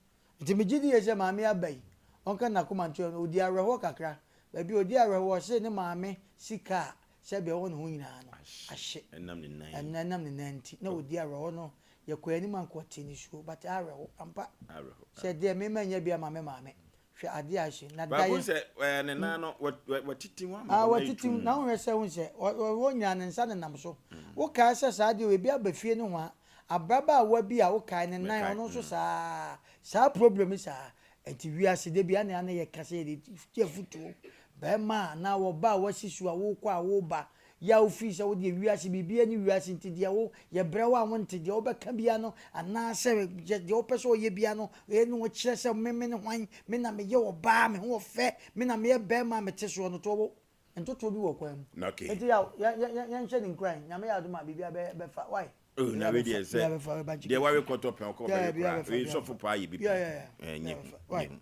Nti megye di yie sɛ maame aba yi, ɔnka n'akoma nto yɛn no, ɔdi awerɛhoɔ kakra. Baabi a ɔdi awerɛhoɔ, ɔse ne maame sika a sɛdeɛ ɛwɔ ne ho nyinaa no, ahye. Ɛnam ne nan. Ɛnam ne nan nti, na ɔdi awerɛhoɔ no, yɛkɔɔ yɛn anim a anka ɔte nisuo, but awerɛho, ampa. Awerɛho. Sɛ deɛ me manya bi ama me maame. Hwɛ adeɛ a ahye. Na Bible daeɛ. sɛ ɛɛ ne nan no wɔ wɔ wɔtete mu ama Ah, hɔ no ayɛ wɔtete mu. tumm. Na wohwɛ sɛ wohu sɛ ɔ ɔ wɔn nyinaa ne nsa nenam so. Wokae sɛ saa adeɛ wei ebi aba fie nohoa. Abrabaawa bi a wokae ne nan Mekae, ɔno nso mm. saa ara. Saa problem yi saa. Nti wiase da bi ana ana yɛka sɛ yɛde tu afutuo. Barima anaa ɔbaa a wasi so a wokɔ a woba Yɛ a wofii sɛ wo deɛ wiase biribiara nni wiase nti deɛ wo yɛbrɛ wo a wonte deɛ wobɛka biara no anaasɛ deɛ wopɛ sɛ ɔyɛ biara no ɛne wo kyerɛ sɛ me me ne hwan me na meyɛ ɔbaa me ho ɔfɛ me na meyɛ barima a mete soɔ no toɔ wo ntotoɔ bi wɔ kwan mu Okay. nti yaw yɛ yɛ yɛ yɛnhyɛ ne nkuran nyame yɛ adom a biribiara bɛ bɛfa why Oh, na biribiara wei deɛ bɛfa sɛ biribiara bɛfa bɛba deɛ ware kɔtɔ pɛn ɔkɔ yeah bɛwe biribiara koraa bɛfa wei biribiara sɔfo bɛfa paa yɛ bi yeah pɛn yeah yeah ɛɛ nyɛ biribiara hu bɛfa why nyɛ hu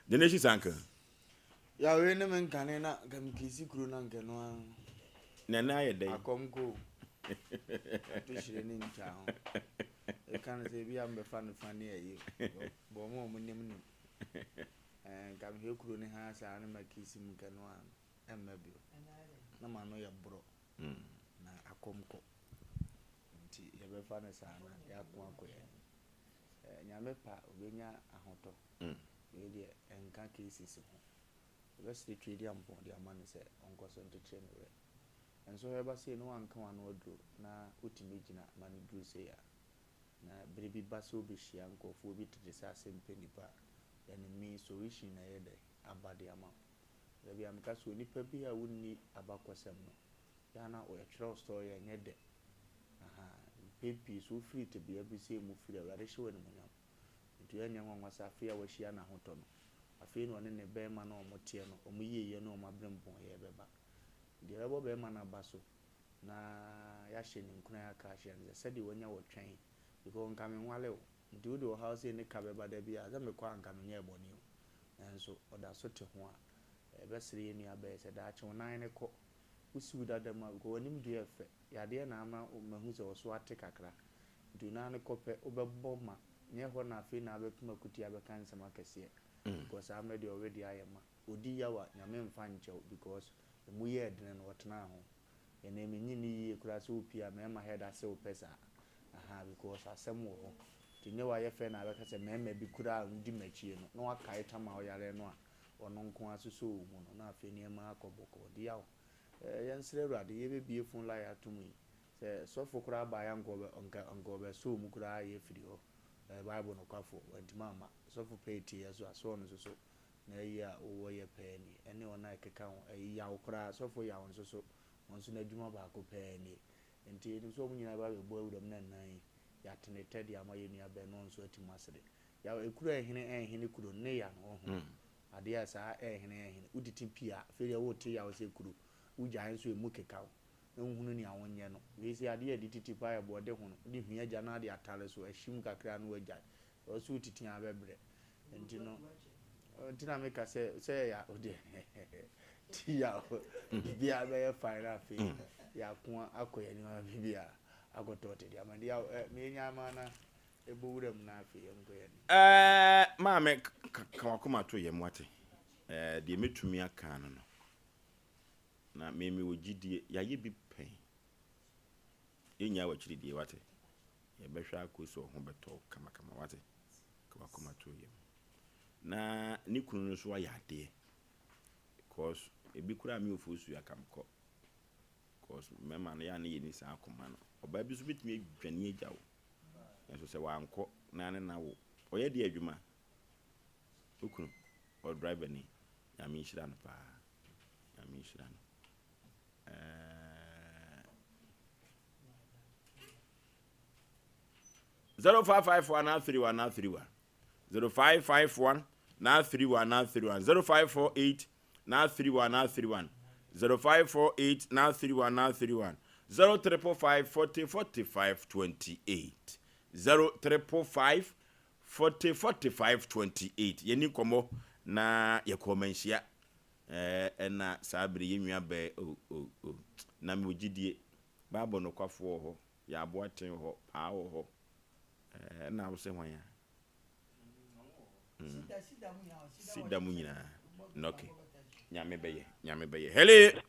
deɛ n'akyi sanka Ya wei ne me nkane na nka mekesi kuro na nka ɛno ara. Na ɛnɛ ayɛ dɛn? Akɔm ko o. Ato hyire ne ntwa ho. Eka no sɛ ebi a mbɛfa no fa ne ayi o. Bɔ ɔmo a ɔmo nim nim. Ɛɛ nka mehwɛ kuro ne ha saa ne makesi mu nka ɛno ara no ɛmma bio. Na m'ano yɛ borɔ. Na akɔm kɔ. Nti yɛbɛfa no saa na yɛako akɔ yɛn anim. Ɛɛ Nyame pɛ a obenya ahotɔ. Wei deɛ ɛnka cases ho. Yɛbɛsrɛ Tweediampɔn de ama no sɛ ɔnkɔ so nkyekyere ne werɛ. Nsɔhwɛ ba sei na wanka w'ano aduro na wotumi gyina ma no duru sei a, na bere bi ba sɛ wobɛhyia nkurɔfoɔ bi tete sɛ asɛmpɛ nnipa a, then me solution na ɛyɛ dɛn aba de ama wo. Da biara meka sɛ onipa bi a wonni abakɔsɛm no, yɛ a na yɛtwerɛ wo story a ɛnyɛ dɛ. Ahaa, mpɛn pii sɛ wofiri tebea bi sei mu firi a, Awurade hyɛ wo animuonyam. Enti ɛnyɛ nwanwa sɛ afei a wahyia n'ahotɔ no, afei na ɔne ne barima no a wɔteɛ no, wɔn yieyɛ ne wɔn aberempɔnyɛ bɛba. Deɛ ɛbɛbɔ barima no aba so na yɛahyɛ no nkuran aka akyerɛ no sɛ, sɛdeɛ wanya ɔtwɛn, because nka menwale wo, nti wode ɔhaw sei ne ka bɛba da bi a, sɛ mekɔ a nka menyɛɛ bɔne o. Nanso ɔda so te ho a, yɛbɛsrɛ yɛn nua bɛyɛ sɛ daakye wo nan no kɔ, wosi wo dada mu a, because w'anim deɛ yɛ fɛ, yadeɛ na ama mahu sɛ wo so ate kakra, nti wo nan no kɔ pɛ, wobɛbɔ ma, nyɛ hɔ na afei na abɛpem akutia abɛka nsɛm akɛseɛ, because saa mmerɛ deɛ ɔwedeɛ ayɛ ma. Ɔdi yaw a, Nyame mfa nkyɛ wo because ɛmu yɛɛ dene no ɔtenaa ho. Ɛnɛ mennye nni yie koraa sɛ wopie a mmarima head ase wo pɛ saa ahaa because asɛm wɔ hɔ nti nyɛ wayɛ fɛ na abɛka sɛ mmarima bi koraa a wɔdi m'akyie no na wakae tam a ɔyareɛ no a ɔno nko ara sosɔ wo mu no na afei nneɛma akɔ bɔkɔɔ deaw eh yɛnsrɛ Awurade yɛbɛbie phone line ato mu yi sɛ sɔfo koraa baeɛ anka ɔbɛ anka anka ɔbɛsɔ wo mu koraa yɛ firi hɔ eh Bible nokwafo wantumi amma sɔfo pɛɛ tie yɛ so a sɔɔ no nso so Na ayi a wowɔ yɛ pɛɛ nie, ɛne wɔn a ɛkeka ho, ɛyi Yaw koraa, sɔfo Yaw nso so, wɔn nso n'adwuma baako pɛɛ nie. Nti yɛnim sɛ wɔn nyinaa bɛba abɛbɔ awuram na nnan yi, yɛatene tɛ de ama yɛn nua bɛn na ɔno nso atim asere. Yaw, ekuro a ɛhene ɛnhene kuro no, ne ya no, ɔho. Adeɛ a saa ɛhene ɛnhene, wotete pii a, afei deɛ wote yaw sɛ kuro, wogyae nso emu keka wo, na wohunu nea wonyɛ no. Wei sɛ adeɛ a yɛde tete paa yɛ bɔɔde ho no, wode hwia gya na ade atare so, ahyim kakra na woagyae. Ɔwɔ sɛ wotete a bɛbrɛ. Nti no, nti na meka sɛ sɛ ya o deɛ ti ya o biribiara bɛyɛ fine na afei mm. yɛako akɔ yɛn anim ama biribiara akɔtɔ te deɛ ama deɛ ɛ menya ama na ɛbɔ wura mu na afei yɛnkɔ yɛn anim. Ɛɛ maame ka wakoma to yɛn wate ɛɛ deɛ mɛtumi aka no no na meme wɔ gyidie yɛayɛ bi pɛn Yɛnnya w'akyiri die, wate? Yɛbɛhwɛ akɔ sɛ ɔho bɛtɔ wo kamakama, wate? Ka w'akoma to yam. Na ne kunu no nso ayɛ adeɛ. Because ebi koraa me ofosu aka me kɔ. Because mmarima no yɛ a ne yɛni saa akoma no. Ɔbaa bi nso bɛtumi adwane agya wo. Nanso sɛ wankɔ na ne na wo. Ɔyɛ deɛ adwuma. Wo kunu, ɔyɛ driver ni. Nyame nhyira no paa. Nyame nhyira no. 0551 931 931 0551 931 931 0548 931 931 0548 931 931 0555 40 45 28 0555 40 45 28 yɛni nkɔmmɔ na yɛkɔɔ manhyia Ɛɛ ɛna saa bere yɛn nua bɛɛ oh oh oh na mewɔ gyidie Bible nokwafoɔ wɔ hɔ yɛn aboaten wɔ hɔ paa wɔ hɔ ɛɛ ɛna wo se hwan a mm. Sida mu nyinaa nɔke nyame bɛyɛ nyame bɛyɛ hele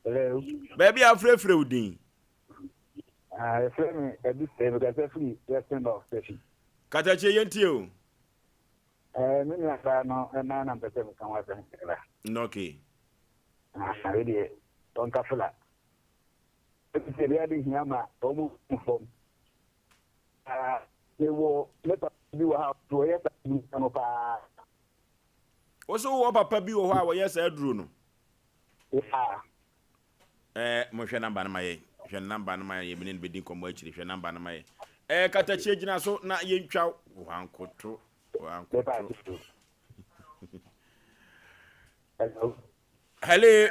Hello. Baabi a afrɛfrɛ wo din. Ah, yɛfrɛ me Adu sɛ mekasa firi Western North Turkey. Katakyie yɛntie o. Eh, me nua baa no ɛna na mpɛ sɛ meka ho asɛm kakra. Okay. Ah, wei deɛ ɔnka fla. Ɛbi sɛ deɛ ade hia ma wɔn mu fam. Ah, mewɔ me papa bi wɔ ha ɔyɛ saa aduro no paa. Wo so wowɔ papa bi wɔ hɔ a wɔyɛ saa aduro no? Yeah. Eh, mohwɛ namba no ma yɛn. Hwɛ namba no ma yɛn, yɛmene no bɛdi nkɔmmɔ akyiri. Hwɛ namba no ma yɛn. Eh, katakyie gyina so na yɛntwa wankoto, wankoto. Hello. Hello.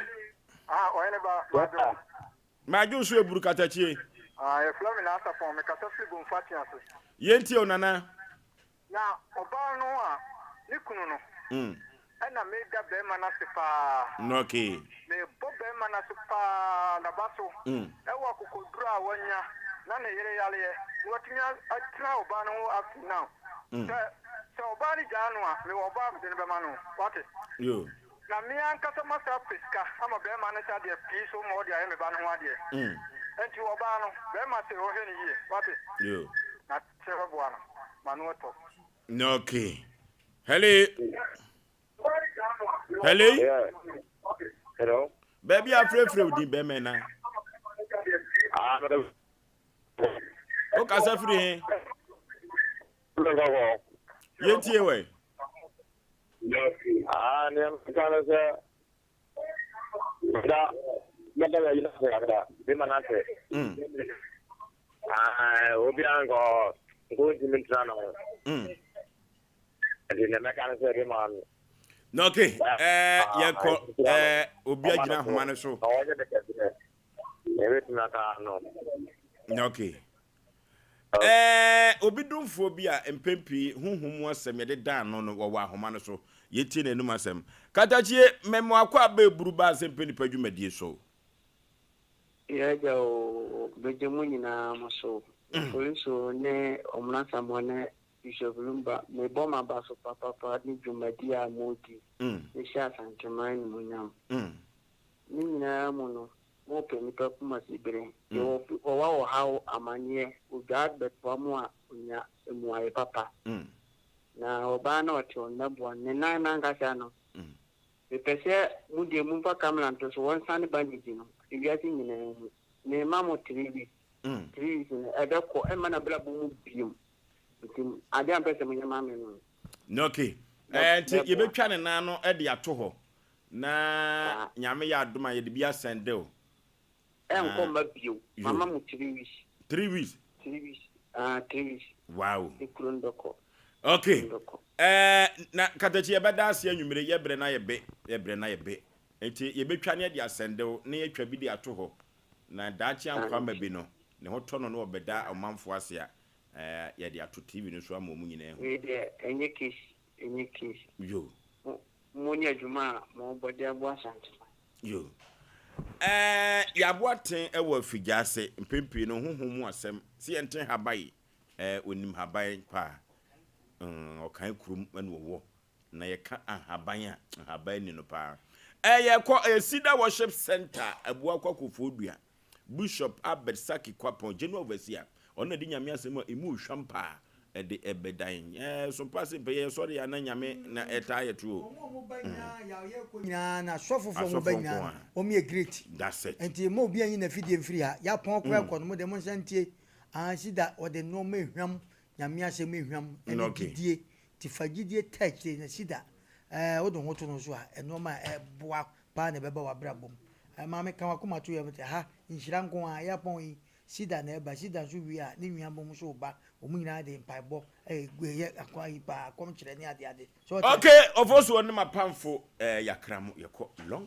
Ah, ɔyɛ ne ba, Madwo. Madwo nso eburu katakyie. Ah, yɛfrɛ me Nasa Pɔn, mekasa firi Bomfa Tease. Yɛntie o, Nana. Na ɔbaa no a ne kunu no. Ɛna meda barima no ase paa. Okay. Mebɔ barima no ase paa n'aba so. Ɛwɔ akokoduru a wanya na ne yere yareɛ na watumi atena ɔbaa no ho up to now. Sɛ sɛ ɔbaa no gyaa no a, mewɔ ɔbaa a mede no bɛma no. Wate? Yo. Na me ankasa masa apɛ sika ama barima no sɛ adeɛ pii so ma ɔde ayɛ me ba no ho adeɛ. Ɛnti ɔbaa no, barima se ɔnhwɛ no yie. Wate? Yo. Na Sɛ bɛboa no ma no atɔ. Okay. Hello. Hello. Yeah. Hello. Baabi a frɛfrɛ wo din bɛmɛ na. Ah, O kasa firi he? Yɛntie wɛ. Ah, nea meka no sɛ Meda meda yɛ yina ase kakra bi ma n'ase. Mm. Ah, obi a nka nka ontumi ntena ne ho. Mm. Nti nea mɛka no sɛ bi ma no. Na okay, ɛɛ yɛkɔ ɛɛ obi agyina ahoma no so. Na ɔnyɛ ne kɛseɛ. Ebetumi aka no. Na okay. Ɛɛ, obi domfoɔ bi a mpɛn pii honhom mu asɛm yɛde dan no no, wɔwɔ ahoma no so. Yɛtie n'anom asɛm. Katakyie, Mɛmoakɔ aba eburu ba asɛmpɛ nipa dwumadie so. Yɛ agya oo, megye mo nyinaa mo so. Oforiso ne Omena Samoa ne Bishop Lumba, mebɔ m'aba so papapa ne dwumadi a modi de hyɛ Asanteman animuonyam. Ne nyinaa mu no, mopɛ nnipa kumasi bere. Deɛ ɔwɔ ɔhaw, amaneɛ, odwaa bɛtoa mo a, onya mmuaeɛ papa. Na ɔbaa no a ɔte hɔ no, mɛboa no. Ne nan no ankasa no, Mepɛ sɛ mo deɛ momfa camera nto so wɔnsane bandage no ewiase nyinaa mu mema mo 3 weeks 3 weeks no ɛbɛkɔ ɛmma nabrabɔ mu biom nti adeɛ a mpɛ sɛ monyɛ ma me no. Ok ɛɛ nti yɛbɛtwa ne nan no de ato hɔ na Nyame yɛ adom a yɛde bi asɛnde wo. Ɛnkɔ mma bio. Mama mo 3 weeks. 3 weeks. 3 weeks ah 3 weeks. Wow. Ekuro no bɛkɔ. Okay. Ɛɛ na katakyi yɛbɛda ase anwummere yɛ brɛ na yɛ be yɛ brɛ na yɛ be nti yɛbɛtwa ne yɛde asɛndew na yɛatwa bi de ato hɔ na daakye ankwa ma bi no ne ho tɔ no na ɔbɛda ɔmanfo ase a ɛɛ yɛde ato TV no so ama wɔn nyinaa ahu. Wei deɛ ɛnyɛ case ɛnyɛ case. Yo. Mo mo ne adwuma a mo bɔ de aboa Asanteman. Yo. Ɛɛ yɛaboa ten wɔ afigya ase mpɛn pii no honhom mu asɛm sɛ yɛnte haban ɛɛ onim haban paa mm ɔkan kurom ɛna ɔwɔ na yɛka ahaban a nhaban ni no paa. Ɛɛ yɛkɔ ɛyɛ Cedar Worship Center Abuakwa Kofoɔdua Bishop Albert Saki Kwapong, General Overseer, ɔno na ɛde Nyame asɛm a ɛmu hwam paa ɛde ɛbɛdan. Ɛɛ so mpa se mpɛ yɛ sɔre a na Nyame na ɛtaa yɛ to o. Wɔn a wɔn ba nyinaa yaw yɛ kɔ nyinaa na asɔfo fo wɔn ba nyinaa no wɔn yɛ great. That's it. Nti mma obi anyi n'afidie mfiri ha. Yapɔn koraa kɔ no mo deɛ mo nsa ntie. Aah sida wɔde nnoɔma ehwam Nyame asɛm ehwam ɛne Okay. gyidie nti fa gyidie taa akyire na sida ɛɛ wode ho to no so a nnoɔma a ɛboa paa na ɛbɛba w'abrabɔ mu. Eh, maame ka w'akoma to yam sɛ ha nhyira nko ara, yɛapɔn yi, Sida na ɛba, Sida nso wie a, ne nuanom nso reba, wɔn nyinaa de mpaebɔ ɛyɛ akwan yi paa, akɔmkyerɛ ne adeade. So ɔte Okay, Ofosuo ne m'apamfo eh, yɛakra mo, yɛkɔ long.